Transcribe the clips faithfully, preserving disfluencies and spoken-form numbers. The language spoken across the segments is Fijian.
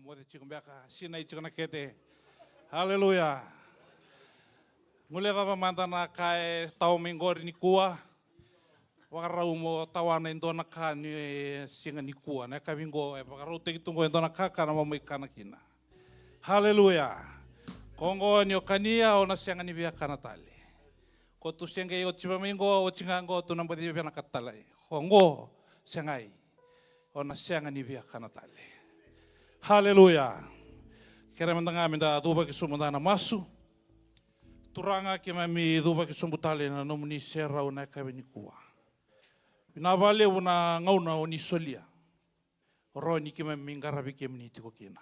Moce tiko beka, sinai tiko na kete. Haleluya. Gule cava mada na ka e tawa mai qori nikua. Vakarau mo tawana e dua na ka ni siga nikua. Na yakavi qo e vakarautaki tu qo e dua na kakana mo mai kana kina. Haleluya. Ko qo ni o kania o na sega ni via kana tale. Ko tu seqei oti va mai qo, oti ga qo tu na baci vinaka tale. Ko qo segai. O na sega ni via kana tale. Haleluya. Kere mada ga me da cuvaki sobu mada na masu. Turaga keimami cuvaki sobu tale na nomuni serau na yakavi nikua. Vinaka vakalevu na gauna o ni solia. Rawa ni keimami qaravi kemuni tiko kina.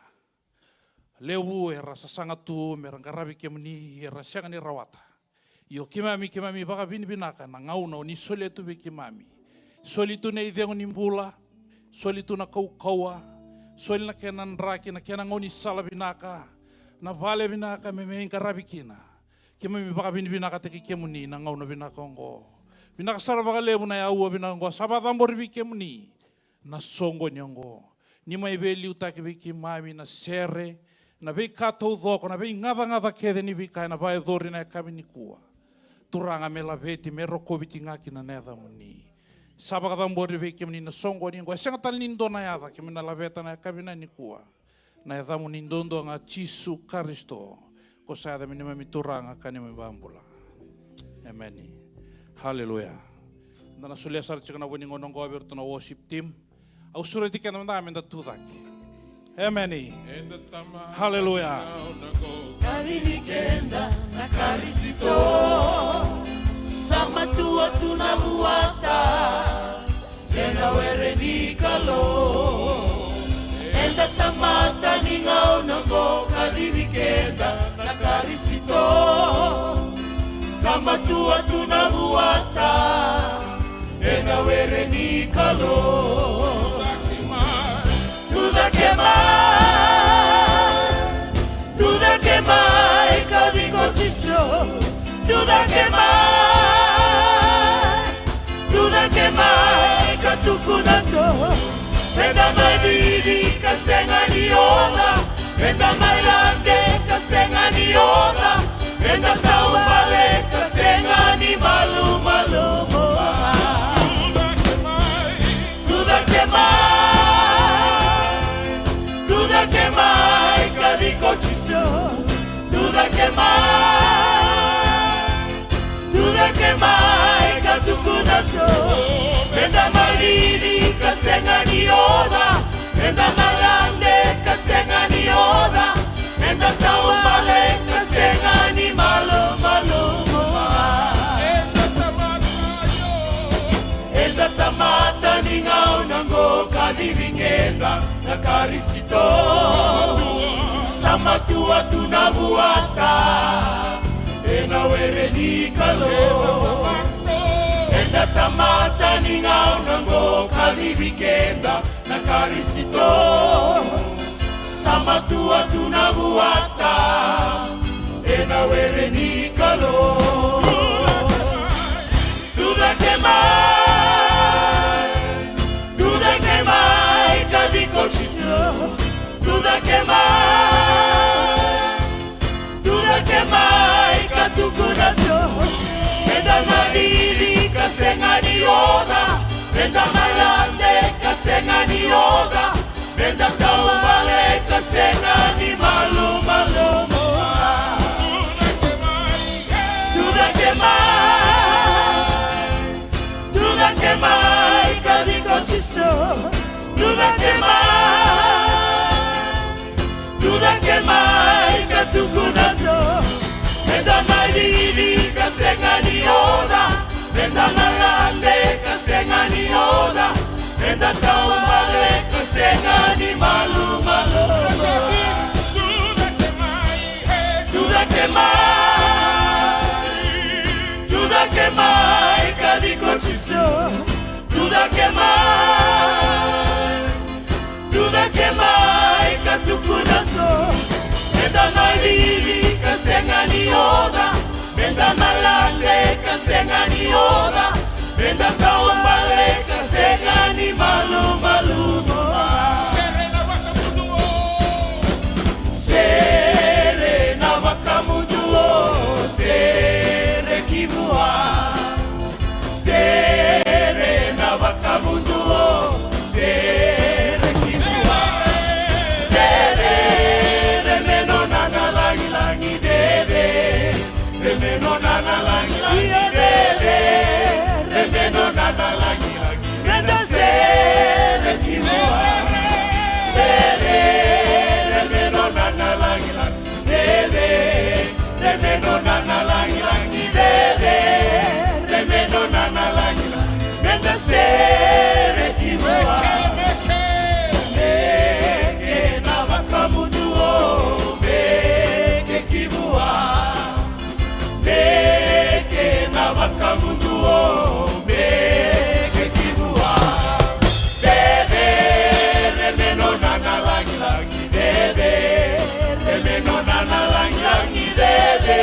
Levu era sasaga tu me ra qaravi kemuni, era sega ni rawata. Io keimami, keimami vakavinavinaka na gauna o ni solia tu vei keimami. Soli tu na icegu ni bula, soli tu na kaukauwa, soli na kena draki, na kena gaunisala vinaka, na vale vinaka me mai qaravi kina. Keimami vakavinavinakataki kemuni na gauna vinaka oqo. Vinaka sara vakalevu na yaua vinaka oqo, sa vakacabori vei kemuni. Na soqoni oqo. Ni mai veiliutaki vei keimami na sere, na veika taucoko, na veigacagaca kece ni veika ena vakayacori na yakavi nikua. Turaga me laveti, me rokovi tiko ga kina na yacamuni. Sa vakacabori vei kemuni na soqoni oqo, e sega tale ni dua na yaca, keimami na laveta na yakavi na nikua. Na yacamuni duadua ga Jisu Karisito. Ko sa yaca me neimami Turaga ka neimami Vakabula. Emeni. Haleluya. Da na solia sara tiko na vua ni gauna oqo vei iratou na worship team. Au sureti keda mada me da tu cake. Emeni. Haleluya. Kacivi keda na Karisito, sa matua tu na vuata ena were ni Kalou. Eda tamata ni gauna oqo, kacivi keda na Karisito, sa matua tu na vuata ena were ni Kalou. Tu cake mai, tu cake mai, kaci ko Jisu. Tu cake mai, tu cake mai, ka tukuna tu. Eda mai cici ka sega ni oca, eda mai lade ka sega ni oca, eda taubale ka sega ni malumalumu. Tu cake mai, tu cake mai, kaci ko Jisu. Tu cake mai, tu cake mai, ka tukuna tu. Eda mai cici ka sega ni oca, eda mai lade ka sega ni oca, eda taubale ka sega ni malumalumu. Eda tamata ni gauna oqo, kacivi keda na Karisito, sa matua tu na vuata ena were ni Kalou. Eda tamata ni gauna oqo, kacivi keda na Karisito, sa matua tu na vuata ena were ni Kalou. Tu cake mai, tu cake mai, kaci ko Jisu. Tu cake mai, tu cake mai, ka tukuna tu. Eda mai cici ka sega ni oca, eda mai lade ka sega ni oca, eda taubale ka sega ni malumalumu. Tu cake mai, tu cake mai, kaci ko Jisu. Tu cake mai, tu cake mai, ka tukuna tu. Eda mai cici ka sega ni oca, eda mai lade ka sega ni oca, eda taubale ka sega ni malumalumu. Tu cake mai, tu cake mai, kaci ko Jisu. Tu cake mai, tu cake mai, ka tukuna tu. Eda mai cici ka sega ni oca, eda mai lade ka sega ni oca, eda taubale ka sega ni malumalumu. Sere na vakamuduo. ki vua. Sere na vakamuduo, sere ki vua. Dede, dede me nona na lagilagi, dede. Dede me nona na lagilagi, dede. Dede me nona na lagilagi, meda sere ki vua. Dede, dede me nona na lagilagi. Dede, dede me nona na lagilagi, dede, dede me nona na lagilagi, meda sere ki vua. Dede na vakamuduo, dede ki vua. Dede na vakamuduo, dede ki vua. Dede, dede me nona na lagilagi. Dede, dede me nona na lagilagi, dede,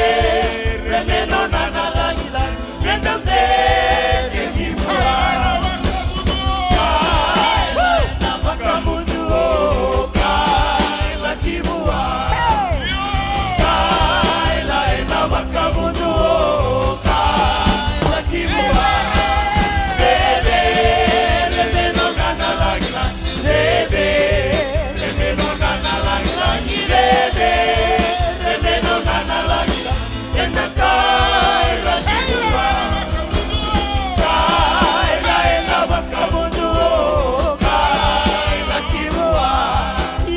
dede me nona na lagilagi, meda sere ki vua. Kaila ena vakamuduo, kaila ki vua. Kaila ena vakamuduo, kaila ki vua. Dede, dede me nona na lagilagi. Dede, dede me nona na lagilagi, dede, dede me nona na lagilagi, eda kaila ki vua. Kaila ena vakamuduo, kaila ki vua.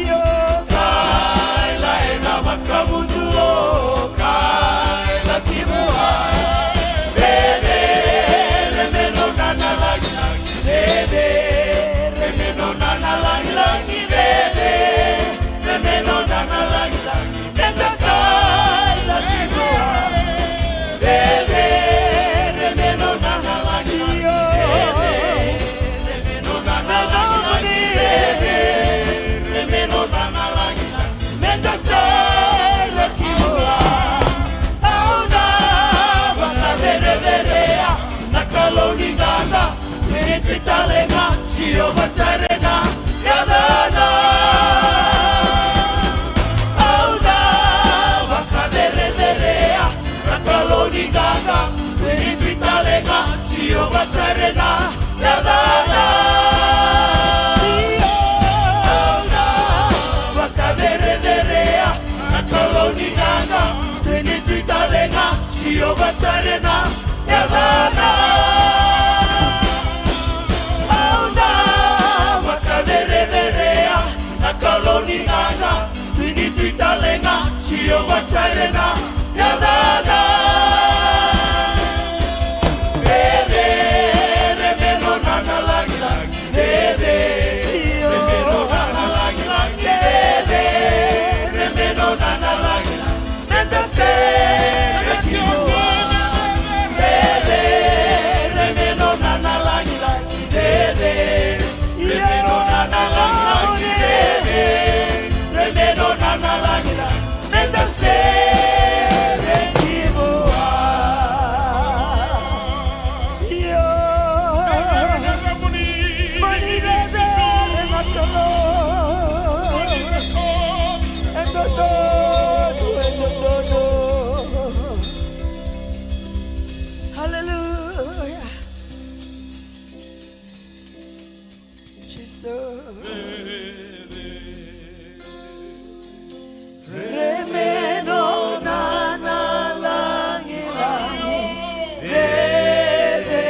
Io, kaila ena vakamuduo, kaila ki vua. Dede, dede me nona na lagilagi. Dede, dede me nona na lagilagi, dede, dede me nona na lagilagi, meda kaila ki vua. Dede, dede me nona na lagilagi, dede, dede me nona na lagilagi, dede, dede me nona na lagilagi, meda sere ki vua. Au na vakacerecerei na Kalou ni qaqa, Tui ni Tui tale ga, Jiova Jaire na yacana. Au na vakacerecerei na Kalou ni qaqa, Tui ni Tui tale ga, Jiova Jaire na yacana. Au na vakacerecerei na Kalou ni qaqa, Tui ni Tui tale ga, Jiova Jaire na yacana. Au na vakacerecerei na Kalou ni qaqa, Tui ni Tui tale ga, Jiova Jaire na yacana. Dede, dede me nona na lagilagi, dede, dede me nona na lagilagi, dede, dede me nona na lagilagi, meda sere ki vua. Dede, dede me nona na lagilagi, dede, dede me nona na lagilagi, dede, dede me nona na lagilagi, meda sere ki vua. Io. Moni cecere na Kalou. E dodonu, e dodonu. Hallelujah. Jesus. Re me nona na lagilagi, rere.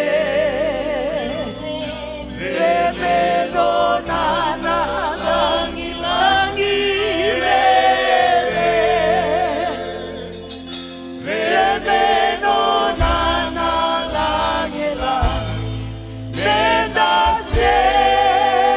Re me nona na lagilagi, rere. Re me nona na lagilagi, meda sere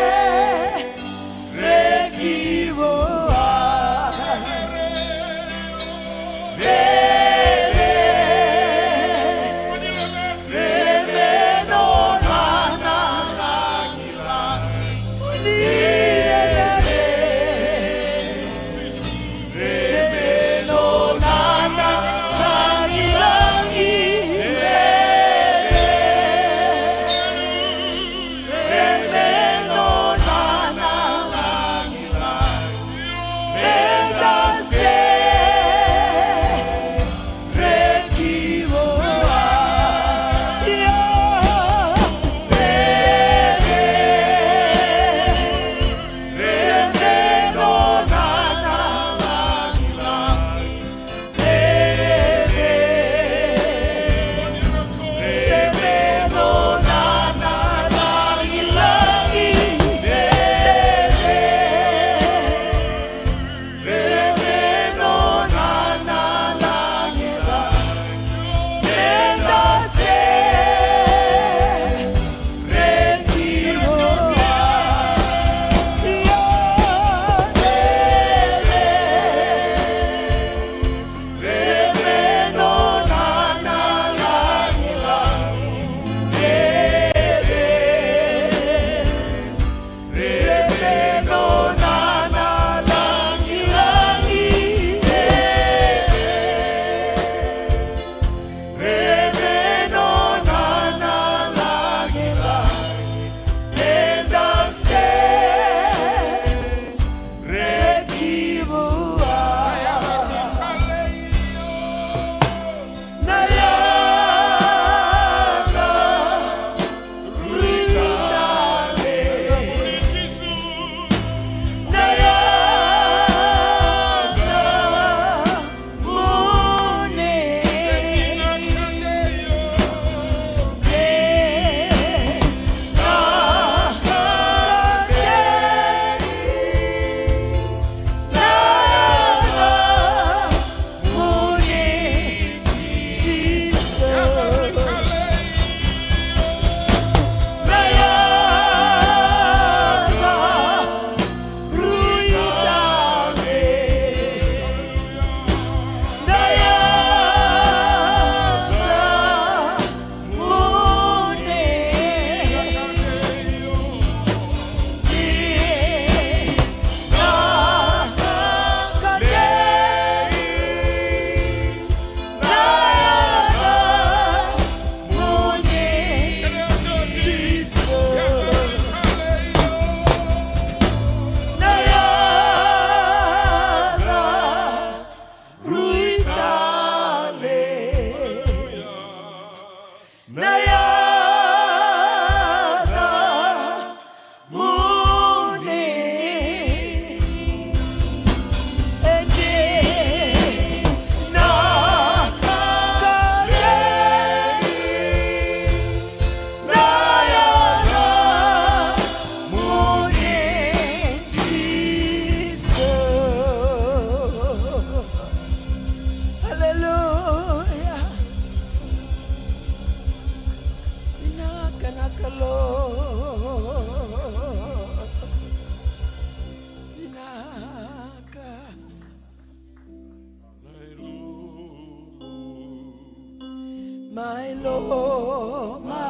Mai lomalagi.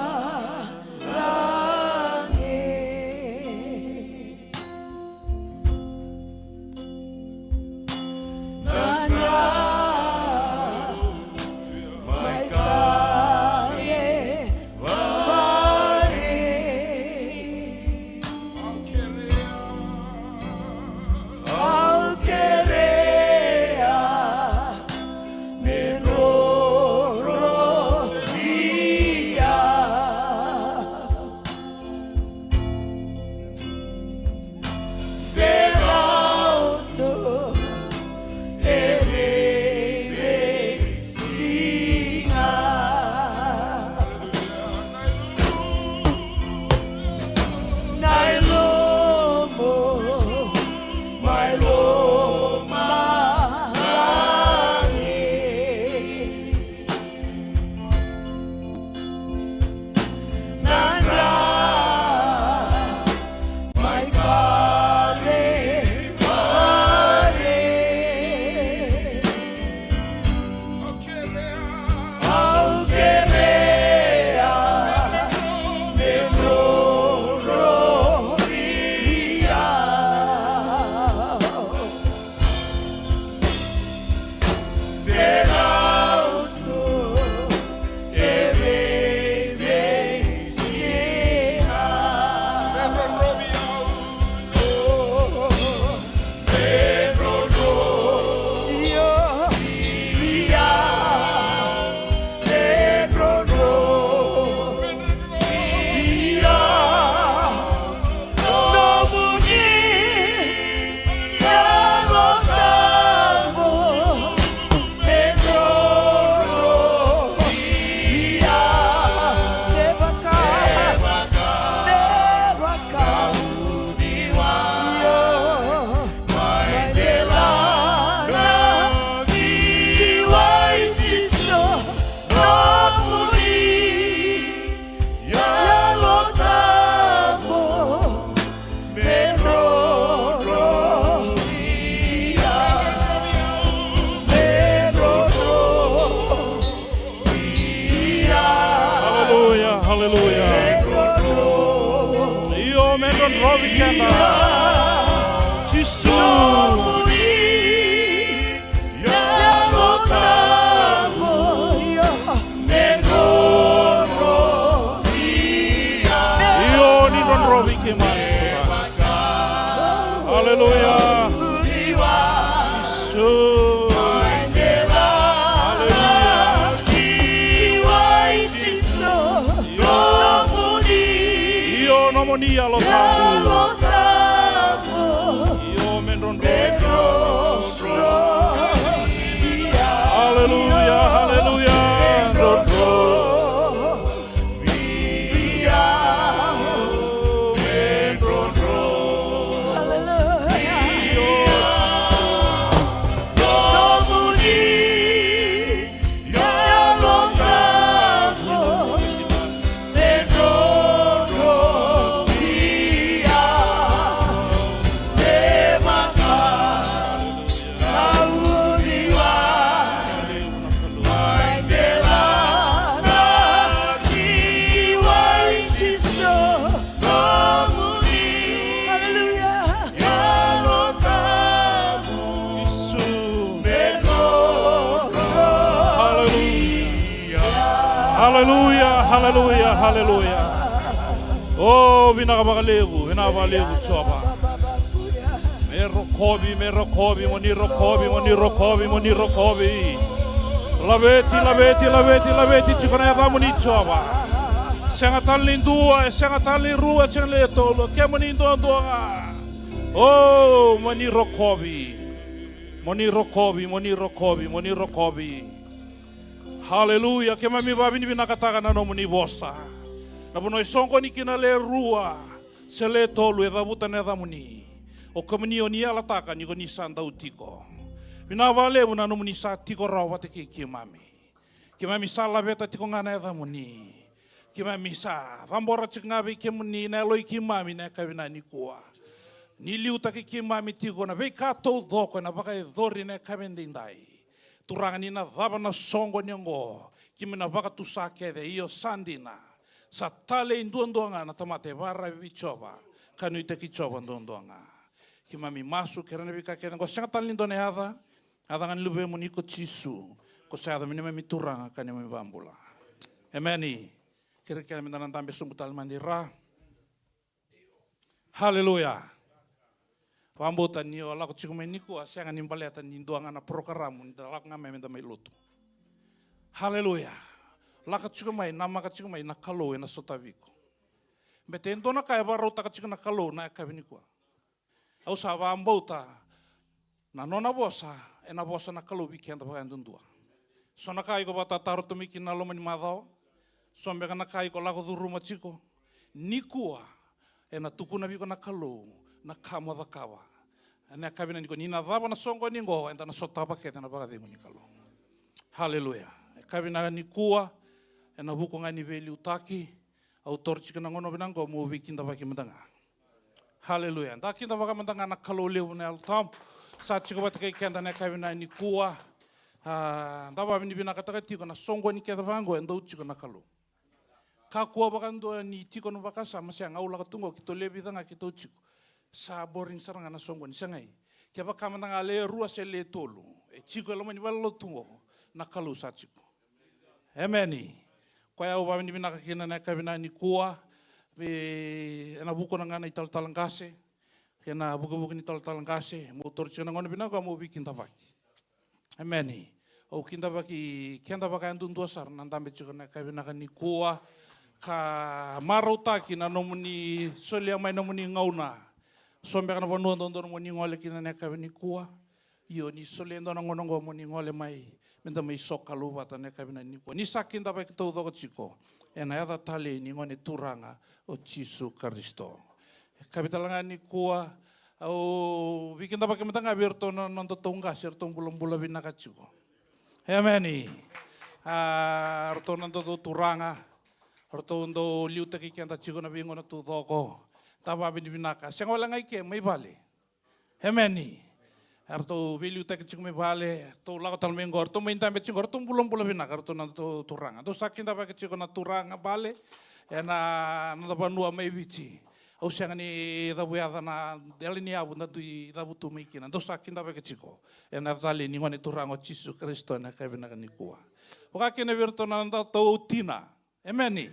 Na dra mai Kalevari. Au kerea me drodrovia. Se rauta e veiveisiga. Na ilomo mai lomalagi. Na dra mai Kalevari. Au kerea me drodrovia. Se rauta e veiveisiga. Me drodrovi au. Me drodrovi au. Me drodrovi au. Nomuni Yalo Tabu me drodrovia. Me vaka, me vaka. Io, mai delana ki wai Jisu. Nomuni Yalo Tabu me drodrovia, me drodrovia. Haleluya, haleluya. Me drodrovia. Io, me drodrovi keda. Jisu. Nomuni Yalo Tabu, io, me drodrovi. Io, ni drodrovi keimami. Aleluya. Jisu. Aleluya. Io, nomuni Yalo Tabu. Io, me drodrovi. Aleluya, aleluya. Aleluya. Aleluya, aleluya, aleluya. O, vinaka vakalevu, vinaka vakalevu, Jiova. Me rokovi, me rokovi, mo ni rokovi, mo ni rokovi, mo ni rokovi. Laveti, laveti, laveti, laveti tiko na yacamuni, Jiova. Sega tale ni dua, e sega tale ni rua, e sega tale ni tolu, kemuni duadua ga. O, mo ni rokovi. Mo ni rokovi, mo ni rokovi, mo ni rokovi. Haleluya, keimami vavinavinakataka na nomuni vosa. Na vanua e soqoni kina le rua se le tolu e cavuta na yacamuni. O kemuni o ni yalataka ni ko ni sa dau tiko. Vinaka vakalevu na nomuni sa tiko rawa vata kei keimami. Keimami sa laveta tiko ga na yacamuni. Keimami sa cabora tiko ga vei kemuni na yalo i keimami na yakavi nikua. Ni liutaki keimami tiko na veika taucoko ena vakayacori na yakavi edaidai. Turaga, ni na cava na soqoni oqo, Keimami na vakatusa kece, io sa dina. Sa talei duadua ga na tamata e vakararavi vei Jiova, ka nuitaki Jiova duadua ga. Keimami masu, kerea na veika kece oqo, sega tale ni dua na yaca, yaca ga ni Luvemuni ko Jisu, ko sa yaca me neimami Turaga ka neimami iVakabula. Emeni. Kerea kece meda na dabe sobu tale mada i ra. Haleluya. Vakabauta ni o lako tiko mai nikua, sega ni baleta ni dua ga na porokaramu, ni da lako ga mai meda mai lotu. Haleluya. Lako tiko mai, namaka tiko mai, na Kalou ena sotavi iko. Baleta e dua na ka e vakarautaka tiko na Kalou na yakavi nikua. Au sa vakabauta na nona vosa, ena vosa na Kalou vei keda vakayadudua. So na ka iko vakatataro tu mai kina na loma ni macawa, so beka na ka iko lako curuma tiko. Nikua, ena tukuna vei iko na Kalou na ka mo cakava. Ena yakavi nikua, ni na cava na soqoni oqo, eda na sotava kece na vakacegu ni Kalou. Haleluya. Yakavi nikua, ena vuku ga ni veiliutaki, au taura tiko na gauna vinaka oqo meu veikidavaki mada ga. Haleluya. Da kidavaka mada ga na Kalou levu na Yalo Tabu. Sa tiko vata kei keda na yakavi nikua. A, da vakavinavinakataka tiko na soqoni kece vaqo e dau tiko na Kalou. Kakua vakadua ni tiko na vakasama, sega, au lako tu qo keitou le vica ga keitou tiko. Sa boring sara ga na soqoni, segai. Kevaka mada ga le rua se le tolu e tiko e loma ni valenilotu qo, na Kalou sa tiko. Emeni. Koya au vakavinavinaka kina na yakavi nikua, vei, ena vuku ga na italatala qase, kei na vukevuke ni talatala qase, meu taura tiko na gauna vinaka meu veikidavaki. Emeni. Au kidavaki keda vakayadudua sara na dabe tiko na yakavi nikua, ka marautaki na nomuni solia mai nomuni gauna. So beka na vanua dodonu moni gole kina na yakavi nikua. Io, ni solia e dua na gauna oqo moni gole mai, meda mai sokalou vata na yakavi nikua. Ni sa kidavaki taucoko tiko ena yaca talei ni Gone Turaga o Jisu Karisito. Yakavi tale ga nikua, au veikidavaki mada ga vei iratou na nodatou qase, eratou bulabula vinaka tiko. Emeni. A, ratou na nodatou turaga, ratou dau liutaki keda tiko na veigauna taucoko. Da vakavinavinaka. Sega wale ga i ke, mai vale. Emeni. Eratou veiliutaki tiko mai vale, ratou lako tale mai qo, ratou mai dabe tiko qo, ratou bulabula vinaka, ratou na nodatou turaga. Dou sa kidavaki tiko na turaga bale ena noda vanua mai Viti. Au sega ni cavuyaca na yalo ni yavu da dui cavutu mai kina. Dou sa kidavaki tiko ena yaca talei ni Gone Turaga o Jisu Karisito ena yakavi nikua. Vaka kina vei iratou na nodatou tina. Emeni.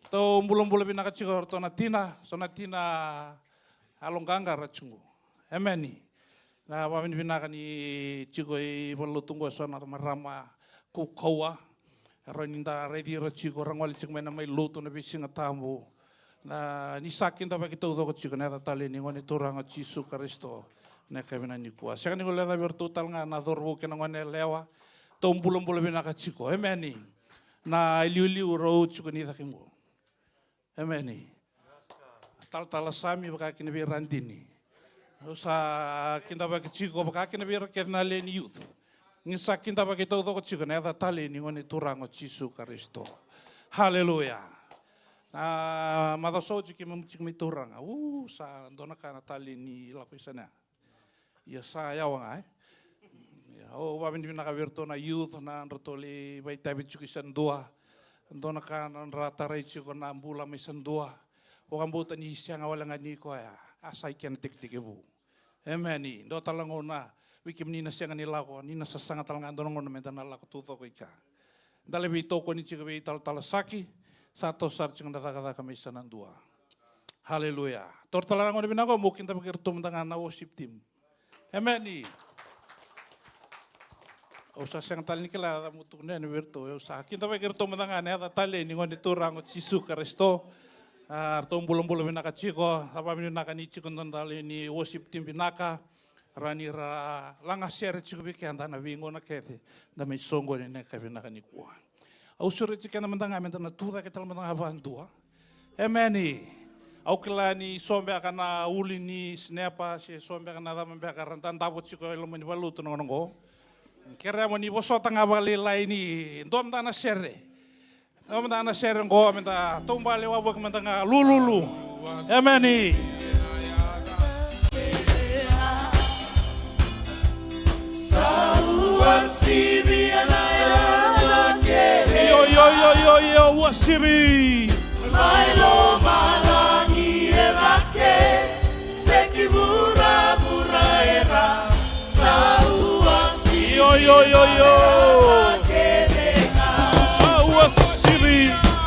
Ratou bulabula vinaka tiko, ratou na tina, so na tina yaloqaqara tiko. Emeni. Na vakavinavinaka ni tiko i valenilotu qo so na marama kaukauwa. Rawa ni da raici ira tiko, ra gole tiko mai na mai lotu na veisiga tabu. Na, ni sa kidavaki taucoko tiko na yaca talei ni Gone Turaga o Jisu Karisito na yakavi nikua. Sega ni guilecavi iratou tale ga na cauravou kei na gone yalewa. Ratou bulabula vinaka tiko. Emeni. Na iliuliu rau tiko ni cake qo. Emeni. Talatala Sami vaka kina vei ira na dini. Au sa kidavaki tiko vaka kina vei ira kece na lewe ni youth. Ni sa kidavaki taucoko tiko na yaca talei ni Gone Turaga o Jisu Karisito. Haleluya. Na macawa sa oti keimami tiko mai taura ga. U, sa dua na ka na talei ni lako i Sania. Ia sa yawa ga, e? Ia, au vakavinavinaka vei iratou na youth, na nodratou lai vakaitavi tiko i Sadua. Dua na ka na nodra tarai tiko na bula mai Sadua. Vakabauta ni sega wale ga ni koya, a sa i kena tekitekivu. Emeni. Dua tale na gauna vei kemuni na sega ni lako, ni na sasaga tale ga dua na gauna meda na lako taucoko i ka. Da lai veitokoni tiko vei talatala Saki, sa toso sara tiko na cakacaka mai Sanadua. Haleluya. Taura tale na gauna vinaka mo kidavaki iratou mada ga na worship team. Emeni. Au sa sega tale ni kila yaca mo tukuna yani vei iratou. Au sa kidavaki iratou mada ga na yaca talei ni Gone Turaga o Jisu Karisito. A, ratou bulabula vinaka tiko. Sa vakavinavinaka ni tiko na noda lewe ni worship team vinaka. Rawa ni ra laga sere tiko vei keda na veigauna kece da mai soqoni ena yakavi nikua. Au sureti keda mada ga meda na tu cake tale mada ga vakadua. Emeni. Au kila ni so beka na ulu ni sinepa se so beka na cava beka ra dadavo tiko e loma ni valenilotu na gauna oqo. Kerea mo ni vosota ga vakalailai ni dua mada na sere. Dua mada na sere oqo, meda taubale wavoki mada ga, lululu. Emeni. Sa ua sivia na yalo kece. Io, io, io, io, uasivi. Mai lomalagi e cake, se ki vuravura era sa uasivi. Io, io, io, io. Sa uasivi.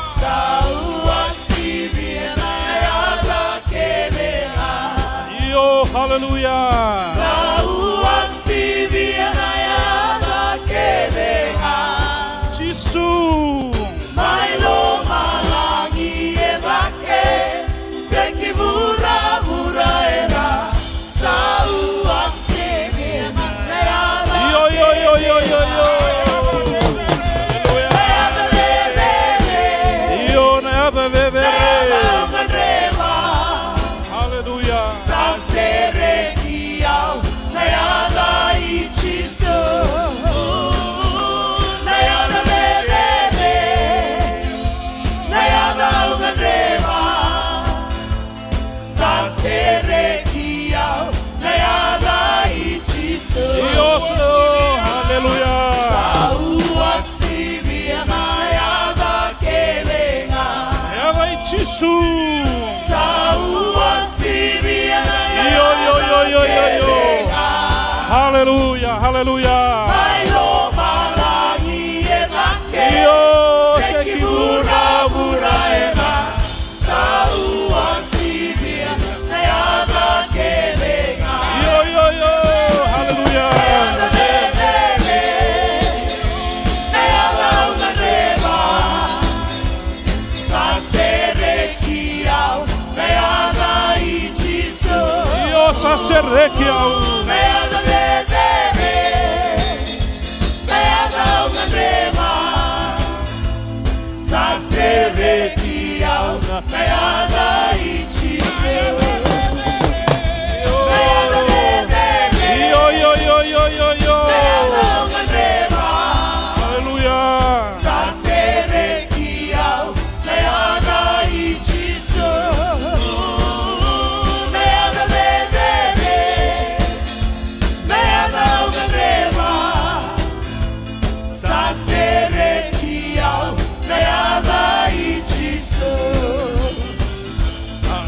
Sa uasivi na yaca kece ga. Io, haleluya. Sa uasivi na yaca kece ga. Jisu. Mai lomalagi e cake, se ki vuravura era sa uasivi na yaca. Io, io, io, io, io, io. Haleluya. Na yaca cecere. Io, na yaca cecere. Na yaca au gadreva. Haleluya. Sa sereki au na yaca i Jisu. Na yaca cecere, na yaca au gadreva. Sa sereki au na yaca i Jisu. Io, haleluya. Sa uasivi na yaca kece ga. Na yaca i Jisu. Sa uasivi na yaca kece ga. Io, io, io, io, io, io. Haleluya, haleluya. Mai lomalagi e cake. Io, se ki vuravura era sa uasivi na yaca kece ga. Io, io, io, haleluya. Na yaca cecere, na yaca au gadreva. Sa sereki au na yaca i Jisu. Io, sa sereki au. Na yaca cecere, na yaca au gadreva. Sa sereki au na yaca i Jisu. Na yaca cecere. Io, io, io, io, io, io. Na yaca au gadreva. Haleluya. Sa sereki au na yaca i Jisu. Na yaca cecere, na yaca au gadreva. Sa sereki au na yaca i Jisu.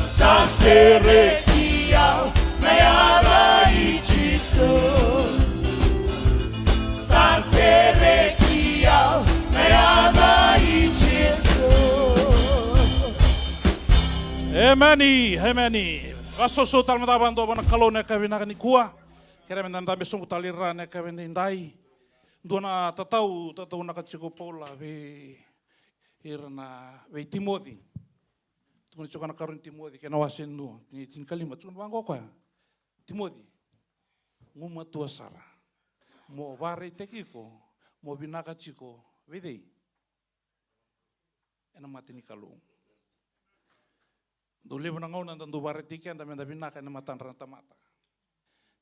Sa sereki au na yaca i Jisu. Sa sereki au na yaca i Jisu. Emeni, emeni. Vakasoso tale mada vakadua vua na Kalou na yakavi vinaka nikua. Kerea meda dabe sobu tale i ra na yakavi edaidai. Dua na tatau, tataunaka tiko o Paula vei ira na, vei Timoci. Tukuna tiko na karua ni Timoci, kei na wase dua, ni tinikalima, tukuna vaqo o koya. Timoci, gumatua sara. Mo vakaraitaki iko, mo vinaka tiko, vei cei? Ena mata ni Kalou. Dau levu na gauna da dau vakaraitaki keda meda vinaka ena matadra na tamata.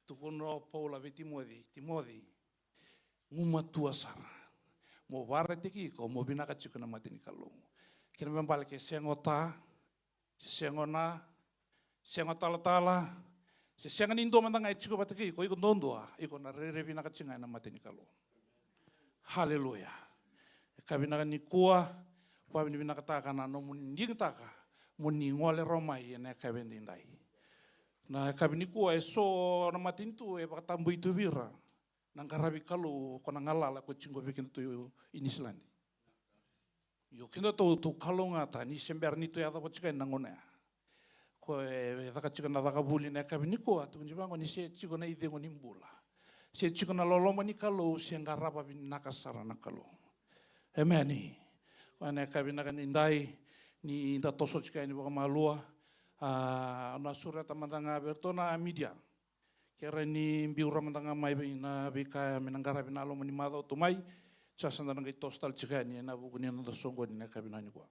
Tukuna o Paula vei Timoci, Timoci, gumatua sara. Mo vakaraitaki iko, mo vinaka tiko ena mata ni Kalou. Kena ibalebale ke sega o ta, se sega o na, sega o talatala, se sega ni dua mada ga e tiko vata kei iko, iko duadua, iko na rairai vinaka tiko ga ena mata ni Kalou. Haleluya. Yakavi vinaka nikua, vakavinavinakataka na nomuni digitaka mo ni gole rawa mai ena yakavi edaidai. Na yakavi nikua eso na matanitu e vakatabui tu vei ira na qaravi Kalou, ko na galala ko tiko vei kedatou i Niusiladi. Io, kedatou tou kalougata ni se bera ni tou yaco vata tiko yani na gauna ya. Ko e caka tiko na caka vuli na yakavi nikua, tukuni vaqo ni se tiko na icegu ni bula. Se tiko na loloma ni Kalou, se qarava vinaka sara na Kalou. Emeni. Ko na yakavi vinaka edaidai, ni da toso tiko yani vakamalua. A, na sureta mada ga vei iratou na media. Kera ni biu ra mada ga mai vei na veika me na qaravi na loma ni macawa tu mai. Sa sa da na qai toso tale tiko yani ena vuku ni noda soqoni na yakavi vinaka nikua.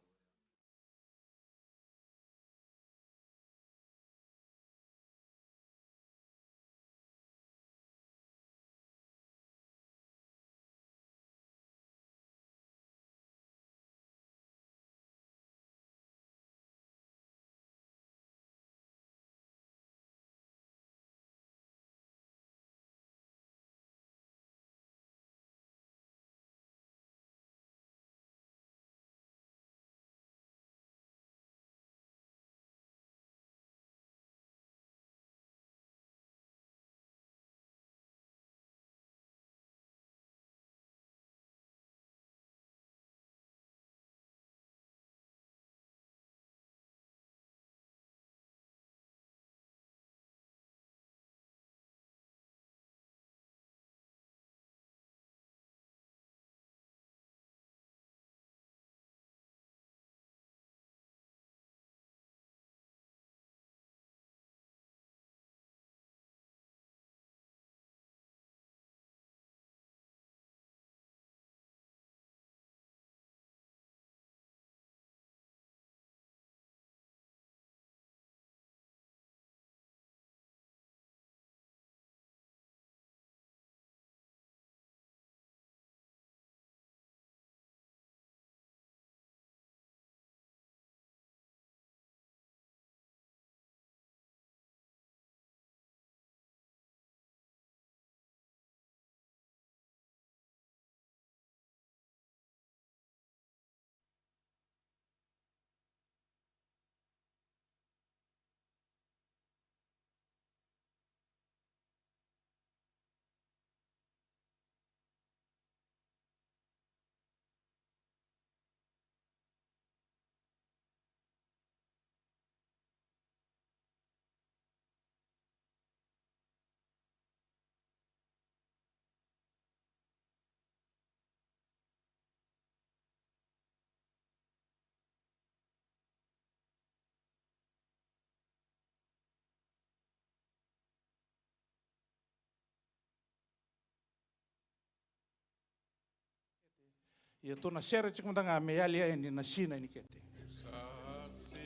Ia tou na sere tiko mada ga me yali yani na sina ni kete.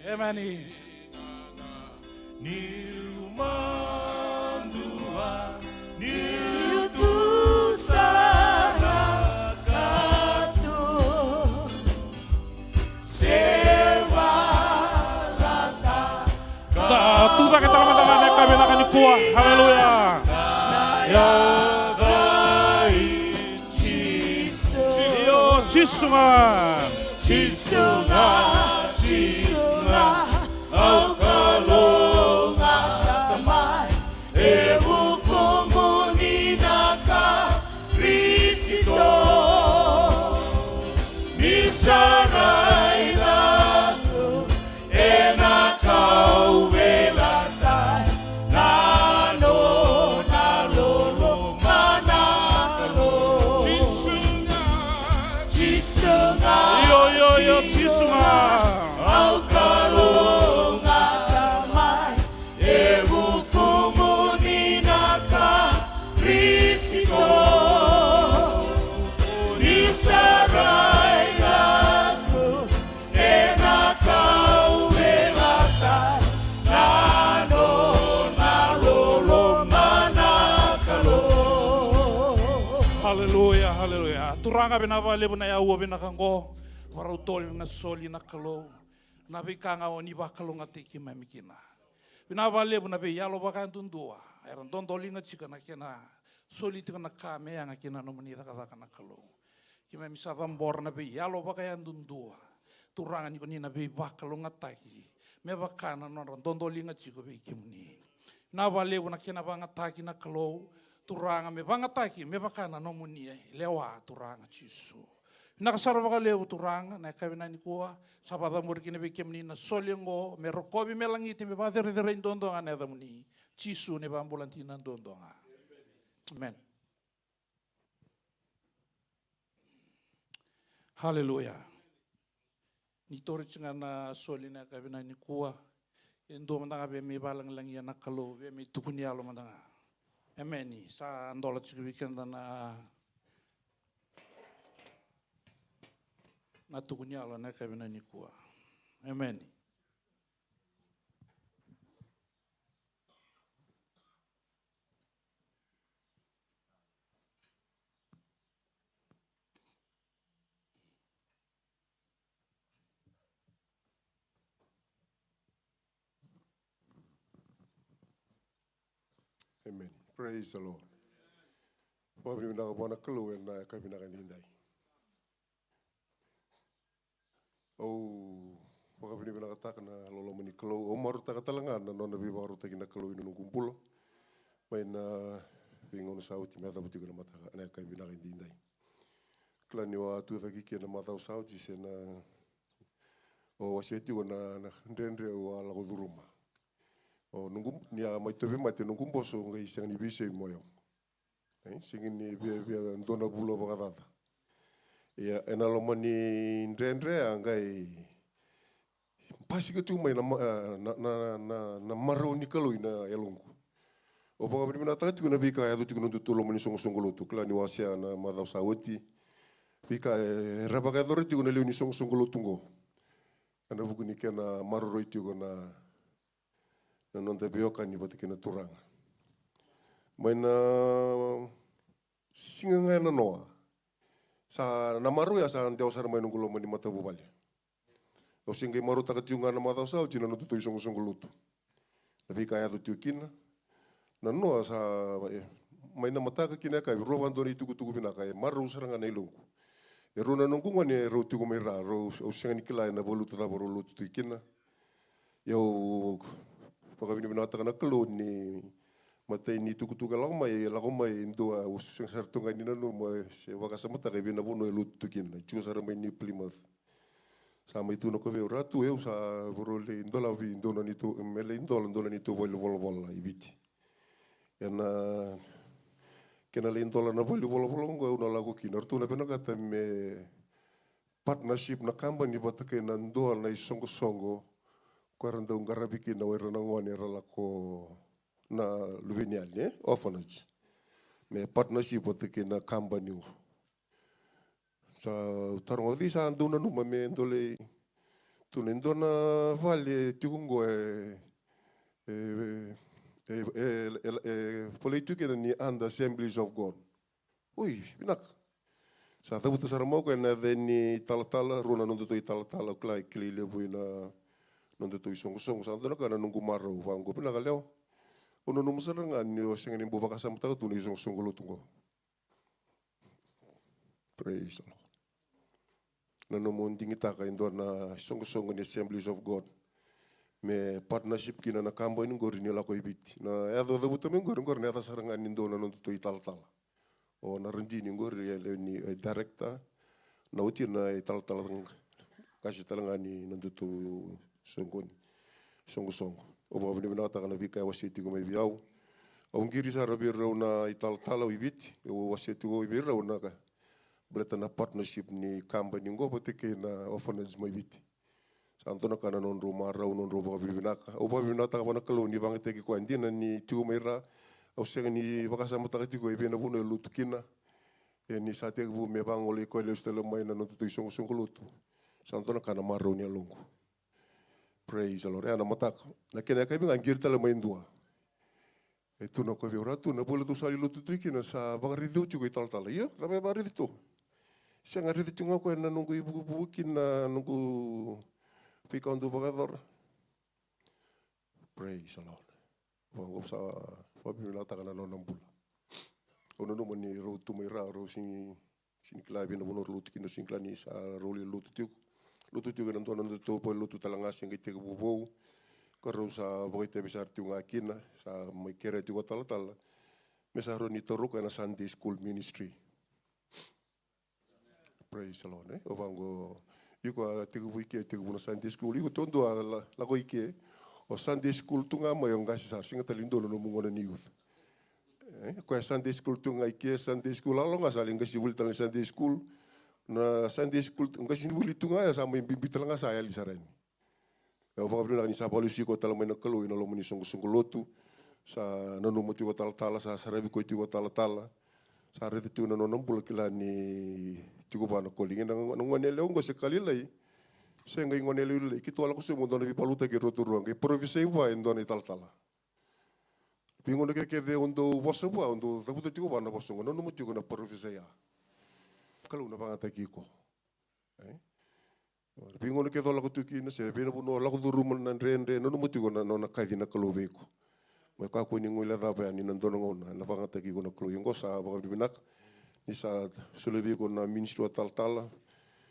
Emeni. Niu madua, niu tu sara ka tu. Se valata. Da tu cake tale mada ga na yakavi vinaka nikua. Haleluya. Yaca i Jisu. Io, Jisu ga. Jisu ga, Jisu ga. Au kalougata mai e vukumuni na Karisito. Ni sa rai cake ena kauveilatai na nona loloma na Kalou. Jisu ga. Jisu ga. Io, io, io, Jisu ga. Au kalougata mai e vukumuni na Karisito. Ni sa rai cake ena kauveilatai na nona loloma na Kalou. Haleluya, haleluya. Turaga, vinaka vakalevu na aua vinaka oqo. Vakarau toli na soli na Kalou. Na veika ga o ni vakalougatataki keimami kina. Vinaka vakalevu na veiyalo vakayadudua era dodoliga tiko na kena soli tiko na ka me yaga kina nomuni cakacaka na Kalou. Keimami sa cabora na veiyalo vakayadudua. Turaga ni ko ni na veivakalougatataki me vaka na nodra dodoliga tiko vei kemuni. Vinaka vakalevu na kena vagataki na Kalou. Turaga me vagataki me vaka na nomuni lewa Turaga Jisu. Vinaka sara vakalevu Turaga na yakavi nikua. Sa vakacabori kina vei kemuni na soli oqo me rokovi me lagiti me vakacerecerei duadua ga na yacamuni. Jisu na iVakabula dina duadua ga. Amen. Haleluya. Ni tori tiko ga na soli na yakavi nikua. E dua mada ga via mai valagilagia na Kalou, via mai tukuni yalo mada ga. Emeni. Sa dola tiko vei keda na, na tukuni yalo na yakavi nikua. Emeni. Amen. Praise the Lord. Vakavinavinaka vua na Kalou ena yakavi vinaka edaidai. Au vakavinavinakataka na loloma ni Kalou. Au marautaka tale ga na nona veivakarautaki na Kalou ena noqu bula mai na veigauna sa oti me yacova tiko na mataka, na yakavi vinaka edaidai. Kila niu a tu cake kina na macawa sa oti se na, au wasea tiko na, na dredre au a lako curuma. O noqu, ni a mai tauvimate noqu boso, qai sega ni veisei mai au. E, sega ni via, via dua na vula vakacaca. Ia, ena loma ni dredre, a qai basika tu mai na ma-, na, na, na, na marau ni Kalou ena yaloqu. Au vakavinavinakataka tiko na veika e yaco tiko ena nodatou loma ni soqosoqo lotu. Kila ni wasea na macawa sa oti. Veika e, era vakayacora tiko na lewe ni soqosoqo lotu qo. Ena vuku ni kena maroroi tiko na, na noda veiwekani vata kei na Turaga. Mai na siga ga e nanoa. Sa na marau ya sa dewa sara mai noqu loma ni matavuvale. Au se qai marautaka tiko ga na macawa sa oti na nodatou isoqosoqo lotu. Na veika e yaco tiko kina. Na noa sa, e, mai na mataka ki na yakavi, rua vakadua na itukutuku vinaka, e marau sara ga na yaloqu. E rua na noqu gone, e rau tiko mai ra, rau, au sega ni kila ena valenilotu cava rau lotu tiko kina. Ia au vakavinavinakataka na Kalou ni matai ni tukutuku e lako mai, e lako mai e dua au sega sara tu ga ni nanuma se vakasamataka e vei na vanua e lotu tu kina, e tiko sara mai ni Plymouth. Sa mai tukuna o koya vei au, Ratu, au sa vakarau lai dola vei dua na neitou, me lai dola dua na neitou valenivolavola i Viti. Ena kena lai dola na valenivolavola oqo au na lako kina, ratou na vinakata me partnership na kabani vata kei na dua na isoqosoqo ko era dau qaravi kina o ira na gone era lako na luveniyali, e? Orphanage. Me partnership vata kei na kabani oqo. Sa taroga o cei sa dau nanuma me dau lai tu na dua na vale tiko oqo e, e, e, e, e, e, folei tu kina ni under Assemblies of God. Oi, vinaka. Sa cavuta sara mai o koya na yaca ni talatala, rua na nodatou italatala, au kila e kilai levu ina nodatou isoqosoqo, sa dua na ka na noqu marau, vaqo vinaka lewa. Au nanuma sara ga ni o sega ni bau vakasamataka tu na isoqosoqo lotu oqo. Praise the Lord. Na nomu digitaka e dua na isoqosoqo ni Assemblies of God me partnership kina na kabani qori ni lako i Viti. Na yaca o cavuta mai qori, qori na yaca sara ga ni dua na nodatou italatala. O Naradini qori e lewe ni, e director, na oti na italatala qase tale ga ni nodatou soqoni, soqosoqo. Au vakavinavinakataka na veika e wasea tiko mai vei au. Au qiri sara vei rau na italatala i Viti, au wasea tiko vei rau na ka baleta na partnership ni kabani qo vata kei na orphanage mai Viti. Sa dua na ka na nodrau marau, nodrau vakavinavinaka. Au vakavinavinakataka vua na Kalou ni vakayagataki koya, dina ni tiko mai ra, au sega ni vakasamataka tiko e vei na vanua e lotu kina. E ni sa tekivu me vagolei koya lesu tale mai na nodatou isoqosoqo lotu. Sa dua na ka na marau ni yaloqu. Praise the Lord. E na mataka. Na kena yakavi ga qiri tale mai dua. E tu na koya vei au, ra tu na vale tou sa lai lotu tu kina, sa vakaraici au tiko italatala. Io, cava e vakaraici tu? Sega, raici tiko ga o koya na noqu ivukivuki, na noqu veika au dau vakayacora. Praise the Lord. Vaqo sa vakavinavinakataka na nona bula. Au nanuma ni rau tu mai ra, rau sigi sigi ni kila vei na vanua rau lotu kina, sigi ni kila ni sa rau lai lotu tiko. Lotu tiko ena dua na nodatou vale lotu tale ga se qai tekivu vou. Ka rau sa vakaitavi sara tiko ga kina, sa mai kerea tiko talatala me sa rau ni taura koya na Sunday school ministry. Praise the Lord, e? O vaqo, iko a tekivu i ke, tekivu na Sunday school, iko taudua la-, lako i ke. O Sunday school tu ga mai o qase sara, sega tale ni dua na nomu gone ni youth. E, koya Sunday school tu ga i ke, Sunday school, lalo ga sa lai qasenivuli tale na Sunday school. Na Sunday school, qasenivuli tu ga ya sa mai bibi tale ga sa yali sara yani. E, au vakavinavinaka ni sa vakalesui koya tale mai na Kalou ena loma ni soqosoqo lotu. Sa nanuma tiko talatala, sa saravi koya tiko talatala. Sa raica tiko na nona bula, kila ni tiko vua na calling. Na, na gone yalewa oqo se ka lailai. Se qai gone yalewa lailai. Keitou a lako sobu dua na veivakalotutaki e rau tu rua, qai parofisai vua e dua na italatala. Veigauna kece au dau vosa vua, au dau cavuta tiko vua na vosa oqo, nanuma tiko na parofisai ya. Kalou na vakayagataki iko. E? Veigauna kece o lako tu kina, se vei na vanua o lako curuma na dredre, nanuma tiko na nona kaci na Kalou vei iko. Me kakua ni guilecava yani na dua na gauna ena vakayagataki iko na Kalou. Ia oqo sa vakavinavinaka ni sa solia vei iko na ministry o talatala.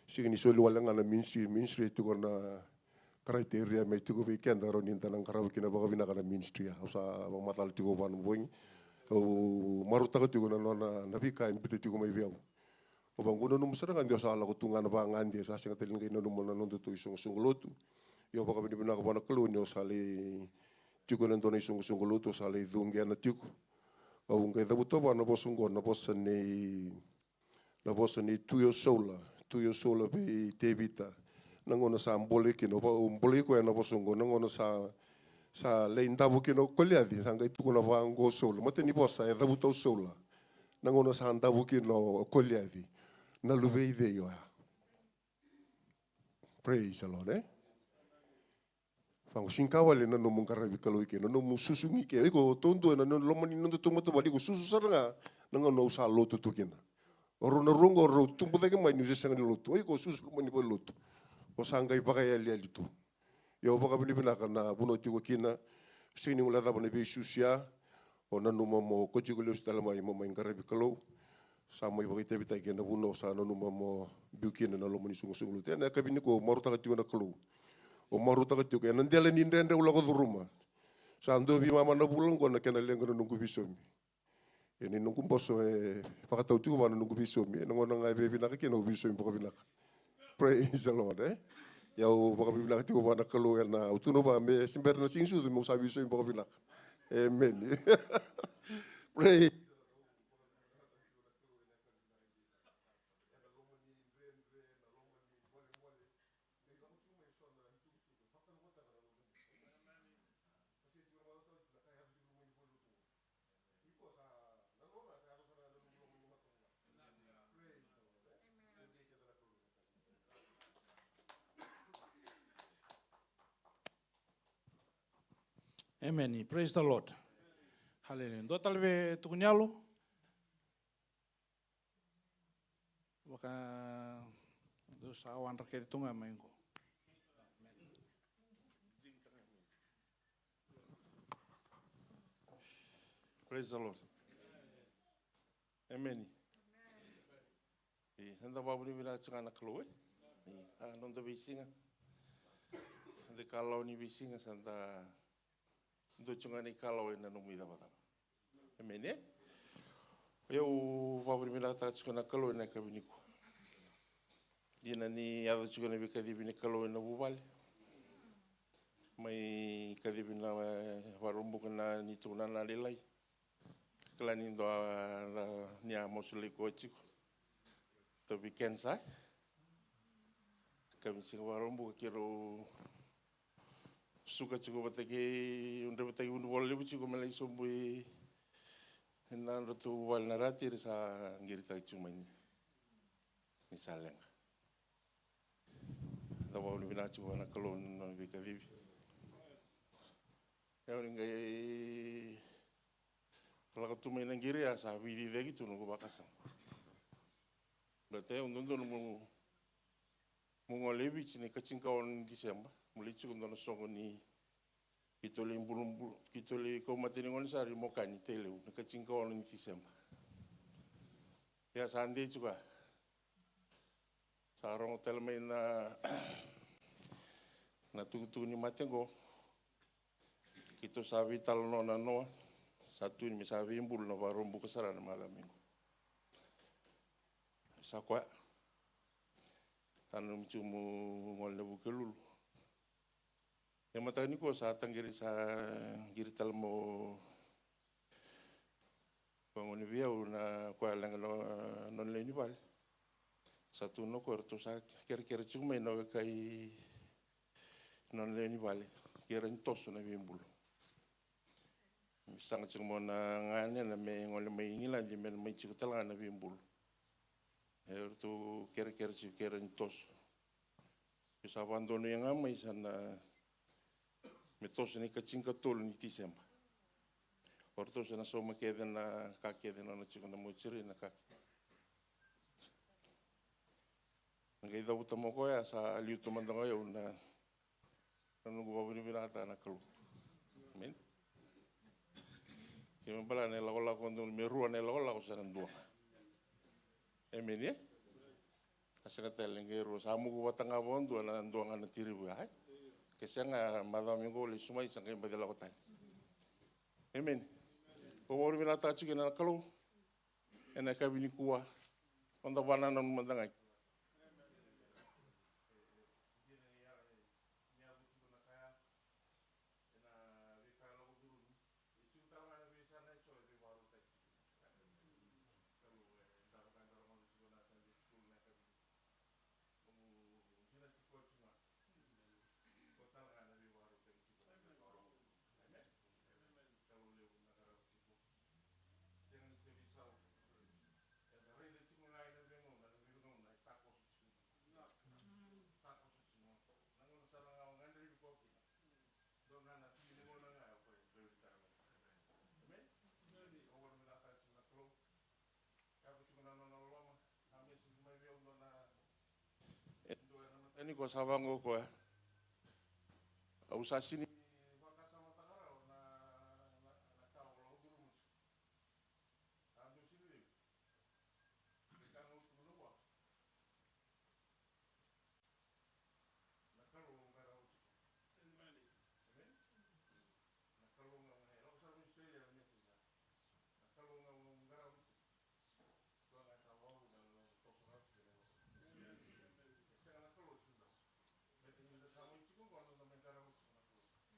Sega ni soli wale ga na ministry, ministry e tiko na criteria me tiko vei keda, rawa ni da na qarava kina vakavinaka na ministry ya. Au sa vakamacala tiko vua na bogi. Au marautaka tiko na nona, na veika e biuta tiko mai vei au. Au vaqo, nanuma sara ga ni o sa lako tu ga na vagade, sa sega tale ni qai nanuma na nodatou isoqosoqo lotu. Ia au vakavinavinaka vua na Kalou ni o sa lai tiko ena dua na isoqosoqo lotu, o sa lai cuqena tiko. Au qai cavuta vua na vosa oqo, na vosa nei na vosa nei Tui o Saula, Tui o Saula vei Tevita. Na gauna sa bolei kina, au bolei koya na vosa oqo, na gauna sa, sa lai davo kina o Koliaci, sa qai tukuna vaqo o Saula. Matai ni vosa e cavuta o Saula. Na gauna sa davo kina o Koliaci, na luve i cei oya? Praise the Lord, e? Vaqo, sega ni ka wale na nomu qaravi Kalou i ke, na nomu susugi i ke. Iko taudua ena loma ni nodatou matavuvale, iko susu sara ga na gauna au sa lotu tu kina. O rau na rua oqo rau tubu cake mai niu se sega ni lotu. O iko susu loma ni valenilotu. O sa qai vakayaliyali tu. Ia au vakavinavinaka na vanua tiko kina. Sega ni guilecava na veisusu ya. O nanuma mo kauti iko lesu tale mai mo mai qaravi Kalou. Sa mai vakaitavitaki ena vanua o sa nanuma mo biu kina ena loma ni soqosoqo lotu. Ena yakavi nikua au marautaka tiko na Kalou. Au marautaka tiko ena dela ni dredre au lako curuma. Sa dua veimama na vula oqo na kena leqa na noqu veisaumi. Ia ni noqu boso e vakatau tiko vua na noqu veisaumi. Ena gauna ga e veivinaka kina au veisaumi vakavinaka. Praise the Lord, e? Ia au vakavinavinaka tiko vua na Kalou ena, au tukuna vua me se bera na Siga ni Sucu meu sa veisaumi vakavinaka. Amen. Praise. Emeni. Praise the Lord. Hallelujah. Dua tale vei tukuni yalo. Vaka dou sa wadra kece tu ga mai qo. Praise the Lord. Emeni. E, sa da vakavinavinaka tiko ga na Kalou, e. E, a, noda veisiga. Noda ikalawa ni veisiga, sa da dua tiko ga na ikalawa ena nomu icavacava. Emeni, e? Au vakavinavinakataka tiko na Kalou ena yakavi nikua. Dina ni yaco tiko na veikacivi ni Kalou ena vuvale. Mai kacivi na, e, Vakaraubuka na neitou nana lailai. Kila ni dua, a, ni a mausolei koya tiko. Tauvi kenisa. Yakavi ni siga Vakaraubuka keirau suka tiko vata kei, au draivataki vunivola levu tiko me lai sobu i, ena nodratou vale na Rati, era sa qiritaka tiko mai ni, ni sa leqa. Da vakavinavinaka tiko vua na Kalou na nona veikacivi. Au ni qai lako tu mai na qiri, a sa veiciciyaki tu noqu vakasama. Baleta au dodonu meu, meu gole i Viti na ikatini ka ono ni Tiseba, meu lai tiko dua na soqo ni keitou lai bulubulu, keitou lai kaumata ni gone sara i Mokani, Tailevu, na ikatini ka ono ni Tiseba. Ia sa dei tiko ya. Sa rogo tale mai na, na tukutuku ni mate qo. Keitou sa veitalanoa na noa, sa tukuni me sa veibulu na Vakaraubuka sara na macawa mai qo. Sa koya. Sa nanumi tiko meu gole na Vukelulu. E mataka nikua sa taqiri, sa qiri tale meu vagone vei au na koya leqa na nona lewe ni vale. Sa tukuna o koya, eratou sa kerekere tiko mai na weka i nona lewe ni vale, keirau ni toso na veibulu. Me saga tiko mai na gone me gole mai Igiladi, me na mai tiko tale ga na veibulu. Eratou kerekere tiko, keirau ni toso. Io, sa vakadonuya ga mai sa na me toso na ikatini ka tolu ni Tiseba. O ratou sa na sauma kece na ka kece, na nona tiko na mochari, na ka kece. Na qai cavuta mai o koya, sa liu tu mada ga o yau na, na noqu vakavinavinakataka na Kalou. Emeni. Kei me baleta na ilakolako, dodonu me rua na ilakolako, sa na dua ga. Emeni, e? A sega tale ni qai rua, sa muku vata ga vakadua na dua ga na tirivu ya, e? Ke sega, macawa mai qo lesu mai, sa qai baci lako tale. Emeni. Au vakavinavinakataka tiko kina na Kalou ena yakavi nikua. Au da vakanananu mada ga. Dua ga na tiki ni gauna ga o koya e dau tara mai. Emeni. Au vakavinavinakataka tiko na Kalou. Yaco tiko na nona loloma. A message mai vei au dua na, e, dua na mataka nikua sa vaqo o koya. Au sa sini vakasamataka rawa na, na, na ka au lako curuma tiko. Sa dau sini levu. Ke ka ga au tukuna vua. Na Kalou au qarava tiko. Emeni. Emeni. Na Kalou ga au, e lako sara mai Australia na message ya. Na Kalou ga au qarava tiko. Koya ga sa vakavuna na toso ga tiko na. Emeni. E sega na Kalou tiko. Baleta ni da sa mai tiko qo, da mai qarava tiko na Kalou.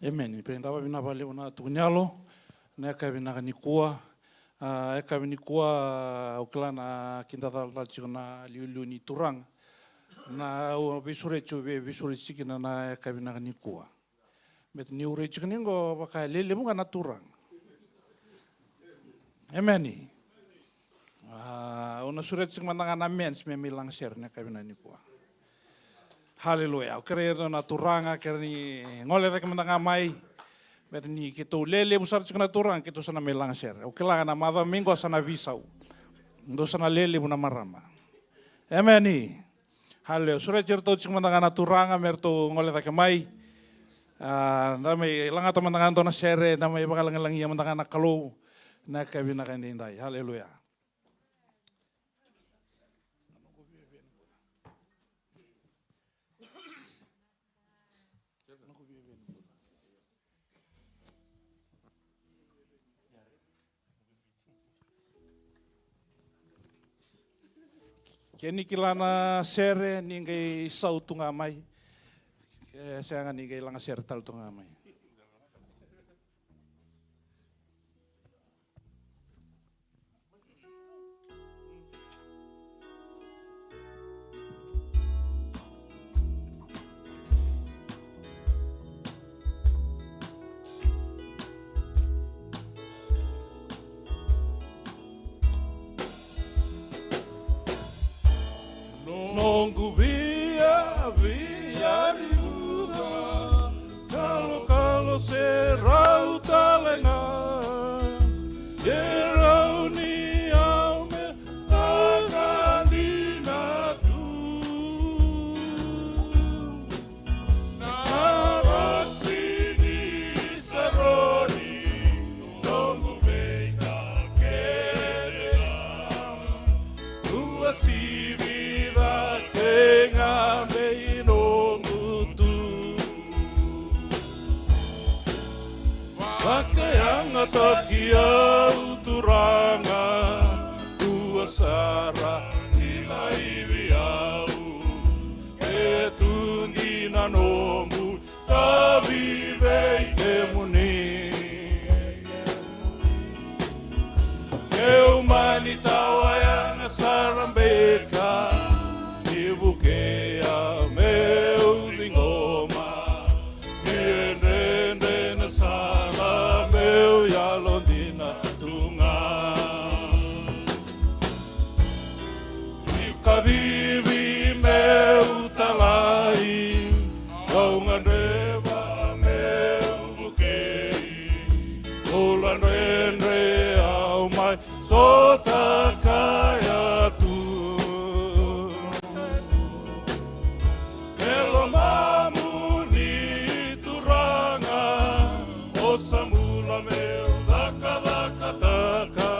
Emeni. Pere da vakavinavinaka vakalevu na tuku ni yalo na yakavi vinaka nikua. A, yakavi nikua, au kila na kidacala tale tiko na liuliu ni Turaga. Na au veisureti, au vei- veisureti tiko na, na yakavi vinaka nikua. Baleta niu raici tiko ni qo vaka e lelevu ga na Turaga. Emeni. A, au na sureta tiko mada ga na mens me mai lagasere na yakavi vinaka nikua. Haleluya. Au kerei iratou na turaga, kere ni gole cake mada ga mai. Baleta ni keitou lelevu sara tiko na turaga, keitou sa na mai lagasere. Au kila ga na macawa mai qo sa na veisau. Dou sa na lelevu na marama. Emeni. Haleluya. Sureti iratou tiko mada ga na turaga me ratou gole cake mai. A, da mai lagata mada ga dua na sere, da mai vakalagilagia mada ga na Kalou na yakavi vinaka edaidai. Haleluya. Ke ni kila na sere, ni qai sau tu ga mai. Ke sega, ni qai lagasere tale tu ga mai. Noqu via, via ni vuqa, kalokalo se rau tale ga, se rau ni au me taka dina tu. Na rasi ni Saroni, noqu veika kece ga. Dua sivi cake ga me i noqu tu. Vakayagataki au Turaga, dua sara ni laivi au. E tu dina noqu tavi vei kemuni. Keu mani tawa yaga sara beka, ni vukei au meu ciqoma. Ni dredre na sala meu yalodina tu ga. Ni kacivi meu talai, au gadreva meu vukei. Bula dredre au mai sotakaya tu. E lomamuni Turaga, o sa bula meu cakacakataka.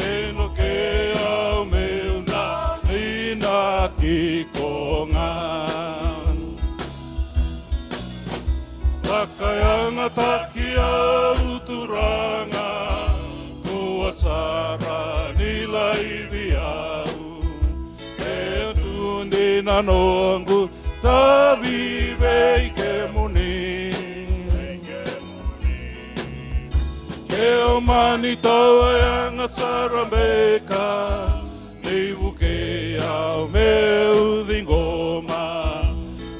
Eno ke au meu na, ina tiko ga. Vakayagataki au Turaga, dua sara ni laivi au. E tu dina noqu tavi vei kemuni. Keu mani tawa yaga sara beka, ni vukei au meu ciqoma.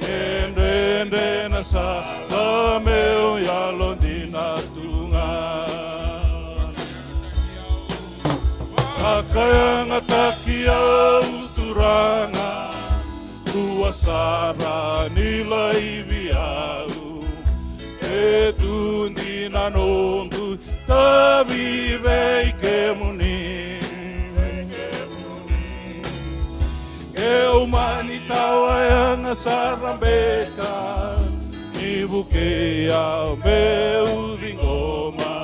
E dredre na sala meu yalodina tu ga. Vakayagataki au Turaga, dua sara ni laivi au. E tu dina noqu tavi vei kemuni. Keu mani tawa yaga sara beka, ni vukei au meu ciqoma.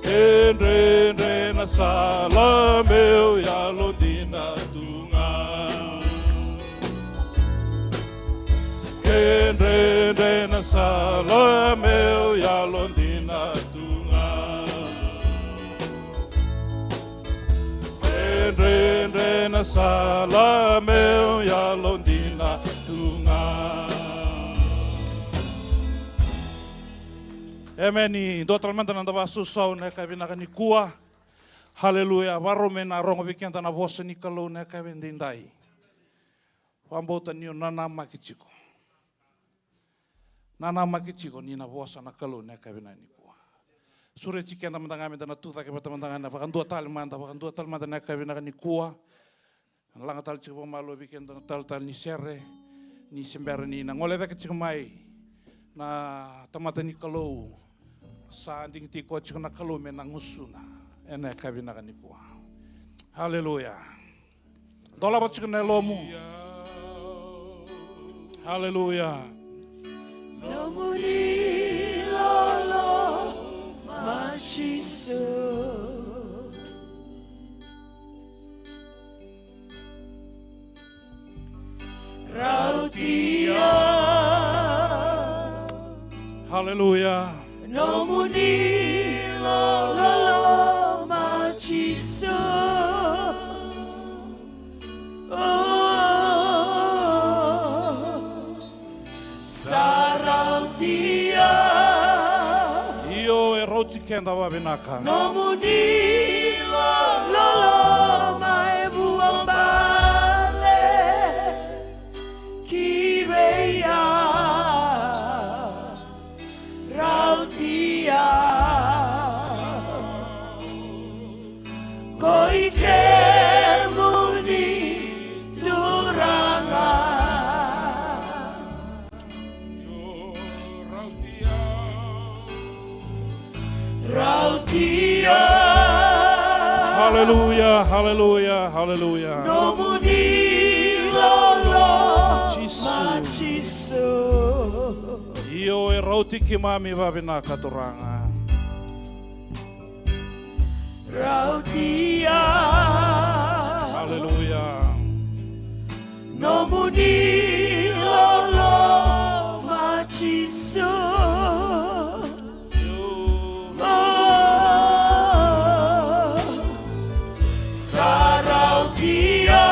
E dredre na sala meu yalodina tu ga. E dredre na sala meu yalodina tu ga. E dredre na sala meu yalodina tu ga. Emeni. Dua tale mada na noda vakasausau na yakavi vinaka nikua. Haleluya. Vakarau me na rogo vei keda na vosa ni Kalou na yakavi edaidai. Vakabauta ni o nanamaki tiko. Nanamaki tiko ni na vosa na Kalou na yakavi vinaka nikua. Sureti keda mada ga me da na tucake vata mada ga na vakadua tale mada, vakadua tale mada na yakavi vinaka nikua. Na laga tale tiko vakamalua vei keda na talatala ni sere, ni se bera ni na gole cake tiko mai na tamata ni Kalou. Sa digitaki koya tiko na Kalou me na gusuna ena yakavi vinaka nikua. Haleluya. Dolava tiko na yalomu. Haleluya. Nomuni loloma Jisu. Rautia. Haleluya. Nomuni loloma Jisu. Oh, sa rautia. Io, e rauti keda vavinaka. Nomuni loloma e vuabale ki vei au. Rautia. Ko i kemuni Turaga. Rautia. Haleluya, haleluya, haleluya. Nomuni loloma Jisu. Jisu. Io, e rauti keimami vavinaka Turaga. Rautia. Haleluya. Nomuni loloma Jisu. Oh, sa rautia.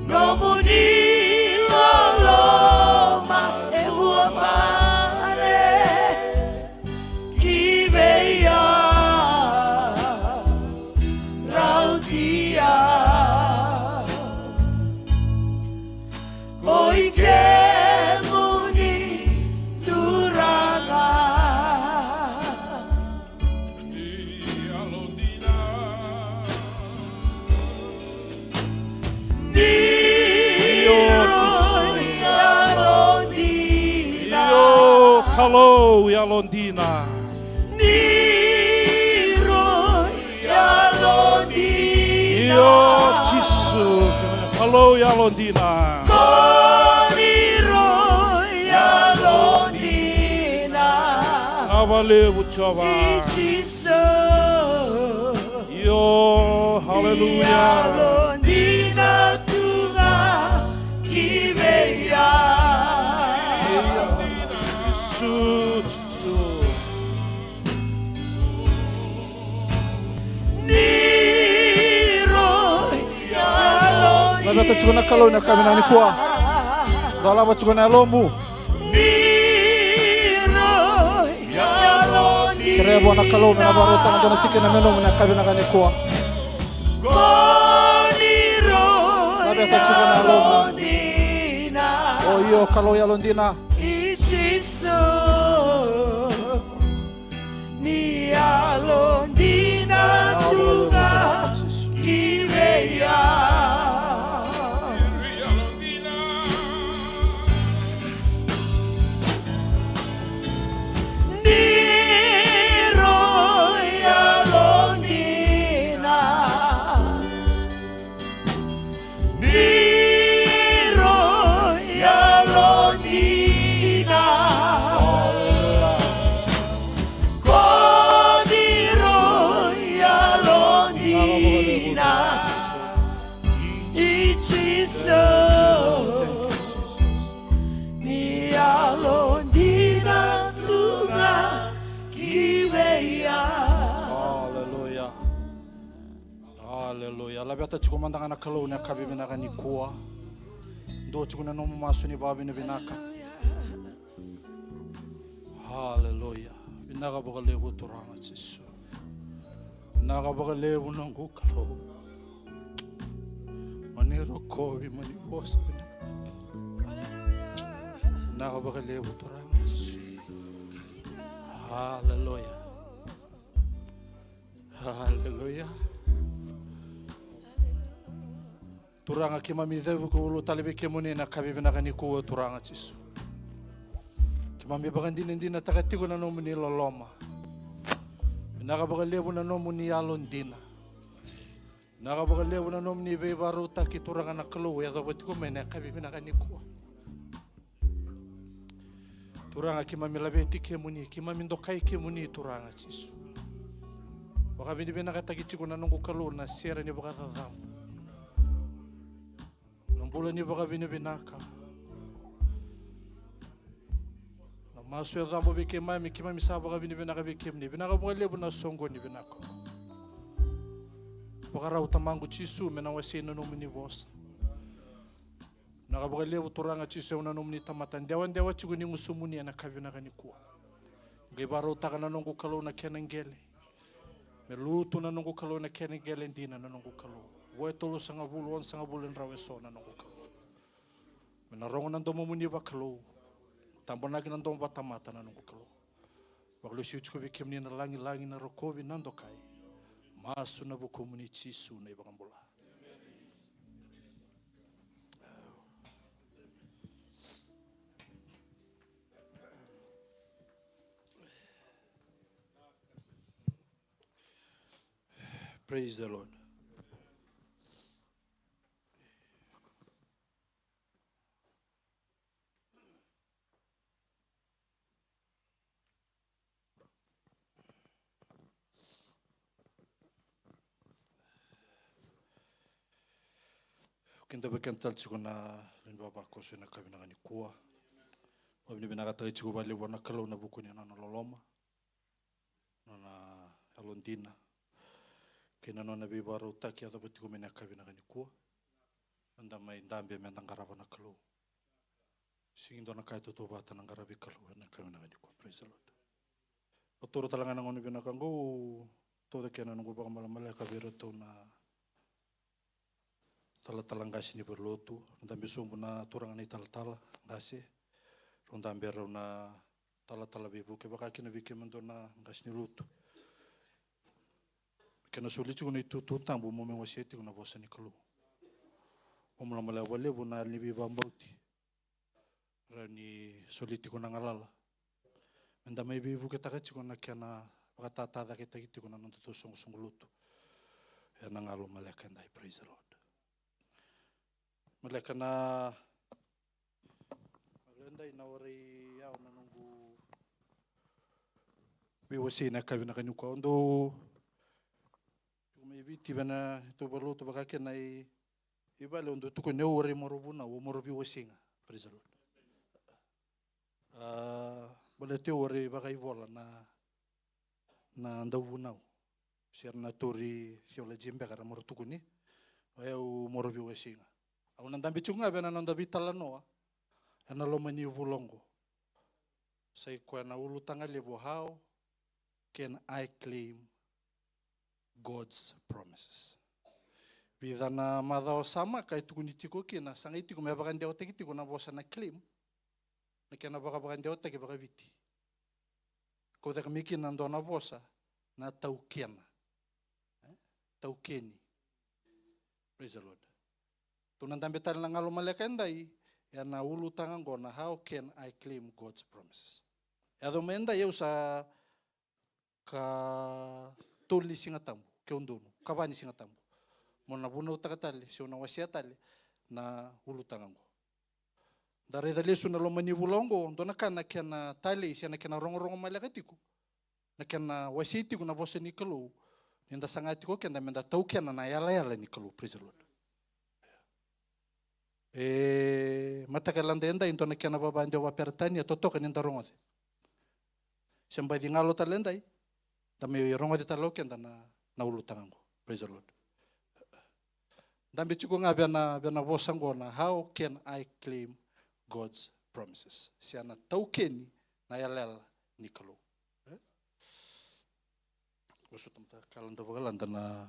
Nomuni loloma e vuabale ki vei au. Rautia. Ko i kemuni Turaga. Ni rui yalodina. Io, Kalou yalodina. Ni rui yalodina. Io, Jisu. Kalou yalodina. Ko ni rui yalodina. Vinaka vakalevu Jiova. I Jisu. Io, haleluya. Yalodina tu ga ki vei au. Jisu, Jisu. Ni rui yalodina. Laveta tiko na Kalou ena yakavi vinaka nikua. Dolava tiko na yalomu. Kerea vua na Kalou me na vakarautaka na dua na tikina me nomu ena yakavi vinaka nikua. Laveta tiko na yalomu. O io, Kalou yalodina. Ni yalodina tu ga ki vei au. Ni rui yalodina. Ni rui yalodina. Ko ni rui yalodina. I Jisu. Ni yalodina tu ga ki vei au. Aleluya. Aleluya. Laveta tiko mada ga na Kalou ena yakavi vinaka nikua. Dua tiko na nomu masu ni vakavinavinaka. Aleluya. Vinaka vakalevu Turaga Jisu. Vinaka vakalevu noqu Kalou. Mani rokovi, mani vosa vinaka. Vinaka vakalevu Turaga Jisu. Aleluya. Aleluya. Turaga, keimami cavukaulu tale vei kemuni na yakavi vinaka nikua, Turaga Jisu. Keimami vakadinadinataka tiko na nomuni loloma. Vinaka vakalevu na nomuni yalodina. Vinaka vakalevu na nomuni veivakarautaki, Turaga na Kalou, e yacova tiko mai na yakavi vinaka nikua. Turaga, keimami laveti kemuni, keimami dokai kemuni, Turaga Jisu. Vakavinavinakataki tiko na noqu Kalou na sere ni vakacacabo, na bula ni vakavinavinaka, na masu e cabo vei keimami, keimami sa vakavinavinaka vei kemuni. Vinaka vakalevu na soqoni vinaka. Vakarau Tamaqu Jisu me na wasei na nomuni vosa. Vinaka vakalevu Turaga Jisu, au na nomuni tamata dewadewa tiko ni gusumuni ena yakavi vinaka nikua. Qai vakarautaka na noqu Kalou na kena qele. Me lutu na noqu Kalou na kena qele dina na noqu Kalou. Vo e tolusagavulu, onosagavulu e drau eso na noqu Kalou. Me na rogo na domomuni vakalou. Tabonaki na domo vatamata na noqu Kalou. Vakalesui tiko vei kemuni na lagilagi, na rokovi, na dokai. Masu ena vukumuni Jisu na iVakabula. Praise the Lord. Kidavaki keda tale tiko na lewe ni vavakoso ena yakavi vinaka nikua. Vakavinavinakataki tiko vakalevu na Kalou ena vuku ni nona loloma, nona yalodina, kei na nona veivakarautaki e yacova tiko mai ena yakavi vinaka nikua. Meda mai dabe meda qarava na Kalou. Sega ni dua na ka e tautauvata na qaravi Kalou ena yakavi vinaka nikua. Praise the Lord. Au taura tale ga na gauna vinaka oqo, au tauca kina na noqu vakamalamaleka vei iratou na talatala qase ni valenilotu. Rau dabe sobu na turaga na italatala qase. Rau dabe rau na talatala veivuke, vaka kina vei kemudou na qase ni lotu. Kena soli tiko na itutu tabu mo mai wasea tiko na vosa ni Kalou. Vakamalamaleka vakalevu na yalo ni veivakabauti. Rawa ni soli tiko na galala meda mai veivuketaka tiko na kena vakatatacaketaki tiko na nodatou soqosoqo lotu. Ena galu maleka edai, praise the Lord. Maleka na, maleka edai na warai au na noqu veiwasei na yakavi vinaka nikua. Au dau tiko mai Viti vei na tou valenilotu, vaka kina i, i vale, au dau tukuna, au warai mo rau vunau, mo rau veiwasei ga. Praise the Lord. A, baleta au warai vakaivola na, na dauvunau. Se ra na tori theology beka ra mo rau tukuni. O yau mo rau veiwasei ga. Au na dabe tiko ga vei na noda veitalanoa ena loma ni vula oqo. Sa i koya na ulutaga levu, how can I claim God's promises? Vica na macawa sa maka e tukuni tiko kina, sa qai tiko me vakadewataki tiko na vosa na claim, na kena vakavakadewataki vakaviti. Kauta mai kina na dua na vosa na taukena. E? Taukeni. Praise the Lord. Tou na dabe tale na galu maleka edai ena ulutaga oqo na how can I claim God's promises. Yaco mai edai au sa ka tolu ni Siga Tabu, ke donu, ka va ni Siga Tabu. Mo na vunautaka tale, se au na wasea tale na ulutaga oqo. Da raica lesu na loma ni vula oqo, dua na ka na kena talei se na kena rogorogo maleka tiko, na kena wasei tiko na vosa ni Kalou, ni da saga tiko keda meda taukena na yalayala ni Kalou, praise the Lord. E, mataka leda edai, dua na kena vava deu vaperetania totoka ni da rogoce. Se baci galo tale edai, da mai rogoce tale o keda na, na ulutaga oqo. Praise the Lord. Dabe tiko ga vei na, vei na vosa oqo na how can I claim God's promises? Se na taukeni na yalayala ni Kalou. E? Au sa tamata kalada vakalada na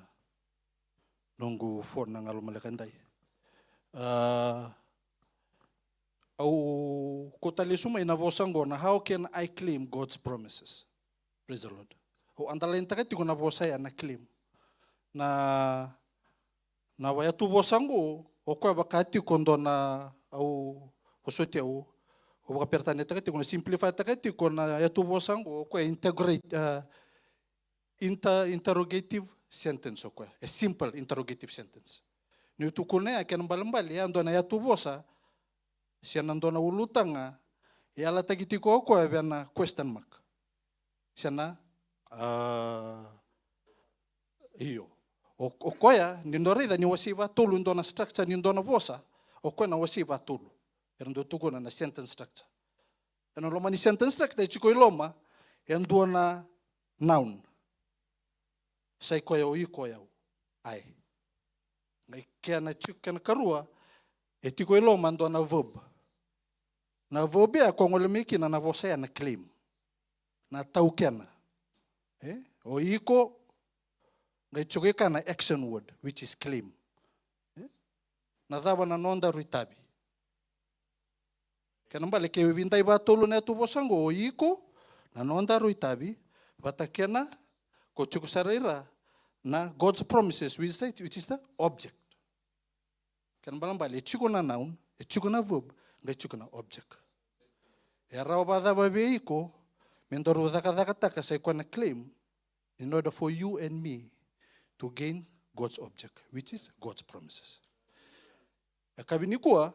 noqu phone na galu maleka edai. A, au kauta lesu mai na vosa oqo na how can I claim God's promises? Praise the Lord. Au underline taka tiko na vosa ya na claim. Na, na yatu vosa oqo, o koya vaka tiko dua na, au, au soti au, au vakaperetania taka tiko na simplify taka tiko na yatu vosa oqo, o koya integrate, a, inter-, interrogative sentence o koya. A simple interrogative sentence. Niu tukuna ya kena balebale, ya dua na yatu vosa, se na dua na ulutaga, e yalataki tiko o koya vei na question mark. Se na, a, io. O, o koya, ni dua raica, ni wasei vakatolu, dua na structure, ni dua na vosa, o koya na wasei vakatolu. Era dau tukuna na sentence structure. Ena loma ni sentence structure, e tiko i loma, e dua na noun. Sai koya o iko o yau. Ai. Qai kena tiko kena karua, e tiko i loma dua na verb. Na verb ya ko gole mai kina na vosa ya na claim. Na taukena. E? O iko, qai tiko i ka na action word, which is claim. E? Na cava na nodaru itavi. Kena bale ke vidai vakatolu na yatu vosa oqo, o iko, na nodaru itavi, vata kena, ko tiko sara ira, na God's promises, which is, which is the object. Kena balebale, e tiko na noun, e tiko na verb, qai tiko na object. E rawa vakacava vei iko, me daru cakacakataka sai koya na claim, in order for you and me to gain God's object, which is God's promises. E kavi nikua,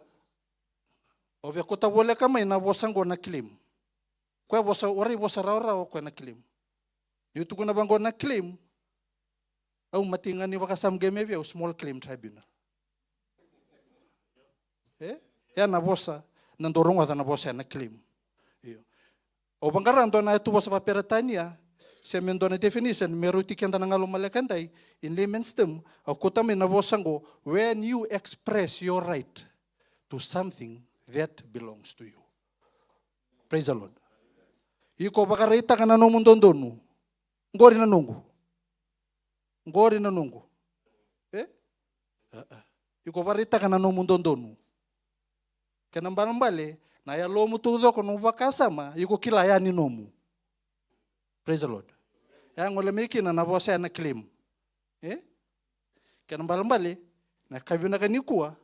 o via kauta voleka mai na vosa oqo na claim. Koya vosa, warai vosa rawarawa koya na claim. Niu tukuna vaqo na claim, au mati ga ni vakasama qai mai vei au small claim tribunal. E? Ya na vosa, na dau rogoca na vosa ya na claim. Io. Au vaqara dua na yatu vosa vakaperetania, se me dua na definition, me rauti keda na galu maleka edai, in layman's term, au kauta mai na vosa oqo, when you express your right to something that belongs to you. Praise the Lord. Iko vakaraitaka na nomu dodonu. Qori na noqu. Qori na noqu. E? A, a. Iko vakaraitaka na nomu dodonu. Kena balebale, na yalomu taucoko nomu vakasama, iko kila ya ni nomu. Praise the Lord. Ya gole mai kina na vosa ya na claim. E? Kena balebale, na ka vinaka nikua,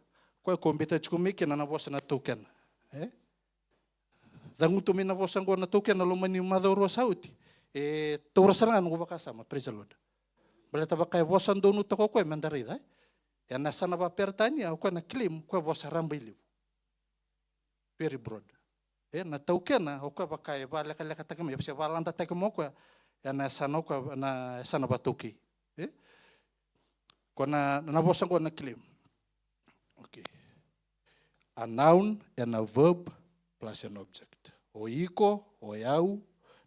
koya ko bita tiko mai kina na vosa na taukena. E? Cagutu mai na vosa oqo na taukena loma ni macawa rua sa oti. E taura sara ga noqu vakasama, praise the Lord. Baleta vaka e vosa donu toka o koya me da raica, e? Ena yasana vakaperetania, o koya na claim, koya vosa raba i levu. Very broad. E, na taukena, o koya vaka e vakalekalekataki mai, se vakalalataki mai o koya, ena yasana o koya, na yasana vakataukei. E? Ko na, na vosa oqo na claim. Okay. A noun and a verb plus an object. O iko, o yau,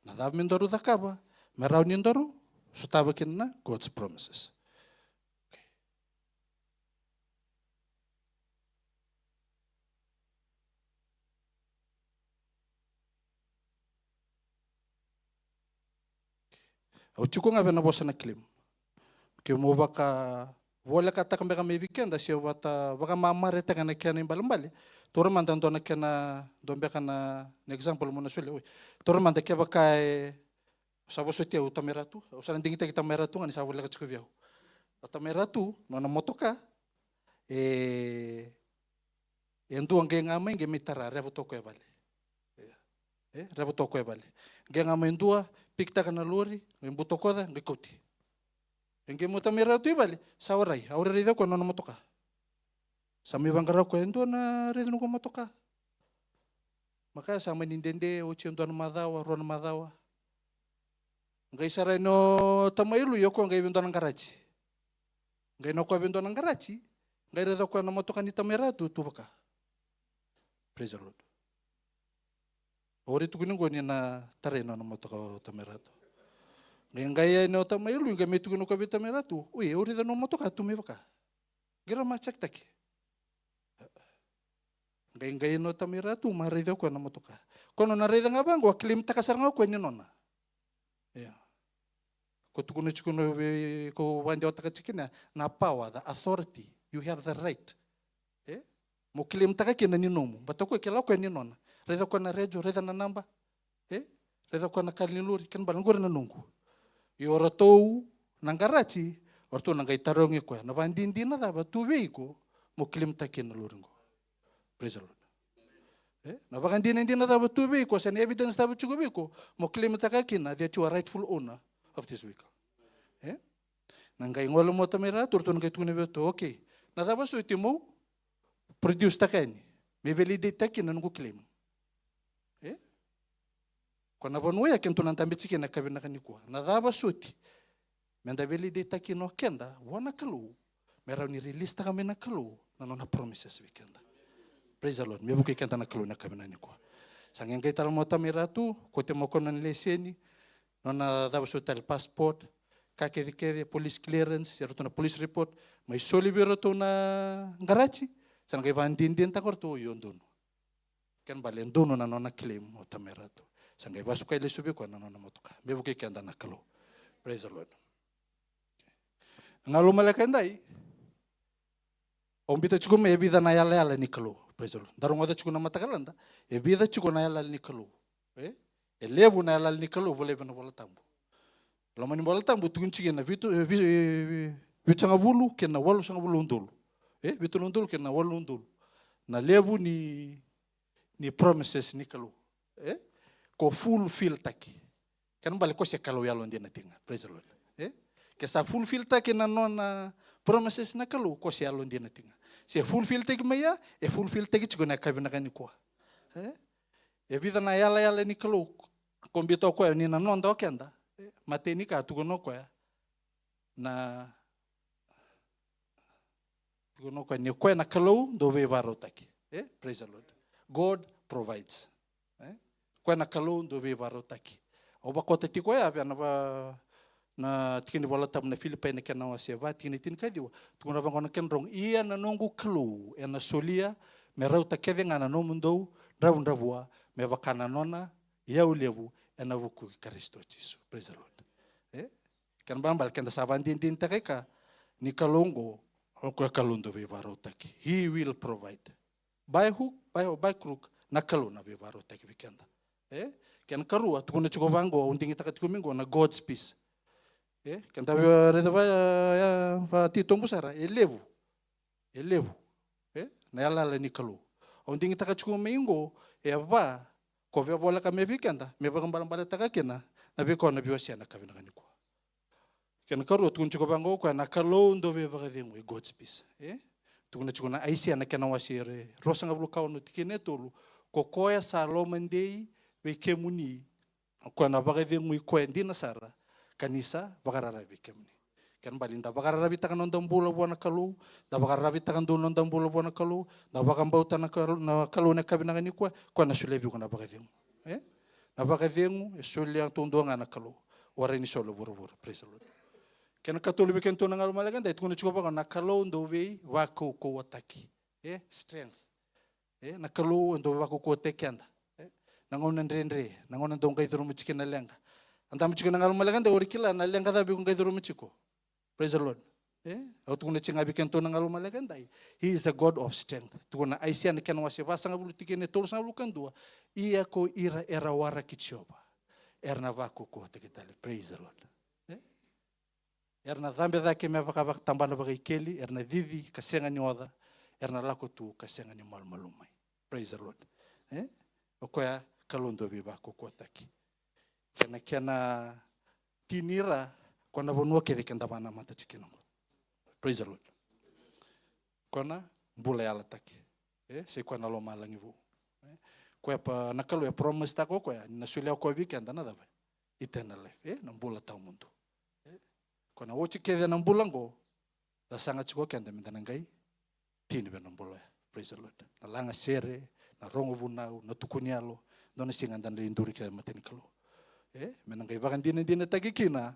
na cava me daru cakava, me rawa ni daru sotava kina na God's promises. Okay. Au tiko ga vei na vosa na claim. Kemu vakavolekataka beka mai vei keda se vata vakamamaretaka na kena ibalebale. Taura mada dua na kena, dua beka na, na example mo na solia. Oi. Taura mada kevaka e, au sa vosoti au tamai Ratu, au sa na digitaki tamai Ratu ga ni sa voleka tiko vei au. O tamai Ratu, nona motoka, e, e dua qai ga mai, qai mai tara, reva toka e vale. E, reva toka e vale. Qai ga mai dua, pikitaka na lori, qai butakoca, qai kauti. E qai mai o tamai Ratu i vale, sa warai, au raica koya nona motoka. Sa mai vaqara koya, e dua na raica noqu motoka. Makaya sa mani dede, oti e dua na macawa, rua na macawa. Qai sarai na tamai Lui, o koya qai vei dua na qaraji. Qai na koya vei dua na qaraji, qai raica koya na motoka ni tamai Ratu, tu vaka. Praise the Lord. Au raica tukuni qo ni na tarai na nona motoka o tamai Ratu. Qai qai yani o tamai Lui, qai mai tukuna koya vei tamai Ratu. Oi, au raica na motoka tu mai vaka. Qai ra ma check taki. Qai qai na tamai Ratu, ma raica o koya na motoka. Ko nona raica ga vaqo, a claim taka sara ga o koya ni nona. Ia. Ko tukuna tiko na vei, ko vakadewataka tiko kina na power, the authority. You have the right. E? Mo claim taka kina ni nomu. Baleta o koya kila o koya ni nona. Raica o koya na radio, raica na naba. E? Raica o koya na kala ni lori, kena bale qori na noqu. Io o ratou na qaraji, o ratou na qai tarogi koya. Na vakadinadina cava tu vei iko, mo claim taka kina na lori qo. Praise the Lord. E? Na vakadinadina cava tu vei iko, se na evidence cava tiko vei iko, mo claim taka kina that you are rightful owner of this vehicle. E? Na qai gole mo tamai Ratu, ratou na qai tukuna vei ratou, okay. Na cava soti mo produce taka yani me validate taki na noqu claim. E? Ko na vanua ya kedatou na dabe tiko na yakavi vinaka nikua. Na cava soti me da validate taki na o keda vua na Kalou, me rawa ni release taka mai na Kalou na nona promises vei keda. Praise the Lord. Me vukei keda na Kalou na yakavi vinaka nikua. Sa qai qai tale mo tamai Ratu, ko te mo ko na leseni, nona cava soti tale passport, ka kece kece, police clearance, se ratou na police report, mai soli vei ratou na qaraji, sa na qai vakadinadinataka ratou io donu. Kena bale donu na nona claim o tamai Ratu. Sa qai vasukai lesu vei koya na nona motoka. Me vukei keda na Kalou. Praise the Lord. Galu maleka edai. Au bita tiko mai e vica na yalayala ni Kalou. Praise the Lord. Da rogoca tiko na matakalada. E vica tiko na yalayala ni Kalou. E? E levu na yalayala ni Kalou, volai vei na Vola Tabu. Loma ni Vola Tabu, tukuni tiko na vitu, e, vi-, e, vi-, vitusagavulu kei na walusagavulu na udolu. E? Vitu na udolu kei na walu na udolu. Na levu ni, ni promises ni Kalou. E? Ko fulfill taki. Kena bale ko se Kalou yalodina tiko ga. Praise the Lord. E? Ke sa fulfill taki na nona promises na Kalou, ko se yalodina tiko ga. Se fulfill taki mai ya, e fulfill taki tiko na yakavi vinaka nikua. E? E vica na yalayala ni Kalou, ko bita o koya ni na noda o keda. E? Matai ni ka tukuna o koya. Na Tukuna o koya ni o koya na Kalou dau veivakarautaki. E? Praise the Lord. God provides. E? Koya na Kalou dau veivakarautaki. Au vakota tiko ya vei na va, na tikina ni Vola Tabu na Filipai na kena wase va, tikina tinikaciwa. Tukuna vaqo na kena rogo. Ia na noqu Kalou ena solia me rauta kece ga na nomudou dravudravua me vaka na nona iyau levu ena vuku i Karisito Jisu. Praise the Lord. E? Kena balebale keda sa vakadinadinataka i ka ni Kalou oqo, o koya Kalou dau veivakarautaki. He will provide. By hook, by, by crook, na Kalou na veivakarautaki vei keda. E? Kena karua, tukuna tiko vaqo, au digitaka tiko mai qo na God's peace. E? Keda via raica va, e, vakatitobu sara, e levu. E levu. E? Na yalayala ni Kalou. Au digitaka tiko mai qo, e va, ko via voleka mai vei keda, me vakabalabalataka kina na veika o na via wasea na yakavi vinaka nikua. Kena karua, tukuna tiko vaqo o koya na Kalou dau veivakacegui, God's peace. E? Tukuna tiko na Aisea na kena wase e ruasagavulu ka ono tikina e tolu, ko koya sa lomadei vei kemuni, o koya na vakacegui koya dina sara, ka ni sa vakararavi vei kemuni. Kena bale da vakararavitaka noda bula vua na Kalou, da vakararavitaka donu noda bula vua na Kalou, da vakabauta na Kalou, na Kalou na yakavi vinaka nikua, koya na solia vei iko na vakacegu. E? Na vakacegu e solia taudua ga na Kalou. Warai ni soli vuravura. Praise the Lord. Kena katolu vei kedatou na galu maleka, da tukuna tiko vaka na Kalou dau veivakaukauwataki. E? Strength. E, na Kalou e dau vakaukauwataki keda. E, na gauna dredre, na gauna dau qai curuma tiko na leqa. A dabe tiko na galu maleka dai, o ira kila na leqa cava iko qai curuma tiko. Praise the Lord. E, au tukuna tiko ga vei kedatou na galu maleka dai. He is a God of strength. Tukuna Aisea na kena wase vasagavulu tikina e tolusagavulu ka dua. Ia ko ira era waraki Jiova, era na vakaukauwataki tale. Praise the Lord. E? Era na cabe cake me vakavakatabana vakaikeli, era na cici ka sega ni oca, era na lako tu ka sega ni malumalumu mai. Praise the Lord. E? O koya Kalou dau veivakaukauwataki. Kena, kena tini ra, ko na vanua kece keda vanamata tiko kina qo. Praise the Lord. Ko na bula yalataki. E? Sai koya na lomalagi vou. E? Koya pa na Kalou e promise taka o koya, ni na solia o koya vei keda na cava? Eternal life. E? Na bula tawamudu. E? Ko na oti kece na bula qo, da saga tiko keda me da na qai tini vei na bula oya. Praise the Lord. Na lagasere, na rogo vunau, na tukuni yalo, dua na siga da na lai duri kece mata ni Kalou. E? Me na qai vakadinadinataki kina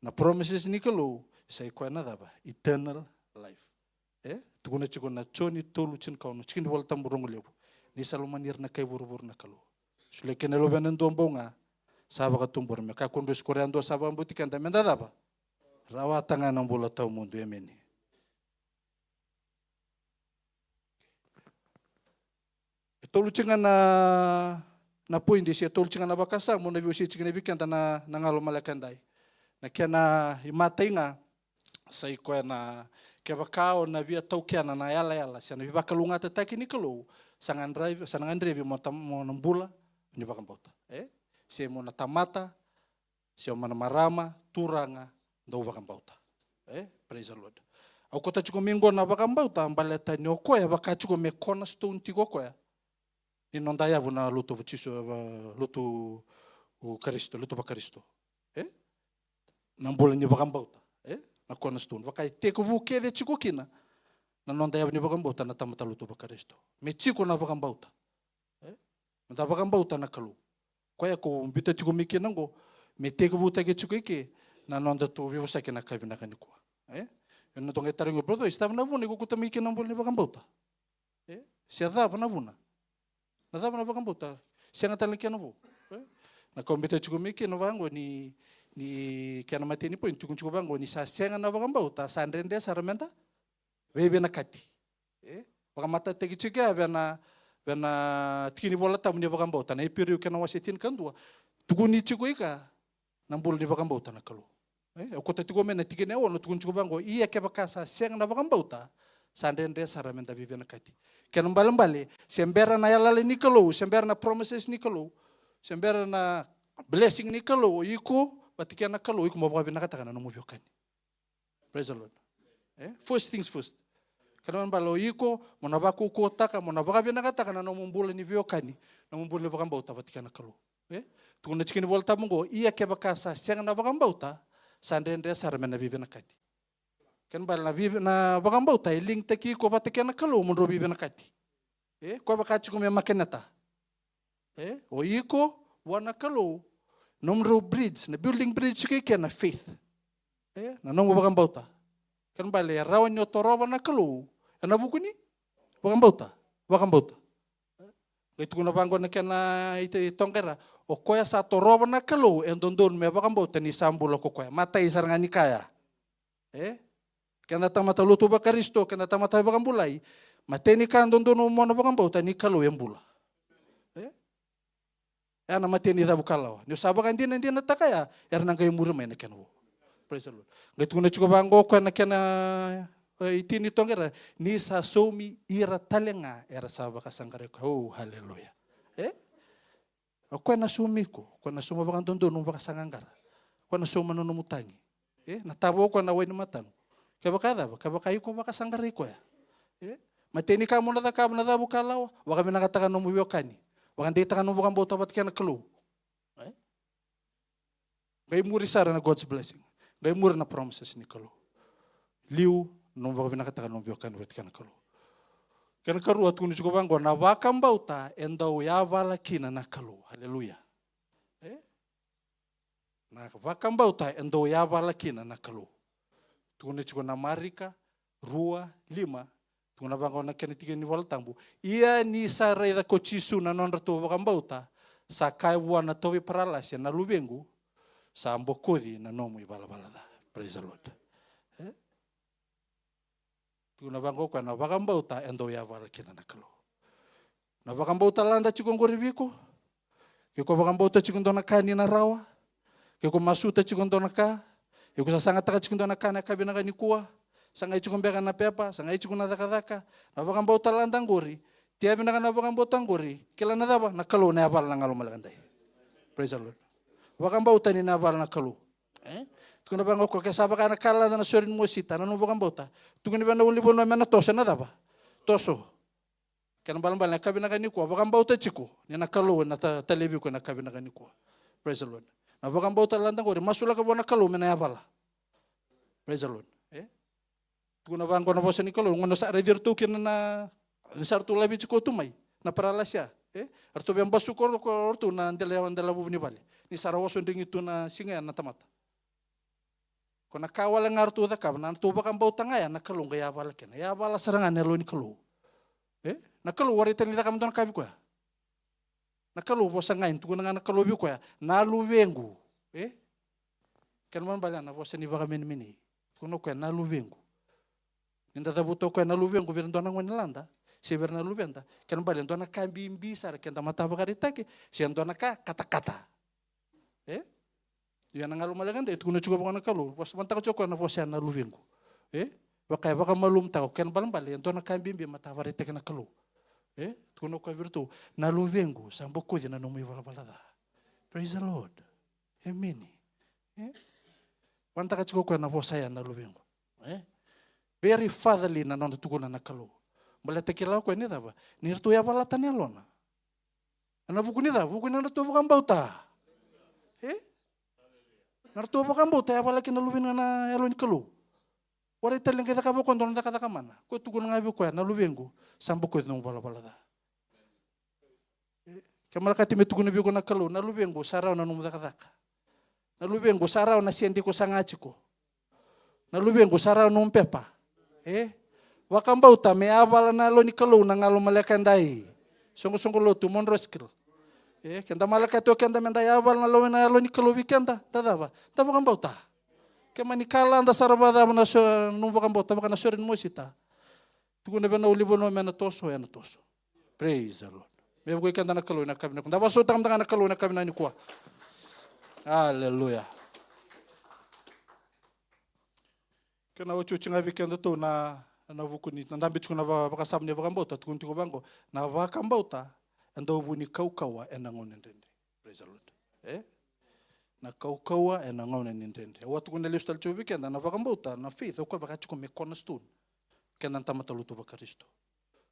na promises ni Kalou, sai koya na cava? Eternal life. E? Tukuna tiko na Joni tolu tinikaono, tiki ni Vola Tabu rogo levu. Ni sa lomani ira na kai vuravura na Kalou. Solia kina na luvena e dua bau ga sa vakatubura, me kakua ni dua sa vakabauti keda, meda cava? Rawata ga na bula tawamudu. Emeni. E tolu tiko ga na, na poidi, se e tolu tiko ga na vakasama au na via wasea tiko vei keda na, na galu maleka edai. Na kena imatai ga, sa i koya na, kevaka o na via taukena na yalayala se na veivakalougatataki ni Kalou, sa gadrevi, sa na gadrevi mo ta-, mo na bula ni vakabauta. E? Se mo na tamata, se o na marama, turaga, dau vakabauta. E? Praise the Lord. Au kauta tiko mai qo na vakabauta, baleta ni o koya vaka tiko me cornerstone tiko o koya ni noda yavu na lotu va-Jisu, va-, lotu u Karisito, lotu vaKarisito. E? Na bula ni vakabauta. E? Na cornerstone. Vaka e tekivu kece tiko kina na noda yavu ni vakabauta na tamata lotu vaKarisito. Me tiko na vakabauta. E? Meda vakabauta na Kalou. Koya ko biuta tiko mai kina qo, me tekivutaki tiko i ke na noda tou veivosaki na ka vinaka nikua. E? E na tou qai tarogi, brother, se cava na vuna iko kauta mai kina na bula ni vakabauta? E? Se cava na vuna? Na cava na vakabauta? Sega tale na kena vo. E? Na ka biuta tiko mai kina vaqo ni, ni kena mateni point, tukuni tiko vaqo ni sa sega na vakabauta, sa dredre sara meda veivinakati. E? Vakamatatataki tiko ya vei na, vei na tiki ni Vola Tabu ni vakabauta, na Iperiu kena wase tinikadua. Tukuni tiko i ke na bula ni vakabauta na Kalou. E? Au kauta tiko mai na tikina e ono, tukuni tiko vaqo, ia kevaka sa sega na vakabauta, sa dredre sara meda veivinakati. Kena ibalebale, se bera na yalayala ni Kalou, se bera na promises ni Kalou, se bera na blessing ni Kalou, o iko vata kei na Kalou, iko mo vakavinakataka na nomu veiwekani. Praise the Lord. E? First things first. Kena ibalebale o iko, mo na vakaukauwataka, mo na vakavinakataka na nomu bula ni veiwekani, nomu bula ni vakabauta vata kei na Kalou. E? Tukuna tiko na iVola Tabu qo, ia kevaka sa sega na vakabauta, sa dredre sara me na veivinakati. Kena ibalebale na veivi-, na vakabauta e linkitaki iko vata kei na Kalou mo drau veivinakati. E? Koya vaka tiko me makeneta. E? O iko vua na Kalou, nomudrau bridge, na building bridge tiko i ke na faith. E? Na nomu vakabauta. Kena ibalebale e rawa ni o torova na Kalou ena vuku ni vakabauta. Vakabauta. Qai tukuna vaqo na kena itoqera, o koya sa torova na Kalou e dodonu me vakabauta ni sa bula ko koya. Matai sara ga ni ka ya. E? Keda tamata lotu vaKarisito, keda tamata vakabulai, matai ni ka dodonu mo na vakabauta ni Kalou e bula. E? E na matai ni cavu kalawa. Ni o sa vakadinadinataka ya, era na qai muri mai na kena vo. Praise the Lord. Qai tukuna tiko vaqo koya na kena, e, itini toqera, ni sa saumi ira tale ga era sa vakasaqarai koya. Oh, hallelujah. E? O koya na saumi iko, o koya na sauma vakadodonu nomu vakasaqaqara. O koya na sauma na nomu tagi. E, na tavo o koya na wai ni mataqu. Kevaka cava, kevaka iko vakasaqarai koya. E, matai ni ka mo na cakava na cavu kalawa, vakavinakataka nomu veiwekani. Vakadeitaka nomu vakabauta vata kei na Kalou. E? Qai muri sara na God's blessing. Qai muri na promises ni Kalou. Liu, nomu vakavinakataka nomu veiwekani vata kei na Kalou. Kena karua tukuni tiko vaqo, na vakabauta e dau yavala kina na Kalou. Hallelujah. E? Na vakabauta e dau yavala kina na Kalou. Tukuni tiko na Marika, rua, lima, tukuna vaqo na kena tiki ni Vola Tabu. Ia ni sa raica ko Jisu na nodratou vakabauta, sa kaya vua na tauvi paralasi, na luvequ, sa bokoci na nomu ivalavala ca. Praise the Lord. E? Tukuna vaqo koya na vakabauta e dau yavala kina na Kalou. Na vakabauta lada tiko qori vei iko. Ke ko vakabauta tiko dua na ka ni na rawa. Ke ko masuta tiko dua na ka. Ke ko sasagataka tiko dua na ka na yakavi vinaka nikua. Sagai tiko beka na pepa, sagai tiko na cakacaka. Na vakabauta lada qori. Tea vinaka na vakabauta qori. Kila na cava, na Kalou na yavala na galu maleka dai. Praise the Lord. Vakabauta ni na yavala na Kalou. E? Tukuna vaqo koya ke sa vaka na ka lada na sore ni mosita, na nomu vakabauta. Tukuni vei na ulunivanua me na toso, e na cava? Toso. Kena ibalebale na yakavi vinaka nikua, vakabauta tiko ni na Kalou ena ta-, talevi iko ena yakavi vinaka nikua. Praise the Lord. Na vakabauta lada qori, masulaka vua na Kalou me na yavala. Praise the Lord. E? Tukuna vaqo na vosa ni Kalou, gauna sa raici iratou kina na, ni sa ratou laveti koya tu mai na paralasi ya. E? Ratou via basuka o ratou na dela, dela vuvu ni vale. Ni sa ra oso dregiti tu na siga ya na tamata. Ko na ka wale ga ratou cakava, na ratou vakabauta ga ya na Kalou qai yavala kina. Yavala sara ga na Yalo ni Kalou. E? Na Kalou warai tale ni cakava dua na ka vei koya. Na Kalou vosa ga, e tukuna ga na Kalou vei koya, na luvequ. E? Kena ibalebale na vosa ni vakamenemenei. Tukuna o koya na luvequ. Ni da cavuta o koya na luvequ vei ira dua na gone lada se vei ira na luveda, kena ibalebale dua na ka bibi sara ke da matavakaraitaki, se dua na ka katakata. E? Ia na galu maleka dai, e tukuna tiko vaka na Kalou, vosa, mataka tiko o koya na vosa ya na luvequ. E? Vaka e vakamalumalumutaka, kena ibalebale e dua na ka bibi e matavakaraitaki na Kalou. E? Tukuna o koya vei iratou, na luvequ, sa bokoci na nomu ivalavala ca. Praise the Lord. Emeni. E? Mataka tiko o koya na vosa ya na luvequ. E? Very fatherly na nona tukuna na Kalou. Baleta kila o koya ni cava? Ni ratou yavalata na yalona. Ena vuku ni cava? Vuku ni nodratou vakabauta. E? Nodratou vakabauta, yavala kina na luve ni, na Yalo ni Kalou. Warai tale ni qai cakava o koya dua na cakacaka mana. Koya tukuna ga vei koya, na luvequ, sa bokoci nomu valavala ca. E? Ke malakati me tukuna vei iko na Kalou, na luvequ, sa rawa na nomu cakacaka. Na luvequ, sa rawa na sede iko saga tiko. Na luvequ, sa rawa nomu pepa. E? Vakabauta me yavala na Yalo ni Kalou na galu maleka dai. Soqosoqo lotu, mo dro skill. E? Keda malakati o keda meda yavala na Yalo, na Yalo ni Kalou vei keda, da cava? Da vakabauta. Ke mani kala da sara vakacava na so, nomu vakabauta, vaka na sore ni mosita. Tukuna vei na ulunivanua me na toso, ena toso. Praise the Lord. Me vukei keda na Kalou ena yakavi nikua. Da vakasautaka mada ga na Kalou ena yakavi nikua. Aleluya. Kena otioti ga vei kedatou na, na vuku ni, na dabe tiko na va-, vakasama ni vakabauta, tukuni tiko vaqo, na vakabauta e dau vu ni kaukauwa ena gauna dredre. Praise the Lord. E? Na kaukauwa ena gauna ni dredre. Au a tukuna lesu tale tiko vei keda, na vakabauta, na faith, o koya vaka tiko me cornerstone. Keda na tamata lotu vaKarisito.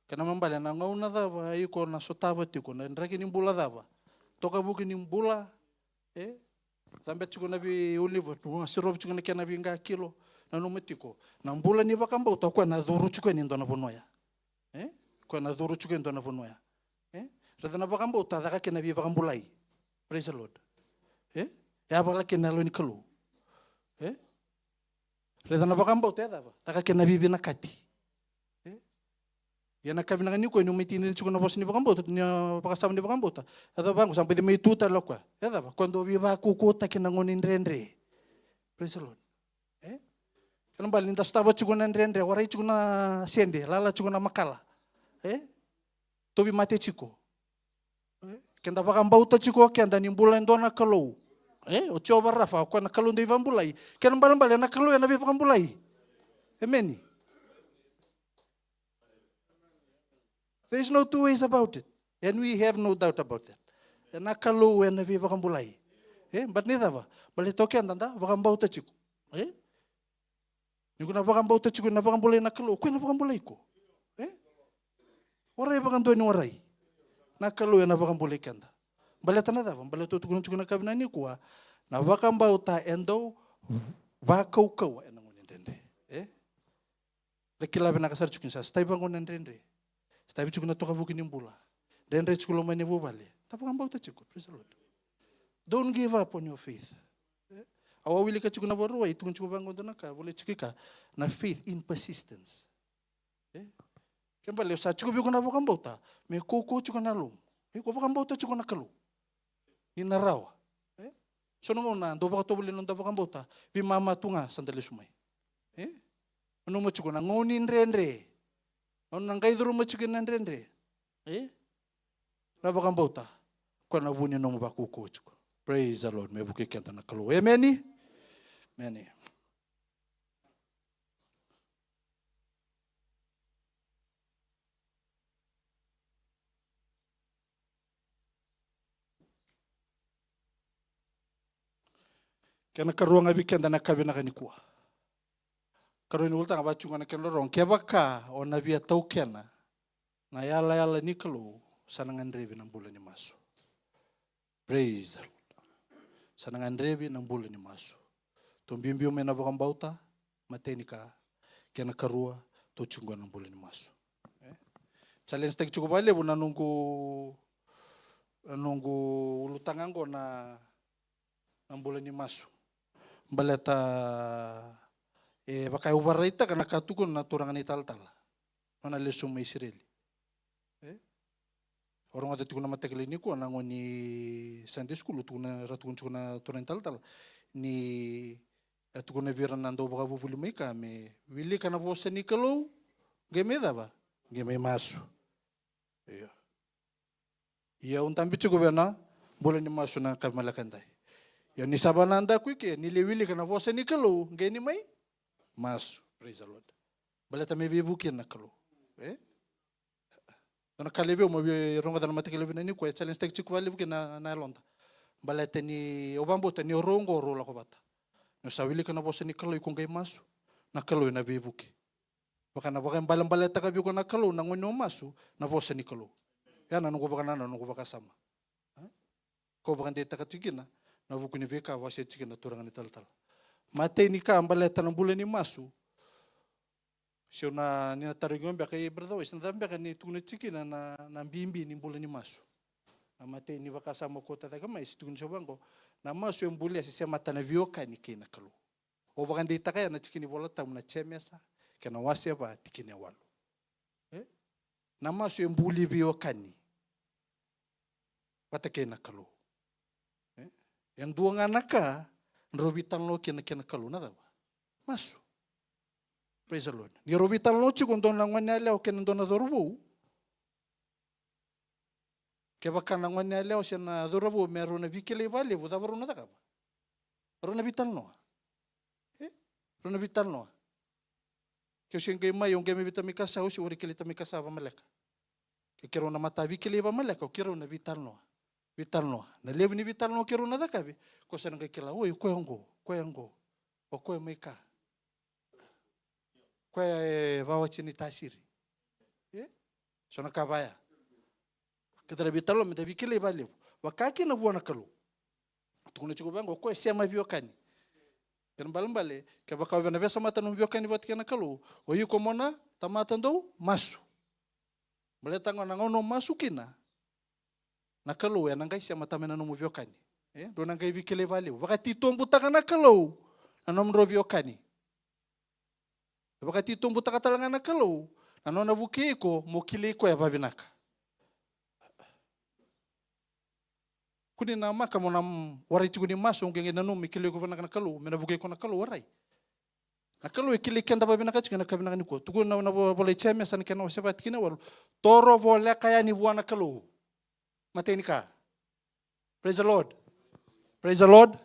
Kena ibalebale na gauna cava iko na sotava tiko, na draki ni bula cava. Toka vuki ni bula, e? Cabe tiko na veiulunivanua, sirova tiko na kena veiqakilo, nanuma tiko. Na bula ni vakabauta, o koya na curu tiko ena dua na vanua ya. E? O koya na curu tiko ena dua na vanua ya. E? Raica na vakabauta, caka kina na veivakabulai. Praise the Lord. E? Yavala kina na Yalo ni Kalou. E? Raica na vakabauta, e cava? Caka kina na veivinakati. E? Ia na yakavi nikua niu mai tini tiko na vosa ni vakabauta, ni, a, vakasama ni vakabauta. E cava vaqo, sa baci mai tu tale o koya. E cava? Koya dau veivakaukauwataki na gauna ni dredre. Praise the Lord. E? Kena ibalebale ni da sotava tiko na dredre, warai tiko na sede, lala tiko na makala. E? Tauvimate tiko. E? Keda vakabauta tiko o keda ni bula e dua na Kalou. E? O Jiova Rafa, o koya na Kalou dau veivakabulai. Kena ibalebale na Kalou ena veivakabulai. Emeni. There is no two ways about it. And we have no doubt about that. Ena Kalou ena veivakabulai. E? But ni cava? Baleta o keda da vakabauta tiko. E? Ni ko na vakabauta tiko na vakabulai na Kalou, o koya na vakabulai iko. E? Warai vakadua ni warai. Na Kalou ena vakabulai keda. Baleta na cava? Baleta au tukuna tiko na yakavi nikua, na vakabauta e dau vakaukauwa ena gauna ni dredre. E? Da kila vinaka sara tiko ni sa sotava vaqo na dredre. Sotava tiko na toka vuki ni bula. Dredre tiko loma ni vuvale. Da vakabauta tiko. Praise the Lord. Don't give up on your faith. E? Au a wilika tiko na Vakarauwai, tukuna tiko vaqo dua na ka, volai tiko i ka, na faith in persistence. E? Kena ibalebale sa tiko vei iko na vakabauta, me kaukaua tiko na yalomu. E, ko vakabauta tiko na Kalou. Ni na rawa. E? So na gauna dau vakatovolei na noda vakabauta, veimama tu ga sa da lesu mai. E? Nanuma tiko na gauna ni dredre. Gauna na qai curuma tiko na dredre. E? Na vakabauta. Koya na vu ni nomu vakaukauwa tiko. Praise the Lord. Me vukei keda na Kalou. Emeni. Emeni. Kena karua ga vei keda na yakavi nikua. Karua ni ulutaga vaka tiko ga na kena rorogo. Kevaka o na via taukena na yalayala ni Kalou, sa na gadrevi na bula ni masu. Praise the Lord. Sa na gadrevi na bula ni masu. Tou biubiu mai na vakabauta, matai ni ka, kena karua, tou tiko qo na bula ni masu. E? Challenge taki tiko vakalevu na noqu, na noqu ulutaga qo na, na bula ni masu. Baleta, e, vaka au vakaraitaka na ka tukuna na turaga na italatala. Nona lesu mai Isireli. O rogoca tiko na mataka lailai nikua na gauna ni Sunday school, tukuna, ra tukuna tiko na turaga ni talatala ni e tukuna vei ira na dau vakavuvuli mai kea me wilika na vosa ni Kalou, qai mai cava? Qai mai masu. Io. Ia au dabe tiko vei na bula ni masu na yakavi maleka edai. Ia ni sa vanadaku i ke, ni lai wilika na vosa ni Kalou, qai ni mai masu. Praise the Lord. Baleta me veivuke na Kalou. E? Dua na ka levu au mai via rogoca na mataka lailai nikua, e challenge taki tiko vakalevu kina na, na yaloda. Baleta ni au vakabauta ni o rau oqo rau lako vata. Ni o sa wilika na vosa ni Kalou, iko qai masu, na Kalou ena veivuke. Vaka na vakaibalebaletaka vei iko na Kalou na gauna o masu, na vosa ni Kalou. Ya na noqu vakanananu, noqu vakasama. A? Kau vakadeitaka tiko kina na vuku ni veika a wasea tiko kina na turaga ni talatala. Matai ni ka baleta na bula ni masu. Se o na, ni na tarogi au beka, e, brother, o sa na cava beka ni tukuna tiko kina na, na bibi ni bula ni masu. Na matai ni vakasama o kauta cake mai, se tukuna tiko vaqo, na masu e bulia se semata na veiwekani kei na Kalou. O vakadeitaka ya na tiki ni Vola Tabu na jemesa kei na wase va tikina e walu. E? Na masu e buli veiwekani vata kei na Kalou. E? E dua ga na ka drau veitalanoa kina kei na Kalou, na cava? Masu. Praise the Lord. Ni rau veitalanoa tiko dua na goneyalewa kei na dua na cauravou, kevaka na goneyalewa se na cauravou me rau na veikilai vakalevu, cava rau na cakava? Rau na veitalanoa. E? Rau na veitalanoa. Ke o se qai mai, o qai mai veitamai kasa, o se warai kilai tamai kasa vamaleka. Ke keirau na mata veikilai vamaleka, o keirau na veitalanoa. Veitalanoa. Na levu ni veitalanoa keirau na cakavi, ko sa na qai kila, oi, koya oqo, koya oqo. O koya mai ka. Koya e vawati ni tasiri. E? So na ka vaya. Keda na veitalanoa, meda veikilai vakalevu. Vaka kina vua na Kalou. Tukuna tiko vaqo, o koya e sema veiwekani. Kena balebale, kevaka o via na veisamata nomu veiwekani vata kei na Kalou, o iko mo na tamata dau masu. Baleta ga na gauna o masu kina, na Kalou ena qai semata mai na nomu veiwekani. E, dou na qai veikilai vakalevu. Vakatitobutaka na Kalou na nomudrau veiwekani. Vakatitobutaka tale ga na Kalou na nona vukei iko mo kilai koya vavinaka. Kua ni namaka mo na warai tiko ni masu, o qai nanuma me kilai iko vinaka na Kalou, me na vukei iko na Kalou, warai. Na Kalou e kilai keda vavinaka tiko ena yakavi vinaka nikua. Tukuna na, na vo-, vola i Jemesa na kena wase va tikina e walu. Toro voleka yani vua na Kalou. Matai ni ka. Praise the Lord. Praise the Lord.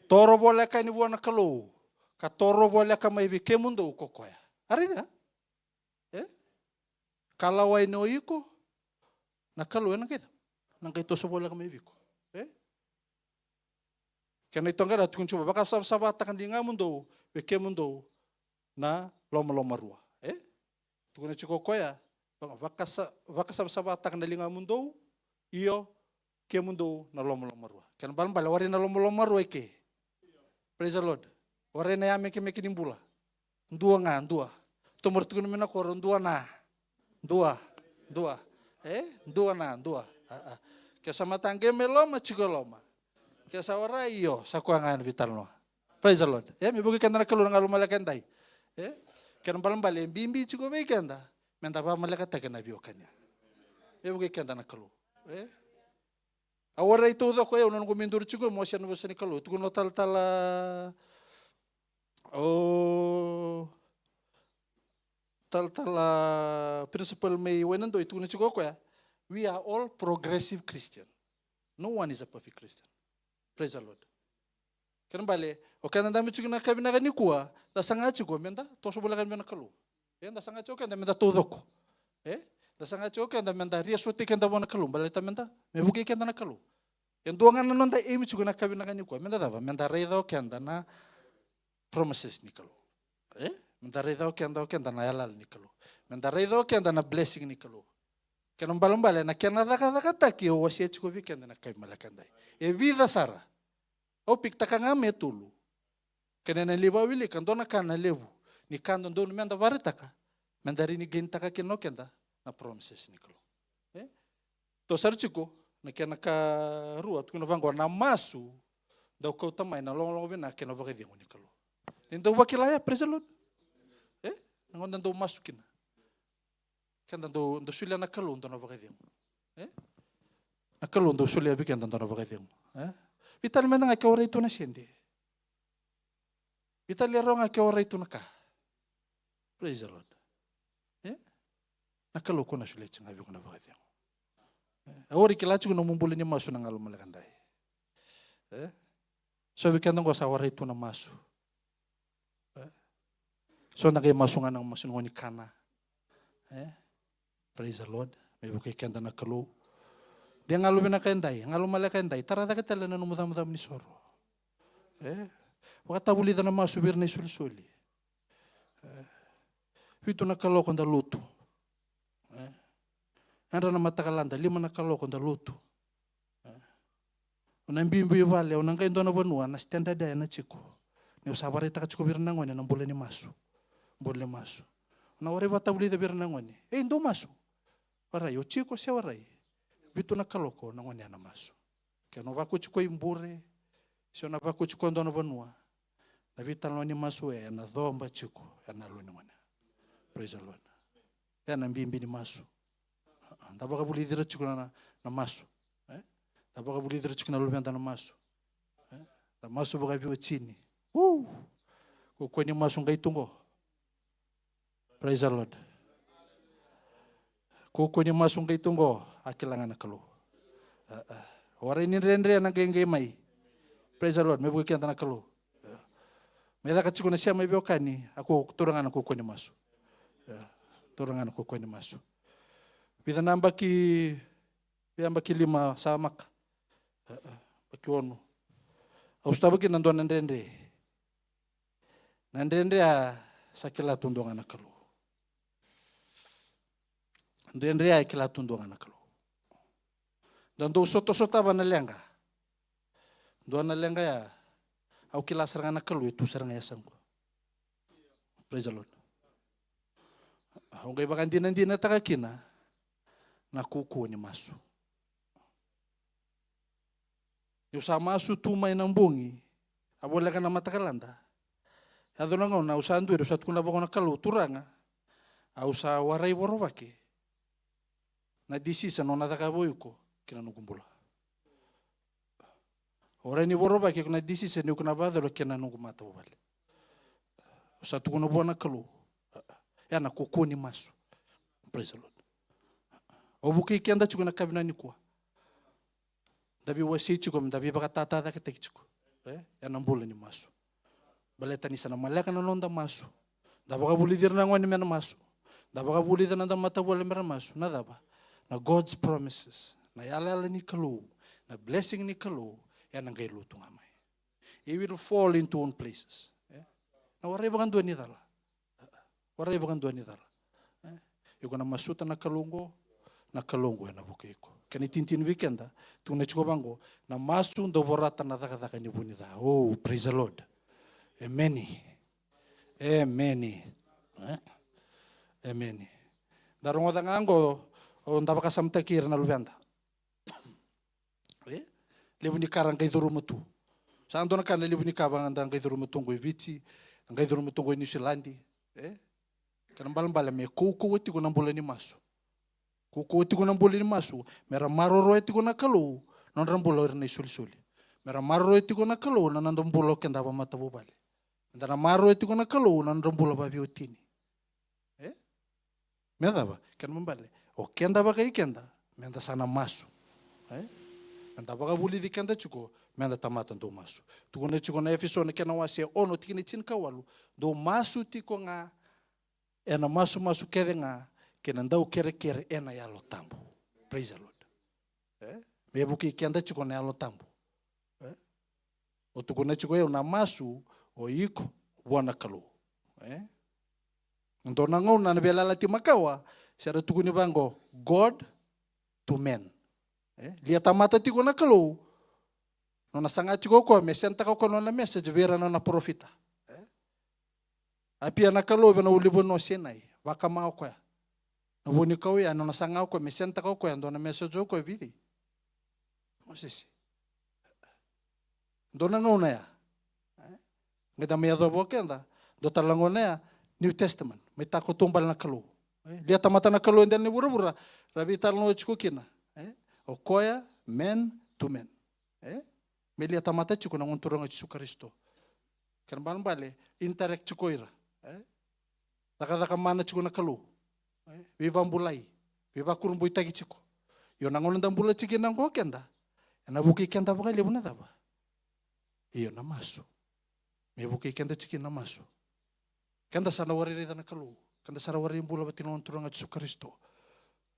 Toro voleka yani vua na Kalou. Ka toro voleka mai vei kemudou ko koya. A raica? E? Ka lawai ni o iko, na Kalou ena qai, na qai toso voleka mai vei iko. E? Kena itoqara tukuna tiko, vakasavasavataka na ligamudou vei kemudou na lomalomarua. E? Tukuna tiko o koya, vaka-, vakasa-, vakasavasavataka na ligamudou, io, kemudou na lomalomarua. Kena balebale, warai na lomalomarua i ke. Praise the Lord. Warai na yamekemeke ni bula. Dua ga, dua. Tomara tukuna mai na koro, dua na. Dua. Dua. E? Dua na, dua. A, a. Ke sa mataqali me loma, tiko e loma. Ke sa warai, io, sa koya ga na veitalanoa. Praise the Lord. E, me vukei keda na Kalou na galu maleka edai. E? Kena balebale, e bibi tiko vei keda meda vamalekataka na veiwekani. Me vukei keda na Kalou. E? A warai taucoko, e, au na noqu me duri tiko, mo wasea na vosa ni Kalou. Tukuna o talatala, o talatala principal mai Wainadoi, tukuna tiko o koya, we are all progressive Christian. No one is a perfect Christian. Praise the Lord. Kena bale, o keda dabe tiko na yakavi vinaka nikua, da saga tiko meda toso voleka vei na Kalou. E, da saga tiko keda meda taucoko. E, da saga tiko keda meda ria soti keda vua na Kalou, baleta meda, me vukei keda na Kalou. E dua ga na noda aim tiko na yakavi vinaka nikua, meda cava, meda raica o keda na promises ni Kalou. E, meda raica o keda, o keda na yalayala ni Kalou. Meda raica o keda na blessing ni Kalou. Kena balebale, na kena cakacakataki au wasea tiko vei keda na yakavi maleka edai. E vica sara. Au pikitaka ga me tolu. Kena na lai vakawilika, dua na ka na levu ni ka dodonu meda vakaraitaka, meda rai ni gaintaka kina o keda na promises ni Kalou. E? Tou sara tiko, na kena karua, tukuna vaqo, na masu, dau kauta mai na logologo vinaka kei na vakacegu ni Kalou. Ni dau vakila ya, praise the Lord. E? Na gauna dau masu kina. Keda dau, dau solia na Kalou dua na vakacegu. E? Na Kalou dau solia vei keda dua na vakacegu. E? Veitalia mada ga ke warai tu na sede. Veitalia rawa ga ke warai tu na ka. Praise the Lord. E? Na Kalou ko na solia tiko ga vei iko na vakacegu. E? Au warai kila tiko na nomu bula ni masu na galu maleka dai. E? So vei keda qo sa warai tu na masu. E? So na qai masu ga na masu ni gone ni kana. E? Praise the Lord. Me vukei keda na Kalou. De galu vinaka edai, galu maleka edai, tara cake tale na nomu camacama ni soro. E? Vakatavulica na masu vei ira na isolisoli. E? Vitu na kaloko da lotu. E? Yadra na matakalada, lima na kaloko da lotu. E? O na biubiu i vale, o na qai dua na vanua, na standard ya ena tiko. Niu sa vakaraitaka tiko vei ira na gone na bula ni masu. Bula ni masu. O na warai vakatavulica vei ira na gone. Ei, dou masu. Warai, o tiko se warai. Vitu na kaloko, na gone ya na masu. Ke o na vakoti koya i bure, se o na vakoti koya dua na vanua, na veitalanoa ni masu e, ena coba tiko ena yalo ni gone. Praise the Lord. Ena bibi ni masu. Da vakavulici ira tiko na, na, na masu. E? Da vakavulici ira tiko na luveda na masu. E? Da masu vakaveiwatini. Woo! Ko koya ni masu qai tu qo. Praise the Lord. Ko koya ni masu qai tu qo, a kila ga na Kalou. A, a. Warai ni dredre na qai qai mai. Praise the Lord. Me vukei keda na Kalou. Me caka tiko na sema i veiwekani, a ko taura ga na ko koya ni masu. Taura ga na ko koya ni masu. Vica na yabaki, vica yabaki lima sa maka. Yabaki ono. Au sotava kina na dua na dredre. Na dredre ya sa kila tu dua ga na Kalou. Dredre ya e kila tu dua ga na Kalou. Da dau sotasotava na leqa. Dua na leqa ya, au kila sara ga na Kalou e tu sara ga e yasaqu. Praise the Lord. Au qai vakadinadinataka kina na kaukauwa ni masu. Niu sa masu tu mai na bogi, a voleka na matakalada. Yaco na gauna au sa duri, au sa tukuna vaqo na Kalou, Turaga, au sa warai Vorovake na decision o na cakava o iko kei na noqu bula. Warai ni Vorovake iko na decision o iko na vakayacora kei na noqu matavuvale. Au sa tukuna vua na Kalou. Ya na kaukauwa ni masu. Praise the Lord. Au vukei keda tiko na yakavi nikua. Da veiwasei tiko, da veivakatatacaketaki tiko. E? Ena bula ni masu. Baleta ni sa na maleka na noda masu. Da vakavulici ira na gone me na masu. Da vakavulici na noda matavuvale me ra masu. Na cava? Na God's promises. Na yalayala ni Kalou. Na blessing ni Kalou. Ena qai lotu ga mai. It will fall into own places. E? Na warai vakadua ni cala. Warai vakadua ni cala. E? Iko na masuta na Kalou oqo, na Kalou oqo ena vukei iko. Kena itinitini vei keda, tukuna tiko vaqo, na masu dau vorata na cakacaka ni vunica. Oh, praise the Lord. Emeni. Emeni. E? Emeni. Da rogoca ga oqo, o da vakasamataki ira na luveda. E? Levu ni ka ra qai curuma tu. Sa dua na ka na levu ni ka vaka da qai curuma tu qo i Viti, da qai curuma tu qo i Niusiladi. E? Kena balebale me kaukauwa tiko na bula ni masu. Kaukauwa tiko na bula ni masu. Me ra maroroya tiko na Kalou na nodra bula o ira na isolisoli. Me ra maroroya tiko na Kalou na nodra bula o keda vamatavuvale. Me da na maroroya tiko na Kalou na nodra bula vaveiwatini. E? Me cava? Kena balebale. O keda vakai keda, me da sa na masu. E? Me da vakavulici keda tiko, me da tamata dau masu. Tukuna tiko na Efeso na kena wase ono tikina tinikawalu, dou masu tiko ga, ena masumasu kece ga, kei na dau kerekere ena Yalo Tabu. Praise the Lord. E? Me vukei keda tiko na Yalo Tabu. E? O tukuna tiko, au na masu, o iko, vua na Kalou. E? Dua na gauna na Veiyalayalati Makawa, se ra tukuni vaqo, God to man. E? Lia tamata tiko na Kalou, nona saga tiko o koya me senditaka o koya nona message vei ira na nona parofita. E? Apia na Kalou vei na ulunivanua o Sinai, vakama o koya. Na vunikau ya, nona saga o koya me senditaka o koya, dua na message o koya vei cei? Mosese. Dua na gauna ya. E? Qai da mai yacova o keda, dua tale na gauna ya, New Testament, mai takotaubale na Kalou. E? Lia tamata na Kalou e dela ni vuravura, ra veitalanoa tiko kina. E? O koya, man to man. E? Me lia tamata tiko na Gone Turaga o Jisu Karisito. Kena balebale, interact tiko ira. E? Cakacaka mana tiko na Kalou. E? Veivabulai, veivakurabuitaki tiko. Io, na gauna da bula tiko kina oqo keda, ena vukei keda vakalevu na cava? Io, na masu. Me vukei keda tiko kina na masu. Keda sa na warai raica na Kalou. Keda sa na warai bula vata na Gone Turaga o Jisu Karisito.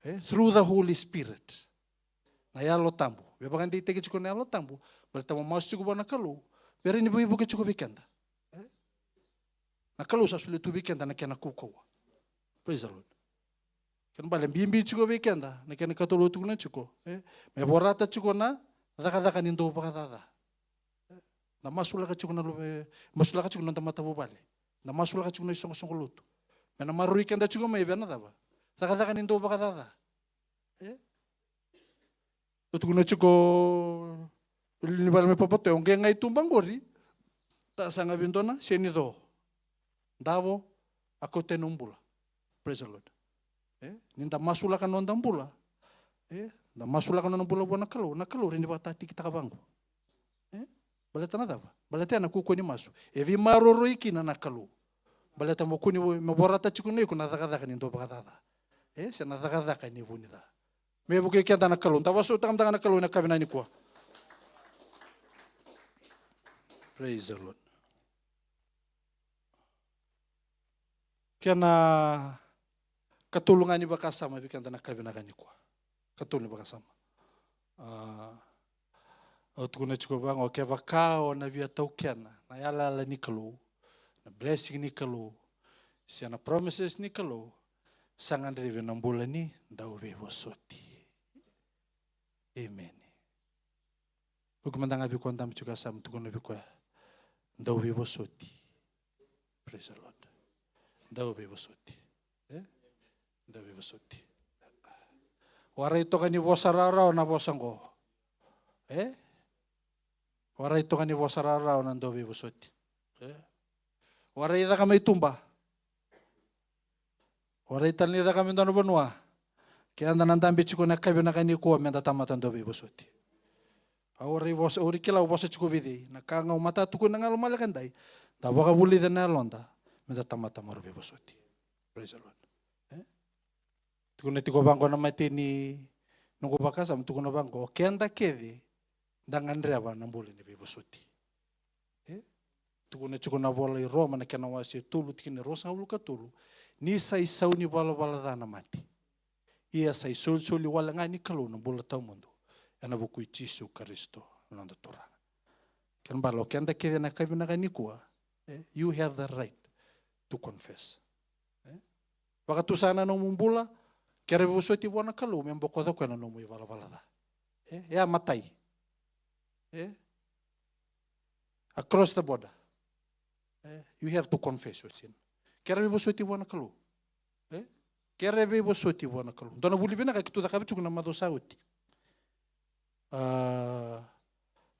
E? Through the Holy Spirit. Na Yalo Tabu. Me vakadeitaki tiko na Yalo Tabu. Baleta mo masu tiko vua na Kalou. Me rawa ni veivuke tiko vei keda. E? Na Kalou sa solia tu vei keda na kena kaukauwa. Praise the Lord. Kena bale bibi tiko vei keda na kena ikatolu au tukuna tiko, e? Me vorata tiko na cakacaka ni dau vakacaca. E? Da masulaka tiko na luve, masulaka tiko na noda matavuvale. Da masulaka tiko na isoqosoqo lotu. Me na maroroi keda tiko mai vei na cava? Cakacaka ni dau vakacaca. E? Au tukuna tiko, ni vale mai Papatoetoe, o qai ga i tuba qori, da saga vei dua na seni co. Davo, a kauta e nomu bula. Praise the Lord. E? Ni da masulaka na noda bula. E? Da masulaka na noda bula vua na Kalou. Na Kalou rawa ni vakatatikitaka vaqo. E? Baleta na cava? Baleta na kaukauwa ni masu. E veimaroroi kina na Kalou. Baleta mo kua ni vo-, mo vorata tiko na iko na cakacaka ni dau vakacaca. E? Se na cakacaka ni vunica. Me vukei keda na Kalou. Da vakasautaka mada ga na Kalou ena yakavi nikua. Praise the Lord. Kena katolu ga ni vakasama vei keda na yakavi nikua. Katolu ni vakasama. A, au tukuna tiko vaqo, kevaka o na via taukena na yalayala ni Kalou, na blessing ni Kalou, se na promises ni Kalou, sa gadrevi na bula ni dauveivosoti. Amen. Vuki mada ga vei koya dabe tiko e yasamu, tukuna vei koya, dauveivosoti. Praise the Lord. Dauveivosoti. E? Dauveivosoti. Warai toka ni vosa rawarawa na vosa qo. E? Warai toka ni vosa rawarawa na dauveivosoti. E? Warai caka mai tuba. Warai tale ni caka mai dua na vanua. Keda na dabe tiko na yakavi nikua meda tamata dauveivosoti. Au warai vosa, au warai kila au vosa tiko vei cei. Na ka ga au matata tukuna ga lomaleka edai. Da vakavulica na yaloda. Meda tamata marau veivosoti. Praise the Lord. E? Tukuna tiko vaqo na imatai ni noqu vakasama, tukuna vaqo, keda kece da gadreva na bula ni veivosoti. E? Tukuna tiko na ivola i Roma na kena wase tolu tikina ruasagavulu ka tolu, ni sa isau ni valavala ca na mate. Ia sa isolisoli wale ga ni Kalou na bula tawamudu ena vuku i Jisu Karisito na noda Turaga. Kena bale o keda kece na yakavi nikua, e, you have the right to confess. E? Vakatusa na nomu bula, kere veivosoti vua na Kalou me bokoca koya na nomu ivalavala ca. E, e a matai. E? Across the border. E? You have to confess your sin. Kere veivosoti vua na Kalou. E? Kere veivosoti vua na Kalou. Dua na vuli vinaka keitou cakava tiko na macawa sa oti. A,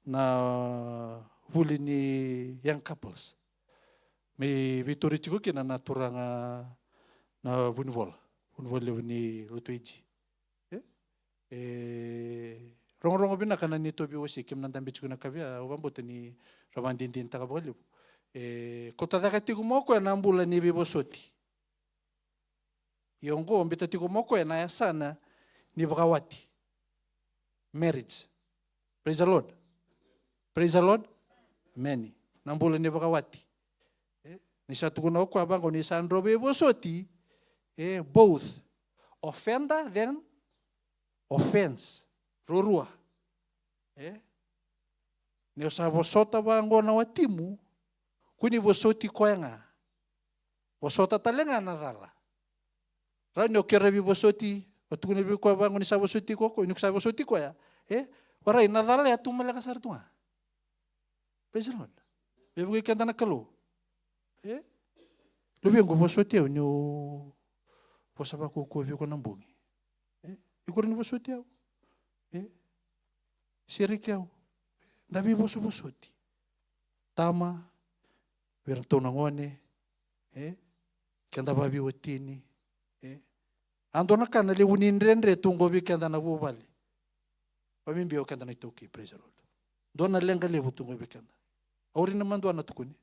na vuli ni young couples. Me veitori tiko kina na turaga na vunivola. Vunivola levu ni lotu Eiji. E? E rogorogo vinaka na neitou veiwasei, keimami na dabe tiko na kavia, au vakabauta ni ra vakadinadinataka vakalevu. E kauta cake tiko mai o koya na bula ni veivosoti. Ia oqo, biuta tiko mai o koya na yasana ni vakawati. Marriage. Praise the Lord. Praise the Lord. Amen. Na bula ni vakawati. E, ni sa tukuna o koya vaqo ni sa dro veivosoti. E, both. Offender, then offense. Ruarua. E? Ni o sa vosota vaqo na watimu, kua ni vosoti koya ga. Vosota tale ga na cala. Rawa ni o kere veivosoti, o tukuna vei koya vaqo ni sa vosoti koya, ni ko sa vosoti koya. E? Warai na cala e a tu maleka sara tu ga. Praise the Lord. Me vukei keda na Kalou. E? Luvequ, vosoti au niu vosa vakaukauwa vei iko na bogi. E? Iko rawa ni vosoti au. E? Sereki au. Da veivosovosoti. Tama, vei iratou na gone. E? Keda vaveiwatini. E? A dua na ka na levu ni dredre tu qo vei keda na vuvale. Vakabibi o keda na iTaukei, praise the Lord. Dua na leqa levu tu qo vei keda. Au raica madua na tukuni.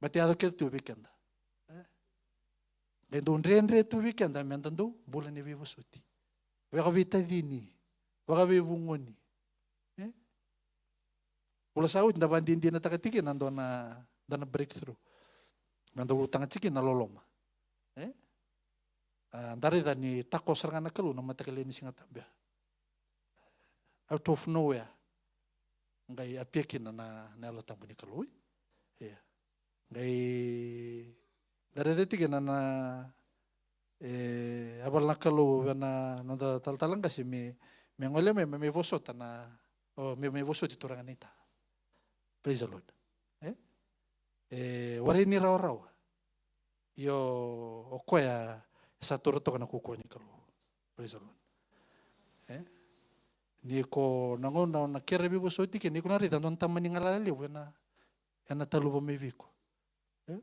Baleta e yaco kece tu vei keda. E? Qai dau dredre tu vei keda meda dau bula ni veivosoti. Vakaveitacini, vakaveivugoni. E? Vula sa oti da vakadinadinataka tiko na dua na, dua na breakthrough. Meda ulutaga tiko na loloma. E? A, da raica ni takoso sara ga na Kalou na mataka lailai ni Siga Tabu. Out of nowhere. Qai appear kina na, na Yalo Tabu ni Kalou. Ia. Qai da raica tiko na, na, e, a vala na Kalou vei na noda talatala qase me, me gole mai, me, me vosota na, o, me, me vosoti turaga na ita. Praise the Lord. E? E, warai ni rawarawa. Io, o koya sa taura toka na kaukauwa ni Kalou. Praise the Lord. E? Ni ko na gauna na kere veivosoti kina, ni ko na raica dua na tamani galala levu ena, ena taluva mai vei iko. E?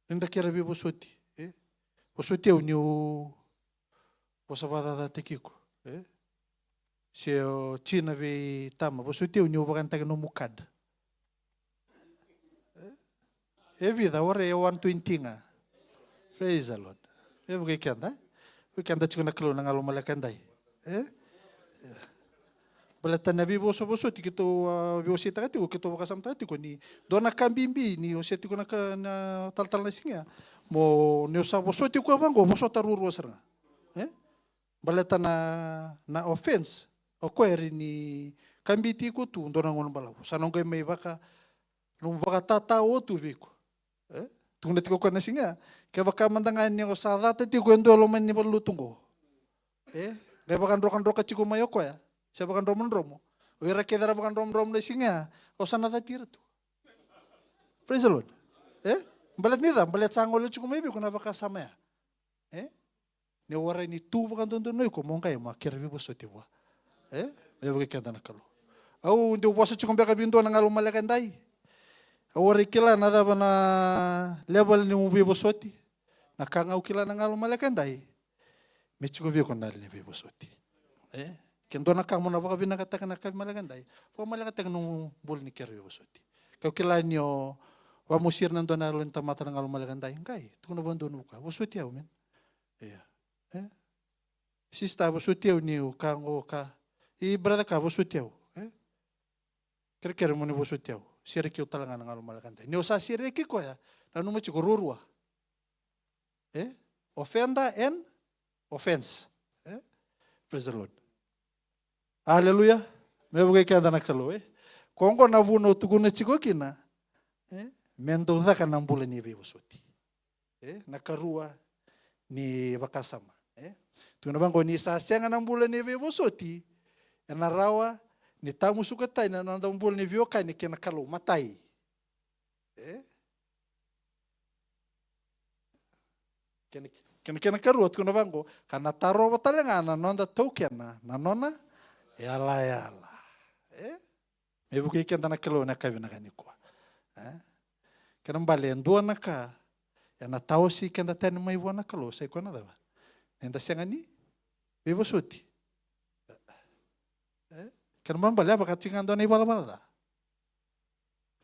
Ni da kere veivosoti. E? Vosoti au niu vosa vakacacataki iko. E? Se o tina vei tama, vosoti au niu vakayagataki nomu card. E? E vica, warai e one twenty ga. Praise the Lord. E vukei keda, e? Vukei keda tiko na Kalou na galu maleka edai. E? Baleta na veivosovosoti keitou, a, veiwaseitaka tiko, keitou vakasamataka tiko ni dua na ka bibi ni wasea tiko na ka na talatala na siga. Mo ni o sa vosoti koya vaqo, vosota ruarua sara ga. E? Baleta na, na offense, o koya e rawa ni kabiti iko tu dua na gauna balavu. Sa na qai mai vaka, nomu vakatatao tu vei iko. E? Tukuna tiko o koya na siga, kevaka mada ga ni o sa cata tiko e dua e loma ni valenilotu qo. E? Qai vakadrokadroka tiko mai o koya. Se vakadromodromo. O ira kece era vakadromodromo na siga, o sa na cati ira tu. Praise the Lord. E? Baleta ni cava, baleta sa gole tiko mai vei iko na vakasama ya. E? Ni warai ni tu vakadodonu iko mo qai mo kere veivosoti vua. E? Me vukei keda na Kalou. Au dau vosa tiko beka vei dua na galu maleka edai. Au warai kila na cava na level ni nomu veivosoti. Na ka ga au kila na galu maleka edai. Me tiko vei iko na level ni veivosoti. E? Ke dua na ka mo na vakavinakataka na yakavi maleka edai. Vakamalekataka nomu bula ni kere veivosoti. Ke o kila ni o vakamosiri na dua na yalo ni tamata na galu maleka edai. Qai, tukuna vakadua nomu ka. Vosoti au, man. Ia. E? Sista, vosoti au niu ka qo ka. I brother ka, vosoti au. E? Kerekere mo ni vosoti au. Sereki au tale ga na galu maleka edai. Ni o sa sereki koya, nanuma tiko ruarua. E? Offender and offense. E? Praise the Lord. Aleluya. Me vukei keda na Kalou, e? Ko qo na vuna au tukuna tiko kina, e? Me dau caka na bula ni veivosoti. E? Na karua ni vakasama. E? Tukuna vaqo ni sa sega na bula ni veivosoti, ena rawa ni tamusuka tani na noda bula ni veiwekani kei na Kalou. Matai. E? Kena, kena, kena karua tukuna vaqo, ka na tarova tale ga na noda taukena na nona yalayala. E? Me vukei keda na Kalou na yakavi vinaka nikua. E? Kena bale e dua na ka ena tawasi keda tani mai vua na Kalou, sa i koya na cava? Ni da sega ni veivosoti. E? Kena bale a vaka tiko ga dua na ivalavala ca.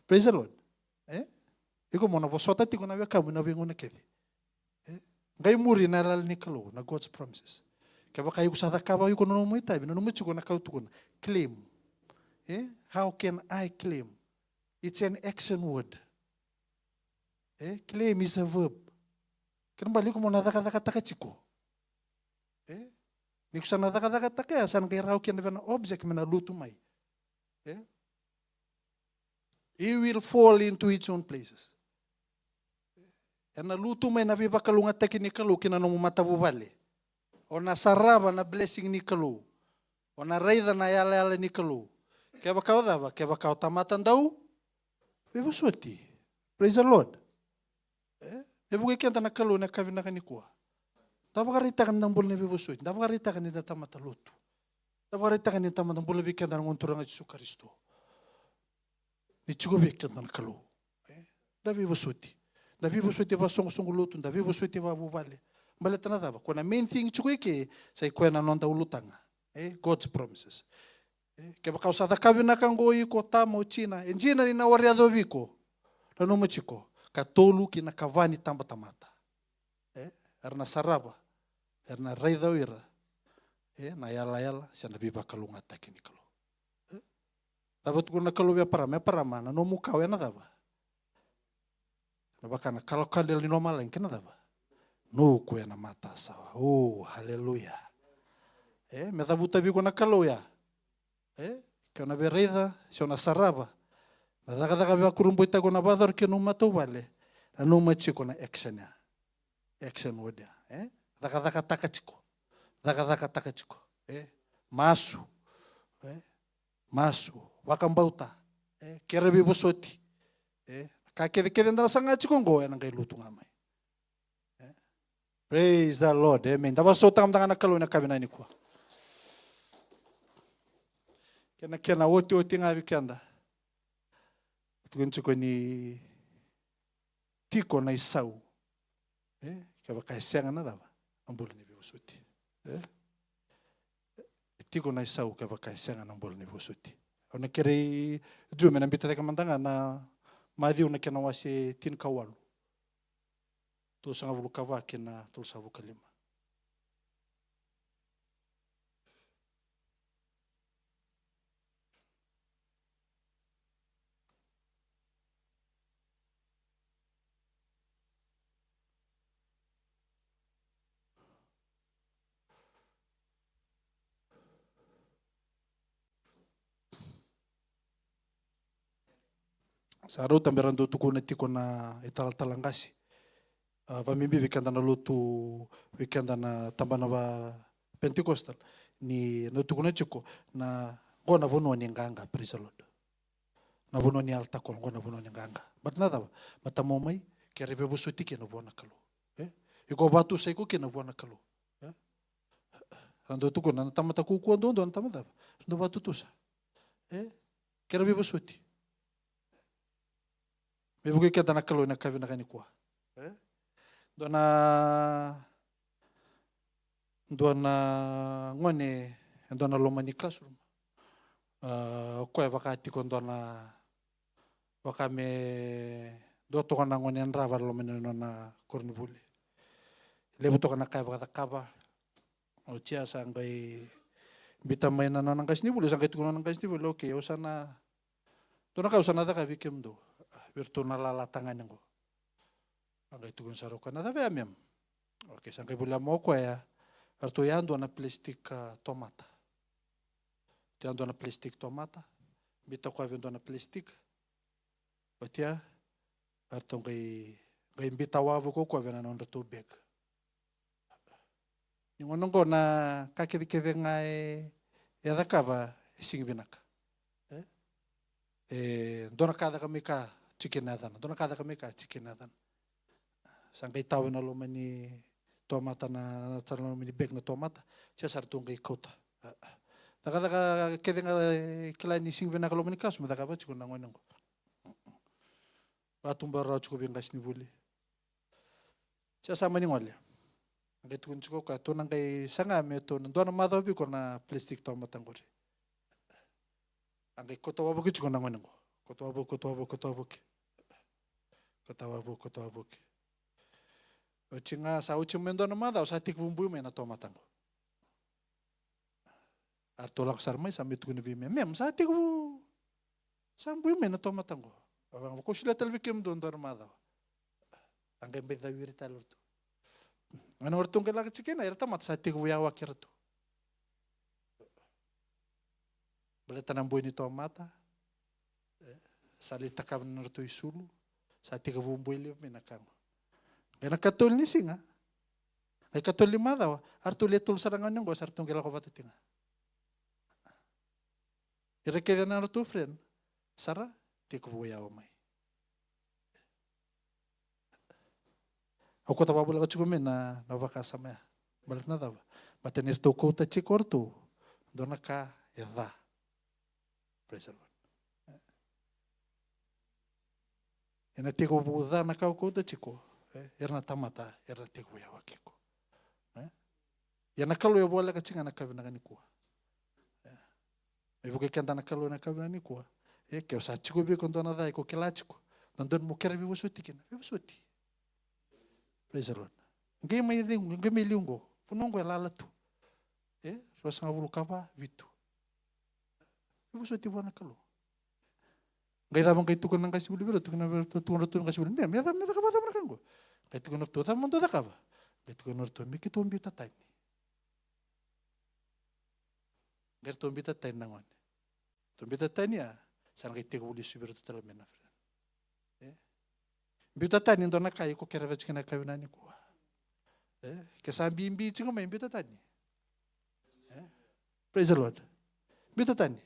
Praise the Lord. E? Iko mo na vosota tiko na wekamu ena veigauna kece. E? Qai muri na yalayala ni Kalou, na God's promises. Kevaka iko sa cakava iko na nomu itavi, nanuma tiko na ka au tukuna. Claim. E? How can I claim? It's an action word. E? Claim is a verb. Kena bale iko mo na cakacakataka tiko. E? Ni ko sa na cakacakataka ya, sa na qai rawa kina vei na object me na lutu mai. E? It will fall into its own places. Ena lutu mai na veivakalougatataki ni Kalou ki na nomu matavuvale. O na sarava na blessing ni Kalou. O na raica na yalayala ni Kalou. Kevaka o cava, kevaka o tamata dau veivosoti. Praise the Lord. E? Me vukei keda na Kalou na yakavi vinaka nikua. Da vakaraitaka ni da bula ni veivosoti. Da vakaraitaka ni da tamata lotu. Da vakaraitaka ni da tamata bula vei keda na Gone Turaga Jisu Karisito. Ni tiko vei keda na Kalou. E? Da veivosoti. Da veivosoti vakasoqosoqo lotu, da veivosoti vakavuvale. Baleta na cava? Ko na main thing tiko i ke, sa i koya na noda ulutaga. E, God's promises. E, kevaka o sa caka vinaka qo iko, tama, o tina, e dina ni na wari yacovi iko. Nanuma tiko, ka tolu ki na ka va ni tabatamata. E, era na sarava, era na raica o ira, e, na yalayala se na veivakalougatataki ni Kalou. E, cava tukuna na Kalou vei Eparama? Eparama, na nomu kawa ena cava? Na vaka na kalokalo ni lomalagi kei na cava? Nuku ena matasawa. O, haleluya. E, me cavuta vei iko na Kalou ya. E, ke o na via raica se o na sarava na cakacaka veivakurabuitaki o na vakayacora ki na nomu matavuvale, nanuma tiko na action ya. Action word ya. E, cakacakataka tiko. Cakacakataka tiko. E, masu. E, masu. Vakabauta. E, kere veivosoti. E, ka kece kece da na saga tiko qo ena qai lutu ga mai. E, praise the Lord. Amen. Da vakasautaka mada ga na Kalou ena yakavi nikua. Kena, kena otioti ga vei keda. Tukuni tiko ni tiko na isau. E, kevaka e sega na cava? Na bula ni veivosoti. E, e tiko na isau kevaka e sega na bula ni veivosoti. Au na kerei Ju me na biuta cake mada ga na Maciu na kena wase tinikawalu. Tolusagavulu ka va kei na tolusagavulu ka lima. Sa rauta me ra dau tukuna tiko na italatala qase. A, vakabibi vei keda na lotu, vei keda na tabana va Pentecostal, ni na tukuna tiko na, qo na vanua ni qaqa, praise the Lord. Na vanua ni altar call, qo na vanua ni qaqa. But na cava? Matamau mai, kere veivosoti kina vua na Kalou. E? Iko vakatusa iko kina vua na Kalou. E? Ra dau tukuna na tamata kaukaua duadua na tamata cava? Ra dau vakatutusa. E? Kere veivosoti. Me vukei keda na Kalou ena yakavi nikua. E? Dua na, dua na gone, e dua na loma ni classroom. A, o koya vaka tiko dua na, vaka me dua toka na gone yadrava loma ni nona koronivuli. Levu toka na ka e vakacakava. Oti ya sa qai biuta mai na nona qasenivuli, sa qai tukuna na nona qasenivuli, okay, au sa na, dua na ka au sa na cakava vei kemudou, vei iratou na lala tagane qo. A qai tukuna sara o koya, na cava ya mem? Okay, sa qai volia mai o koya, eratou yadua na plastic, a, tomata. Eratou yadua na plastic tomata, biuta o koya vei dua na plastic. Oti ya, eratou qai, qai biuta wavoki o koya vei na nodratou bag. Ni gauna qo na ka kecekece ga e, e cakava e sega ni vinaka. E? E, dua na ka caka mai ka tiko kina na yacana, dua na ka caka mai ka tiko kina na yacana. Sa qai tawa ena loma ni tomata na, na, na loma ni bag na tomata. Oti ya sa ratou qai kauta. A, a. Cakacaka kece ga e kila ni sega ni vinaka loma ni classroom, cakava tiko na gone qo. Vakatubu rawa tiko vei qasenivuli. Oti ya sa mani gole. A qai tukuna tiko o koya, tou na qai saga me tou na dua na macawa vei iko na plastic tomata qori. A qai kauta wavoki tiko na gone qo. Kauta wavoki, kauta wavoki, kauta wavoki. Kauta wavoki, kauta wavoki. Oti ga sa oti mai dua na macawa, sa tekivu bui mai na tomata qo. A ratou lako sara mai, sa mai tukuna vei mem, mem, sa tekivu, sa bui mai na tomata qo. A vaka, ko solia tale vei kemudou dua na macawa. A qai bai cawiri tale o ratou. Gauna o ratou qai lako tiko kina, era tamata sa tekivu yawaki eratou. Baleta na bui ni tomata, e, sa lai takava na nodratou isulu, sa tekivu bui levu mai na ka qo. Qai na katolu ni siga, qai katolu ni macawa, a ratou lewe tolu sara ga ni qo, sa ratou qai lako vata tiko ga. Ira kece na nodratou friend, sa ra tekivu yawa mai. Au kauta vakavoleka tiko mai na, na vakasama ya. Baleta na cava? Baleta ni ratou kauta tiko o ratou dua na ka e ca. Praise the Lord. Ena tekivu ca na ka au kauta tiko, e, era na tamata, era na tekivu yawaki iko. E? Ia na Kalou e voleka tiko ga na ka vinaka nikua. Me vukei keda na Kalou ena yakavi nikua. E, ke o sa tiko vei iko dua na ca iko kila tiko, dodonu mo kere veivosoti kina. Veivosoti. Praise the Lord. Qai mai liu, qai mai liu qo. Vanua qo e lala tu. E, ruasagavulu ka va, vitu. Veivosoti vua na Kalou. Qai cava qai tukuna na qai sivuli vei iratou, tukuna vei iratou, tukuna ratou na qai sivuli. Me, me cava, me cakava cava na ka qo. Qai tukuna ratou, cava mo dou cakava? Qai tukuna ratou, me keitou biuta tani. Qai ratou biuta tani na gone. Ratou biuta tani ya, sa na qai tekivu lesu vei iratou tale mai na friend. E? Biuta tani e dua na ka iko kere vei iko na yakavi nikua. E? Ke sa bibi tiko mai, biuta tani. E? Praise the Lord. Biuta tani.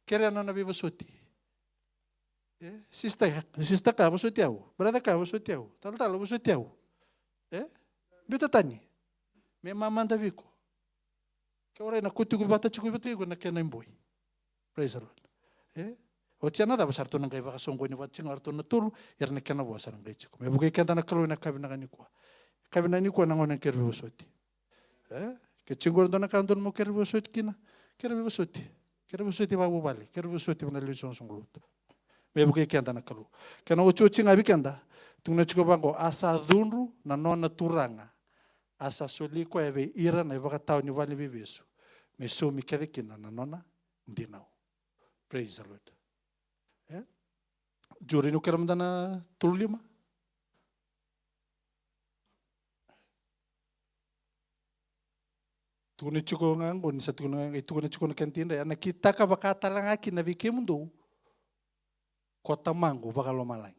Kerea nona veivosoti. E? Sister, sister ka, vosoti au. Brother ka, vosoti au. Talatala, vosoti au. E? Biuta tani. Me mamada vei iko. Ke o rai na kauti iko vata tiko, vata iko na kena iboi. Praise the Lord. E? Oti ya na cava, sa ratou na qai vakasoqoni vata tiko ga o ratou na tolu, ia na kena vo sa na qai tiko. Me vukei keda na Kalou ena yakavi nikua. Yakavi nikua na gauna ni kere veivosoti. E? Ke tiko e dua na ka dodonu mo kere veivosoti kina, kere veivosoti. Kere veivosoti vakavuvale, kere veivosoti vua na lewe ni soqosoqo lotu. Me vukei keda na Kalou. Kena otioti ga vei keda, tukuna tiko vaqo, a sa cudru na nona turaga, a sa soli koya vei ira na ivakatawa ni valeniveivesu, me saumi kece kina na nona dinau. Praise the Lord. E? Juri, ni o kere mada na tolu lima. Tukuna tiko ga qo, ni sa tukuna ga, e tukuna tiko na kena tidai, ena kitaka vaka tale ga kina vei kemudou ko Tamaqu vakalomalagi,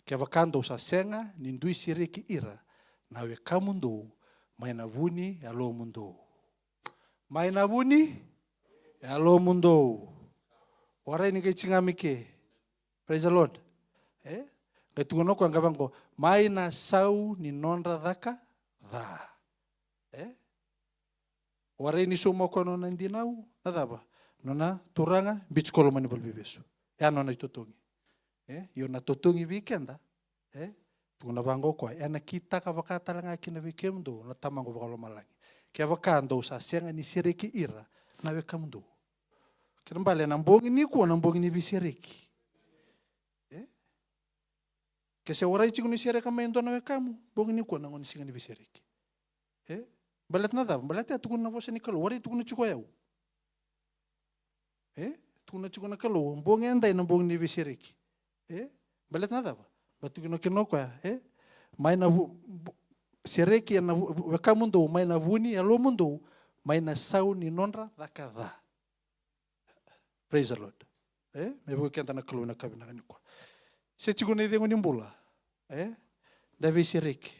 kevaka dou sa sega ni dui sereki ira na wekamudou mai na vu ni yalomudou. Mai na vu ni yalomudou. Warai ni qai tiko ga mai ke. Praise the Lord. E? Qai tukuna o koya ga vaqo, mai na sau ni nodra caka ca. E? Warai ni sauma o koya nona dinau, na cava? Nona turaga, biuti koya loma ni valeniveivesu. E a nona itotogi. E? Io, na totogi vei keda. E? Tukuna vaqo o koya, ena kitaka vaka tale ga kina vei kemudou na Tamaqu vakalomalagi, kevaka dou sa sega ni sereki ira na wekamudou. Kena bale na bogi nikua na bogi ni veisereki. E? Ke se warai tiko ni sereka mai e dua na wekamu, bogi nikua na gauna ni siga ni veisereki. E? Baleta na cava? Baleta e tukuna na vosa ni Kalou, warai tukuna tiko o yau. E? Tukuna tiko na Kalou, bogi edai na bogi ni veisereki. E? Baleta na cava? Ba tukuna kina o koya, e? Mai na vu-, bu-, sereki ena vu-, vu-, wekamudou, mai na vu ni yalomudou, mai na sau ni nodra caka ca. Praise the Lord. E? Me vukei keda na Kalou ena yakavi nikua. Se tiko na icegu ni bula. E? Da veisereki.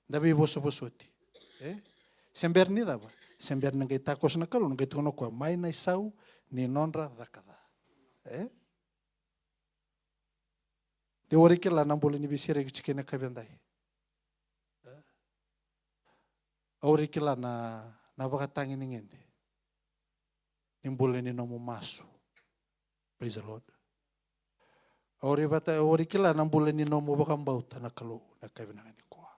Da veivosovosoti. E? Se bera ni cava? Se bera ni qai takoso na Kalou, na qai tukuna o koya, mai na isau ni nodra caka ca. E? De warai kila na bula ni veisereki tiko ena yakavi edai. E? Au warai kila na, na vakatagedegede ni bula ni nomu masu. Praise the Lord. Au warai vata, au warai kila na bula ni nomu vakabauta na Kalou na yakavi nikua.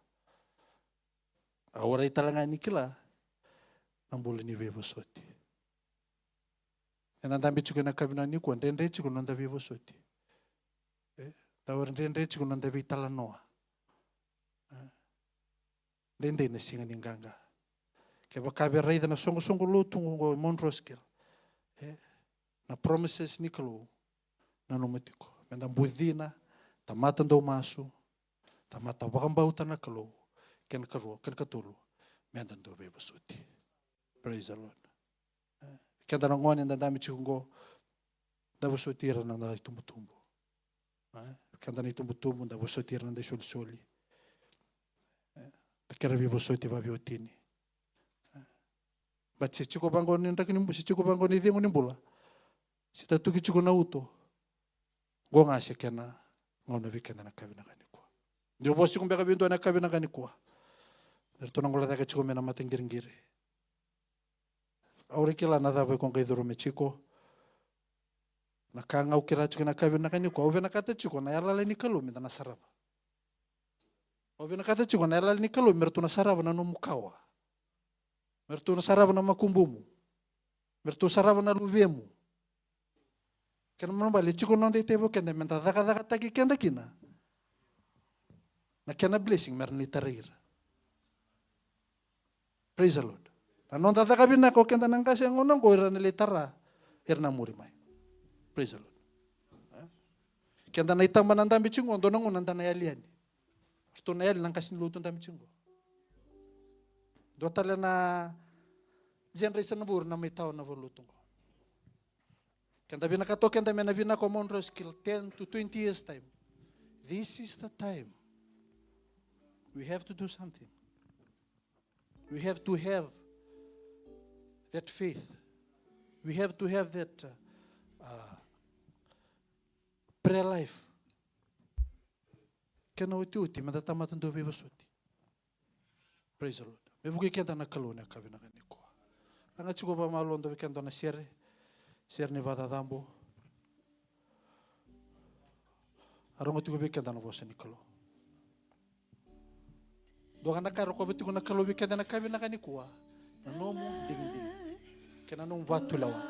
Au warai tale ga ni kila na bula ni veivosoti. Eda dabe tiko ena yakavi nikua, dredre tiko na noda veivosoti. E? Dau dredre tiko na noda veitalanoa. E? Dede na siga ni qaqa. Kevaka via raica na soqosoqo lotu qo e Mount Roskill, e, na promises ni Kalou, nanuma tiko. Meda bucina, tamata dau masu, tamata vakabauta na Kalou, kena karua, kena katolu, meda dau veivosoti. Praise the Lord. E, keda na gone da dabe tiko qo, da vosoti ira na noda itubutubu. E, keda na itubutubu, da vosoti ira na noda isolisoli. E, da kere veivosoti vaveiwatini. E, but se tiko vaqo ni draki ni bu-, se tiko vaqo ni cegu ni bula, se tatuki tiko na uto. Qo ga se kena gauna vei keda na yakavi nikua. Dou vosa tiko beka vei dua na yakavi nikua. Eratou na gole cake tiko mai na mataqiriqiri. Au warai kila na cava iko qai curu mai tiko. Na ka ga au kila tiko na yakavi nikua, au vinakata tiko na yalayala ni Kalou meda na sarava. Au vinakata tiko na yalayala ni Kalou me ratou na sarava na nomu kawa. Me ratou na sarava na makubumu. Me ratou sarava na luvemu. Kena ibalebale e tiko na noda itavi vei keda me da cakacakataki keda kina na kena blessing me ra na tarai ira. Praise the Lord. Na noda caka vinaka o keda na qase e gauna oqo, ira na lai tara, ira na muri mai. Praise the Lord. E? Keda na itaba na dabe tiko qo, dua na gauna da na yali yani. Ratou na yali na qase ni lotu dabe tiko qo. Dua tale na generation na vou na mai tawa na valenilotu qo. Keda vinakata o keda me na vinaka o Mount Roskill ten to twenty years time. This is the time. We have to do something. We have to have that faith. We have to have that, uh, uh, prayer life. Kena otioti me da tamata dau veivosoti. Praise the Lord. Me vukei keda na Kalou na yakavi vinaka nikua. Laga tiko vakamalua, dua vei keda na sere, sere ni vakacacabo. A rogo tiko vei keda na vosa ni Kalou. Dua ga na ka e rokova tiko na Kalou vei keda na yakavi vinaka nikua, na nomu digidigi kei na nomu vakatulewa.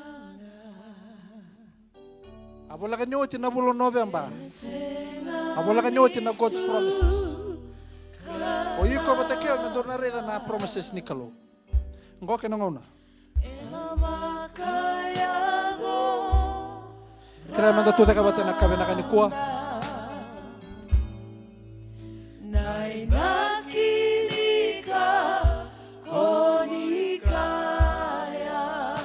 A voleka ni oti na vula o Noveba. A voleka ni oti na God's promises. O iko vata kei au me daru na raica na promises ni Kalou. Qo kena gauna. Kerea me da tu cake vata na yakavi vinaka nikua. Na inaki ni ka ko ni kaya.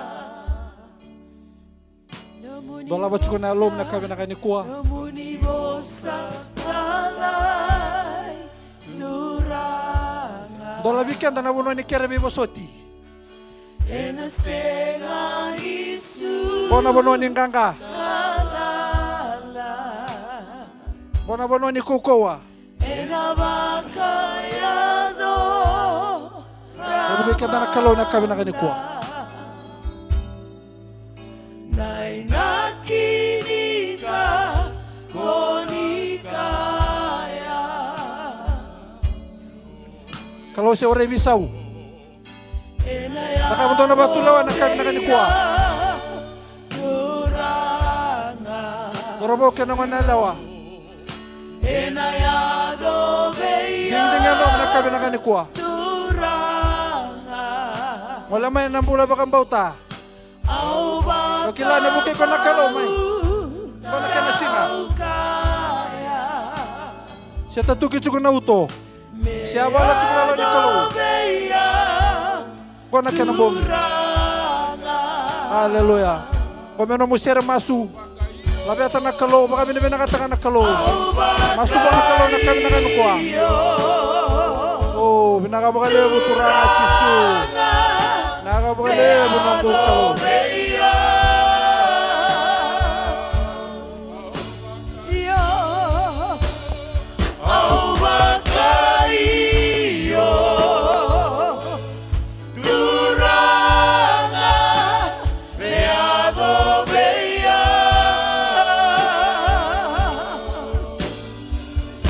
Dolava tiko na yalomu na yakavi vinaka nikua. Dolavi keda na vanua ni kere veivosoti. Qo na vanua ni qaqa. Qo na vanua ni kaukauwa. E vukei keda na Kalou na yakavi vinaka nikua. Na inaki ni ka ko ni kaya. Kalou se warai veisau. Cakava dua na vakatulewa na yakavi vinaka nikua. Cauravou kei na goneyalewa. Digidigi yalomu na yakavi vinaka nikua. Gole mai na bula vakabauta. Au kila ni vukei iko na Kalou mai. Qo na kena siga. Se tatuki tiko na uto. Se a vala tiko na yalo ni Kalou. Qo na kena bogi. Aleluya. Qo me nomu sere masu. Laveta na Kalou, vakavinavinakataka na Kalou. Masu vua na Kalou na yakavi vinaka nikua. O, vinaka vakalevu Turaga Jisu. Vinaka vakalevu noqu Kalou. Io, au vakaio. Turaga, me yaco vei au.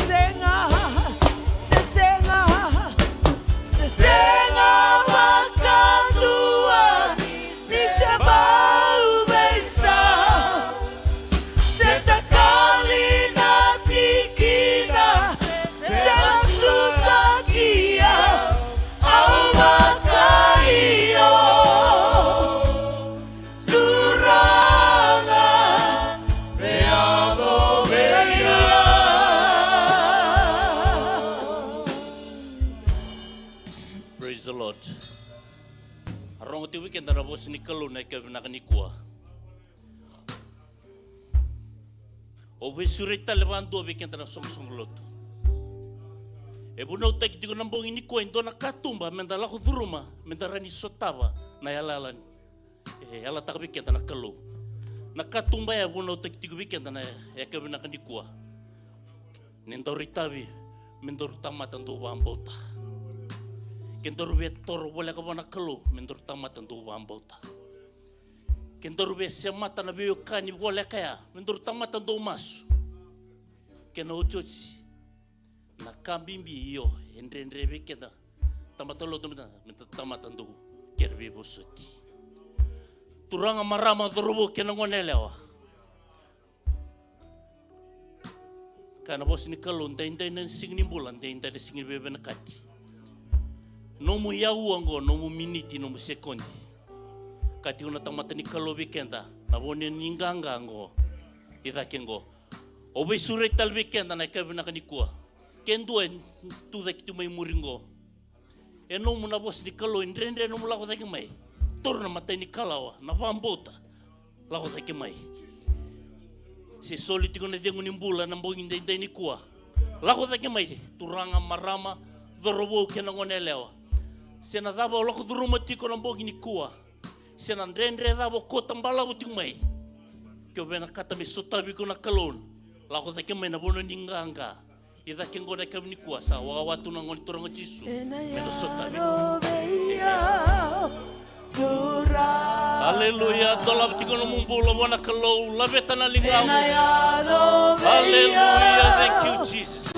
Sega, se sega, se sega vakadua, ni se bau veisau. Se takali na tikina, se lasutaki au, au vakaio. Turaga, me yaco vei au. Praise the Lord. A rogo tiko vei keda na vosa ni Kalou na yakavi vinaka nikua. Au veisureti tale vakadua vei keda na soqosoqo lotu. E vunautaki tiko na bogi nikua e dua na katuba me da lako curuma, me da rawa ni sotava na yalayala ni, e yalataka vei keda na Kalou. Na katuba ya e vunautaki tiko vei keda na yakavi vinaka nikua. Ni daru itavi me daru tamata dau vakabauta. Ke daru via toro voleka vua na Kalou me daru tamata dau vakabauta. Ke daru via semata na veiwekani voleka ya me daru tamata dau masu. Kena otioti, na ka bibi, io, e dredre vei keda tamata lotu me da, me da tamata dau kere veivosoti. Turaga, marama, cauravou kei na gone yalewa. Kaya na vosa ni Kalou, daidai na siga ni bula, daidai na siga ni veivinakati. Nomu aua oqo, nomu miniti, nomu sekodi. Kaya tiko na tamata ni Kalou vei keda, na vo ni qaqa oqo i cake oqo. Au veisureti tale vei keda na yakavi vinaka nikua. Ke dua e tu cake tu mai muri oqo, e nomu na vosa ni Kalou, e dredre nomu lako cake mai. Taura na imatai ni kalawa, na vakabauta. Lako cake mai. Se soli tiko na icegu ni bula ena bogi daidai nikua. Lako cake mai, turaga, marama, cauravou kei na gone yalewa. Se na cava o lako curuma tiko na bogi nikua. Se na dredre cava o kauta balavu tiko mai. Ke o vinakata me sotavi iko na Kalou, lako cake mai na vanua ni qaqa. I cake oqo na yakavi nikua, sa wakawa tu na Gone Turaga o Jisu. Me da sotavi. Aleluya. Dolava tiko nomu bula vua na Kalou, laveta na ligamu. Aleluya. Thank you, Jesus.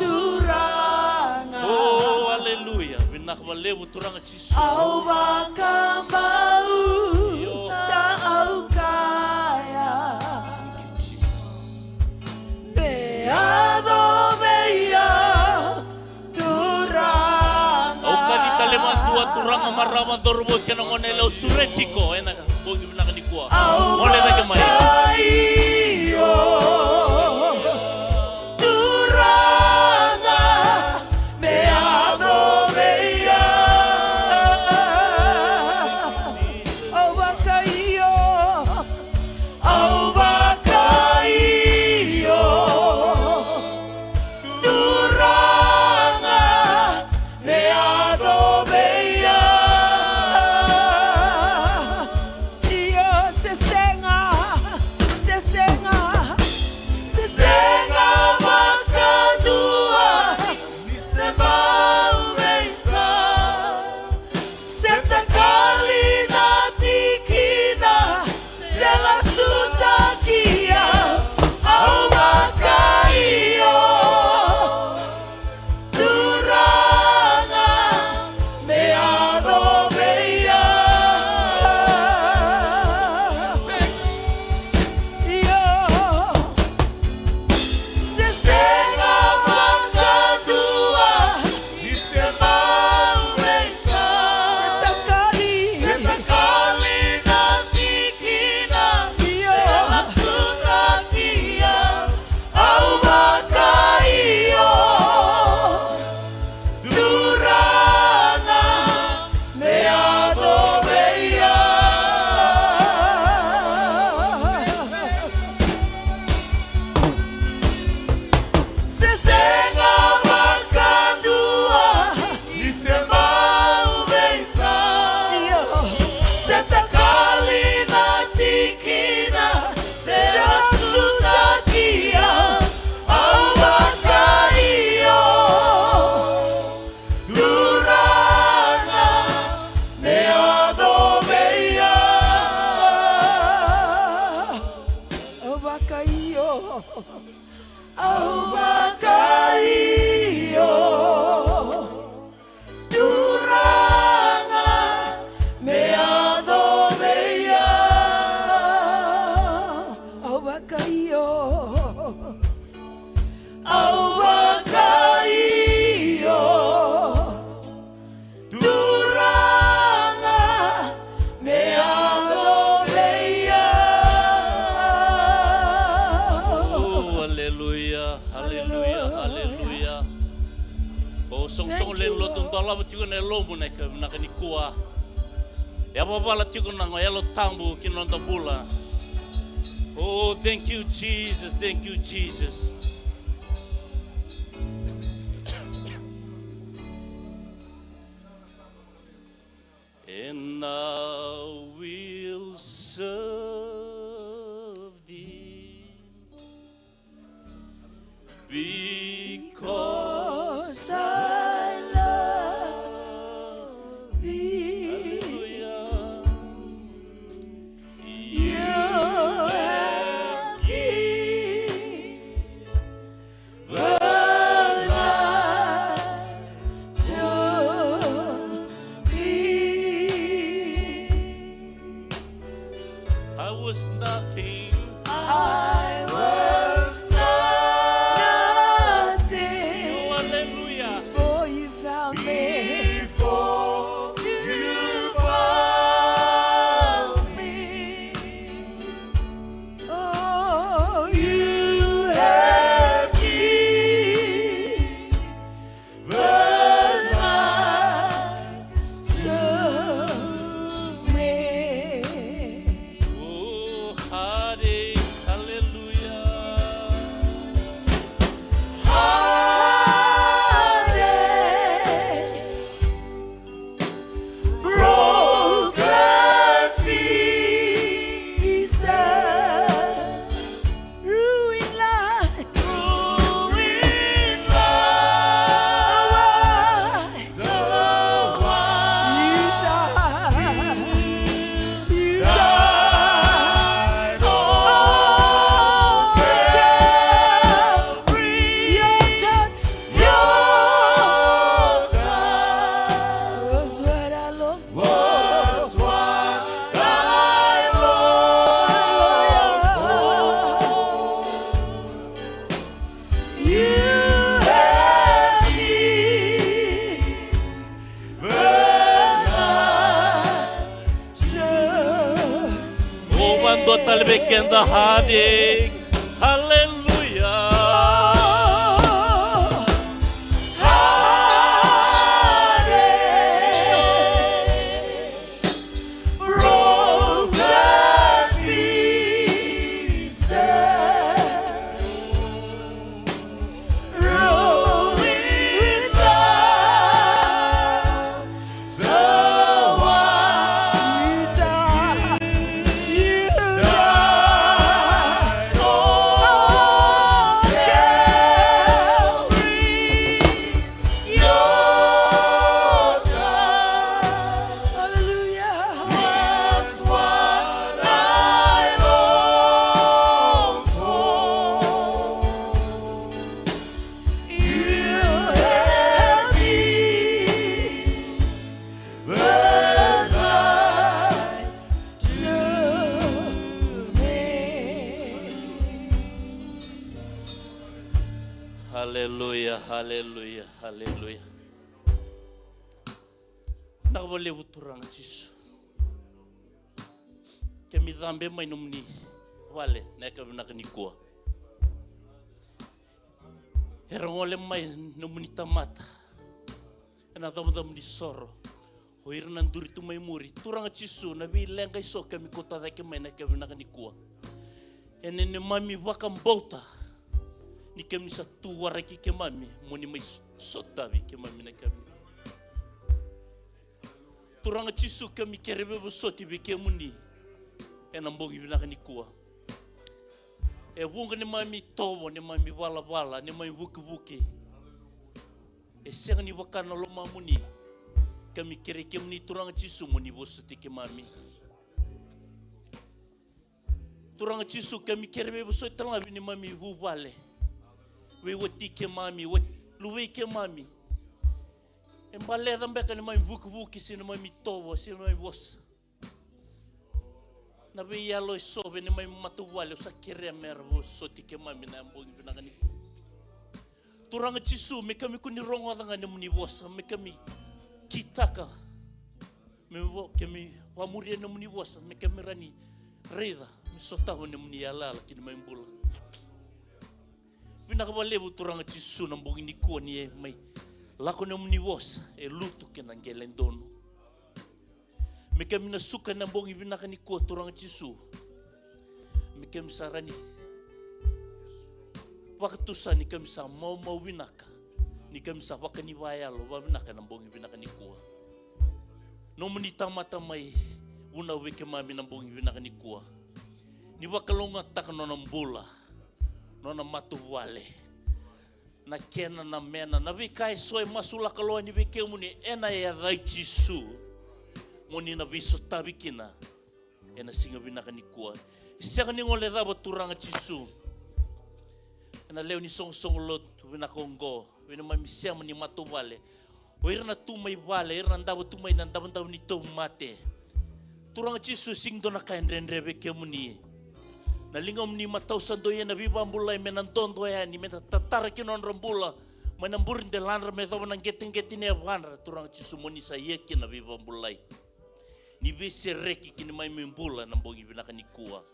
Oh, aleluya. Vinaka vakalevu Turaga Jisu. Au vakabauta, au kaya, me yaco vei au, Turaga. Au kaci tale vakadua, turaga, marama, cauravou kei na gone yalewa, au sureti iko ena bogi vinaka nikua. Au gole cake mai. Turaga, me yaco vei au. Au vakaio, au vakaio. Turaga, me yaco vei au. Io, se sega, se sega, se sega vakadua ni se bau veisa. Se takali na tikina, se lasutaki au, au vakaio. Turaga, me yaco vei au. Io. Se sega vakadua ni se bau veisa. Se takali. Se takali na tikina. Io. Se lasutaki au, au vakaio. Turaga, me yaco vei au. Se sega vakadua ni se bau veisa. Io. Se takali na tikina, se lasutaki au, au vakaio. Turaga, me yaco vei au. Au vakaio. Au vakaio. Turaga, me yaco vei au. Au vakaio. Au vakaio. Turaga, me yaco vei au. Oh, aleluya, aleluya, aleluya. O soqosoqo lewe ni lotu, dolava tiko na yalomu ena yakavi vinaka nikua. Yavavala tiko na Yalo Tabu ki na noda bula. Oh, thank you, Jesus. Thank you, Jesus. And I will serve thee because I love thee. Hallelujah. You have given Keda hadi. Hallelujah. Haleluya, haleluya, haleluya. Vinaka vakalevu Turaga Jisu. Keimami cabe mai nomuni vale na yakavi vinaka nikua. Era gole mai nomuni tamata ena icabocabo ni soro. O ira na duri tu mai muri. Turaga Jisu, na veileqa eso keimami kauta cake mai na yakavi vinaka nikua. Ena neimami vakabauta ni keimami sa tu waraki keimami mo ni mai so-, sotavi keimami na yakavi. Turaga Jisu, keimami kere veivosoti vei kemuni ena bogi vinaka nikua. E vuqa neimami itovo, neimami valavala, neimami vukivuki. E sega ni vaka na lomamuni. Keimami kerei kemuni Turaga Jisu mo ni vosoti keimami. Turaga Jisu, keimami kere veivosoti tale ga vei neimami vuvale, veiwati keimami, wa-, luvei keimami. E baleca beka neimami vukivuki se neimami itovo se neimami vosa. Na veiyalo eso vei neimami matavuvale, au sa kerea mera vosoti keimami na bogi vinaka nikua. Turaga Jisu, me keimami kua ni rogoca ga nomuni vosa, me keimami kitaka, me vo-, keimami vamuria nomuni vosa, me keimami rawa ni raica me sotava nomuni yalayala ki neimami bula. Vinaka vakalevu Turaga Jisu na bogi nikua ni e mai lako nomuni vosa e lutu kei na qele donu. Me keimami na suka ena bogi vinaka nikua Turaga Jisu. Me keimami sa rawa ni vakatusa ni keimami sa maumau vinaka, ni keimami sa vakanivayalo vavinaka ena bogi vinaka nikua. Nomuni tamata mai vunau vei keimami na bogi vinaka nikua. Ni vakalougatataka nona bula, nona matavuvale, na kena, na mena, na veika eso e masulaka lomani vei kemuni, ena yaca i Jisu. Mo ni na veisotavi kina ena siga vinaka nikua. E sega ni gole cava Turaga Jisu. Ena lewe ni soqosoqo lotu vinaka oqo, vei neimami sema ni matavuvale, o ira na tu mai vale, ira na davo tu mai na davodavo ni tauvimate. Turaga Jisu, sega ni dua na ka e dredre vei kemuni. Na ligamuni matau sa dau ia na veivakabulai me na dodo yani, me na tatara kina nodra bula mai na buredeladra me yacova na qeteqete ni yavadra. Turaga Jisu, mo ni sa ia kina na veivakabulai. Ni veisereki ki neimami bula na bogi vinaka nikua.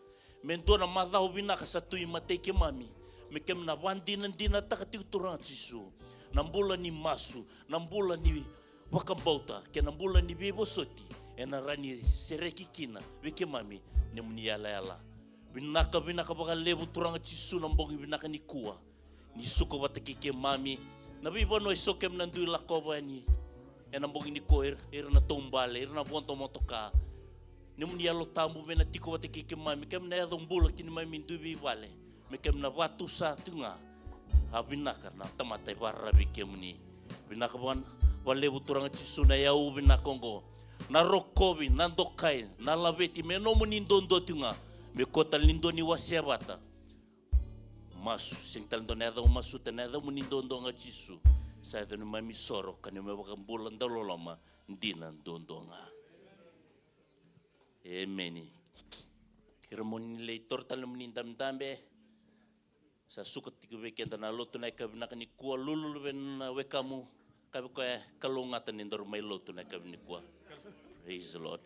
Me dua na macawa vinaka sa tu i matai keimami, me keimami na vakadinadinataka tiko Turaga Jisu na bula ni masu, na bula ni vakabauta kei na bula ni veivosoti, ena rawa ni sereki kina vei keimami nomuni yalayala. Vinaka, vinaka vakalevu Turaga Jisu na bogi vinaka nikua. Ni suka vata kei keimami na veivanua eso keimami na dui lakova yani ena bogi nikua, ira, ira na taubale, ira na vodo motoka. Nomuni Yalo Tabu me na tiko vata kei keimami, keimami na yaco bula ki neimami dui veivale, me keimami na vatusa tu ga. A vinaka na tamata e vakararavi kemuni. Vinaka va-, vakalevu Turaga Jisu na iyau vinaka oqo. Na rokovi, na dokai, na laveti, me nomuni duadua tu ga. Me kua tale ni dua ni wasea vata. Masu, sega tale dua na yaca au masuta, na yacamuni duadua ga Jisu. Sa yaco neimami soro, ka neimami vakabula dauloloma dina duadua ga. Emeni. Kerea mo ni lai toro tale nomuni dabedabe. Sa suka tiko vei keda na lotu na yakavi vinaka nikua, lululu vei na wekamu, kaya vei koya, kalougata ni daru mai lotu na yakavi nikua. Praise the Lord.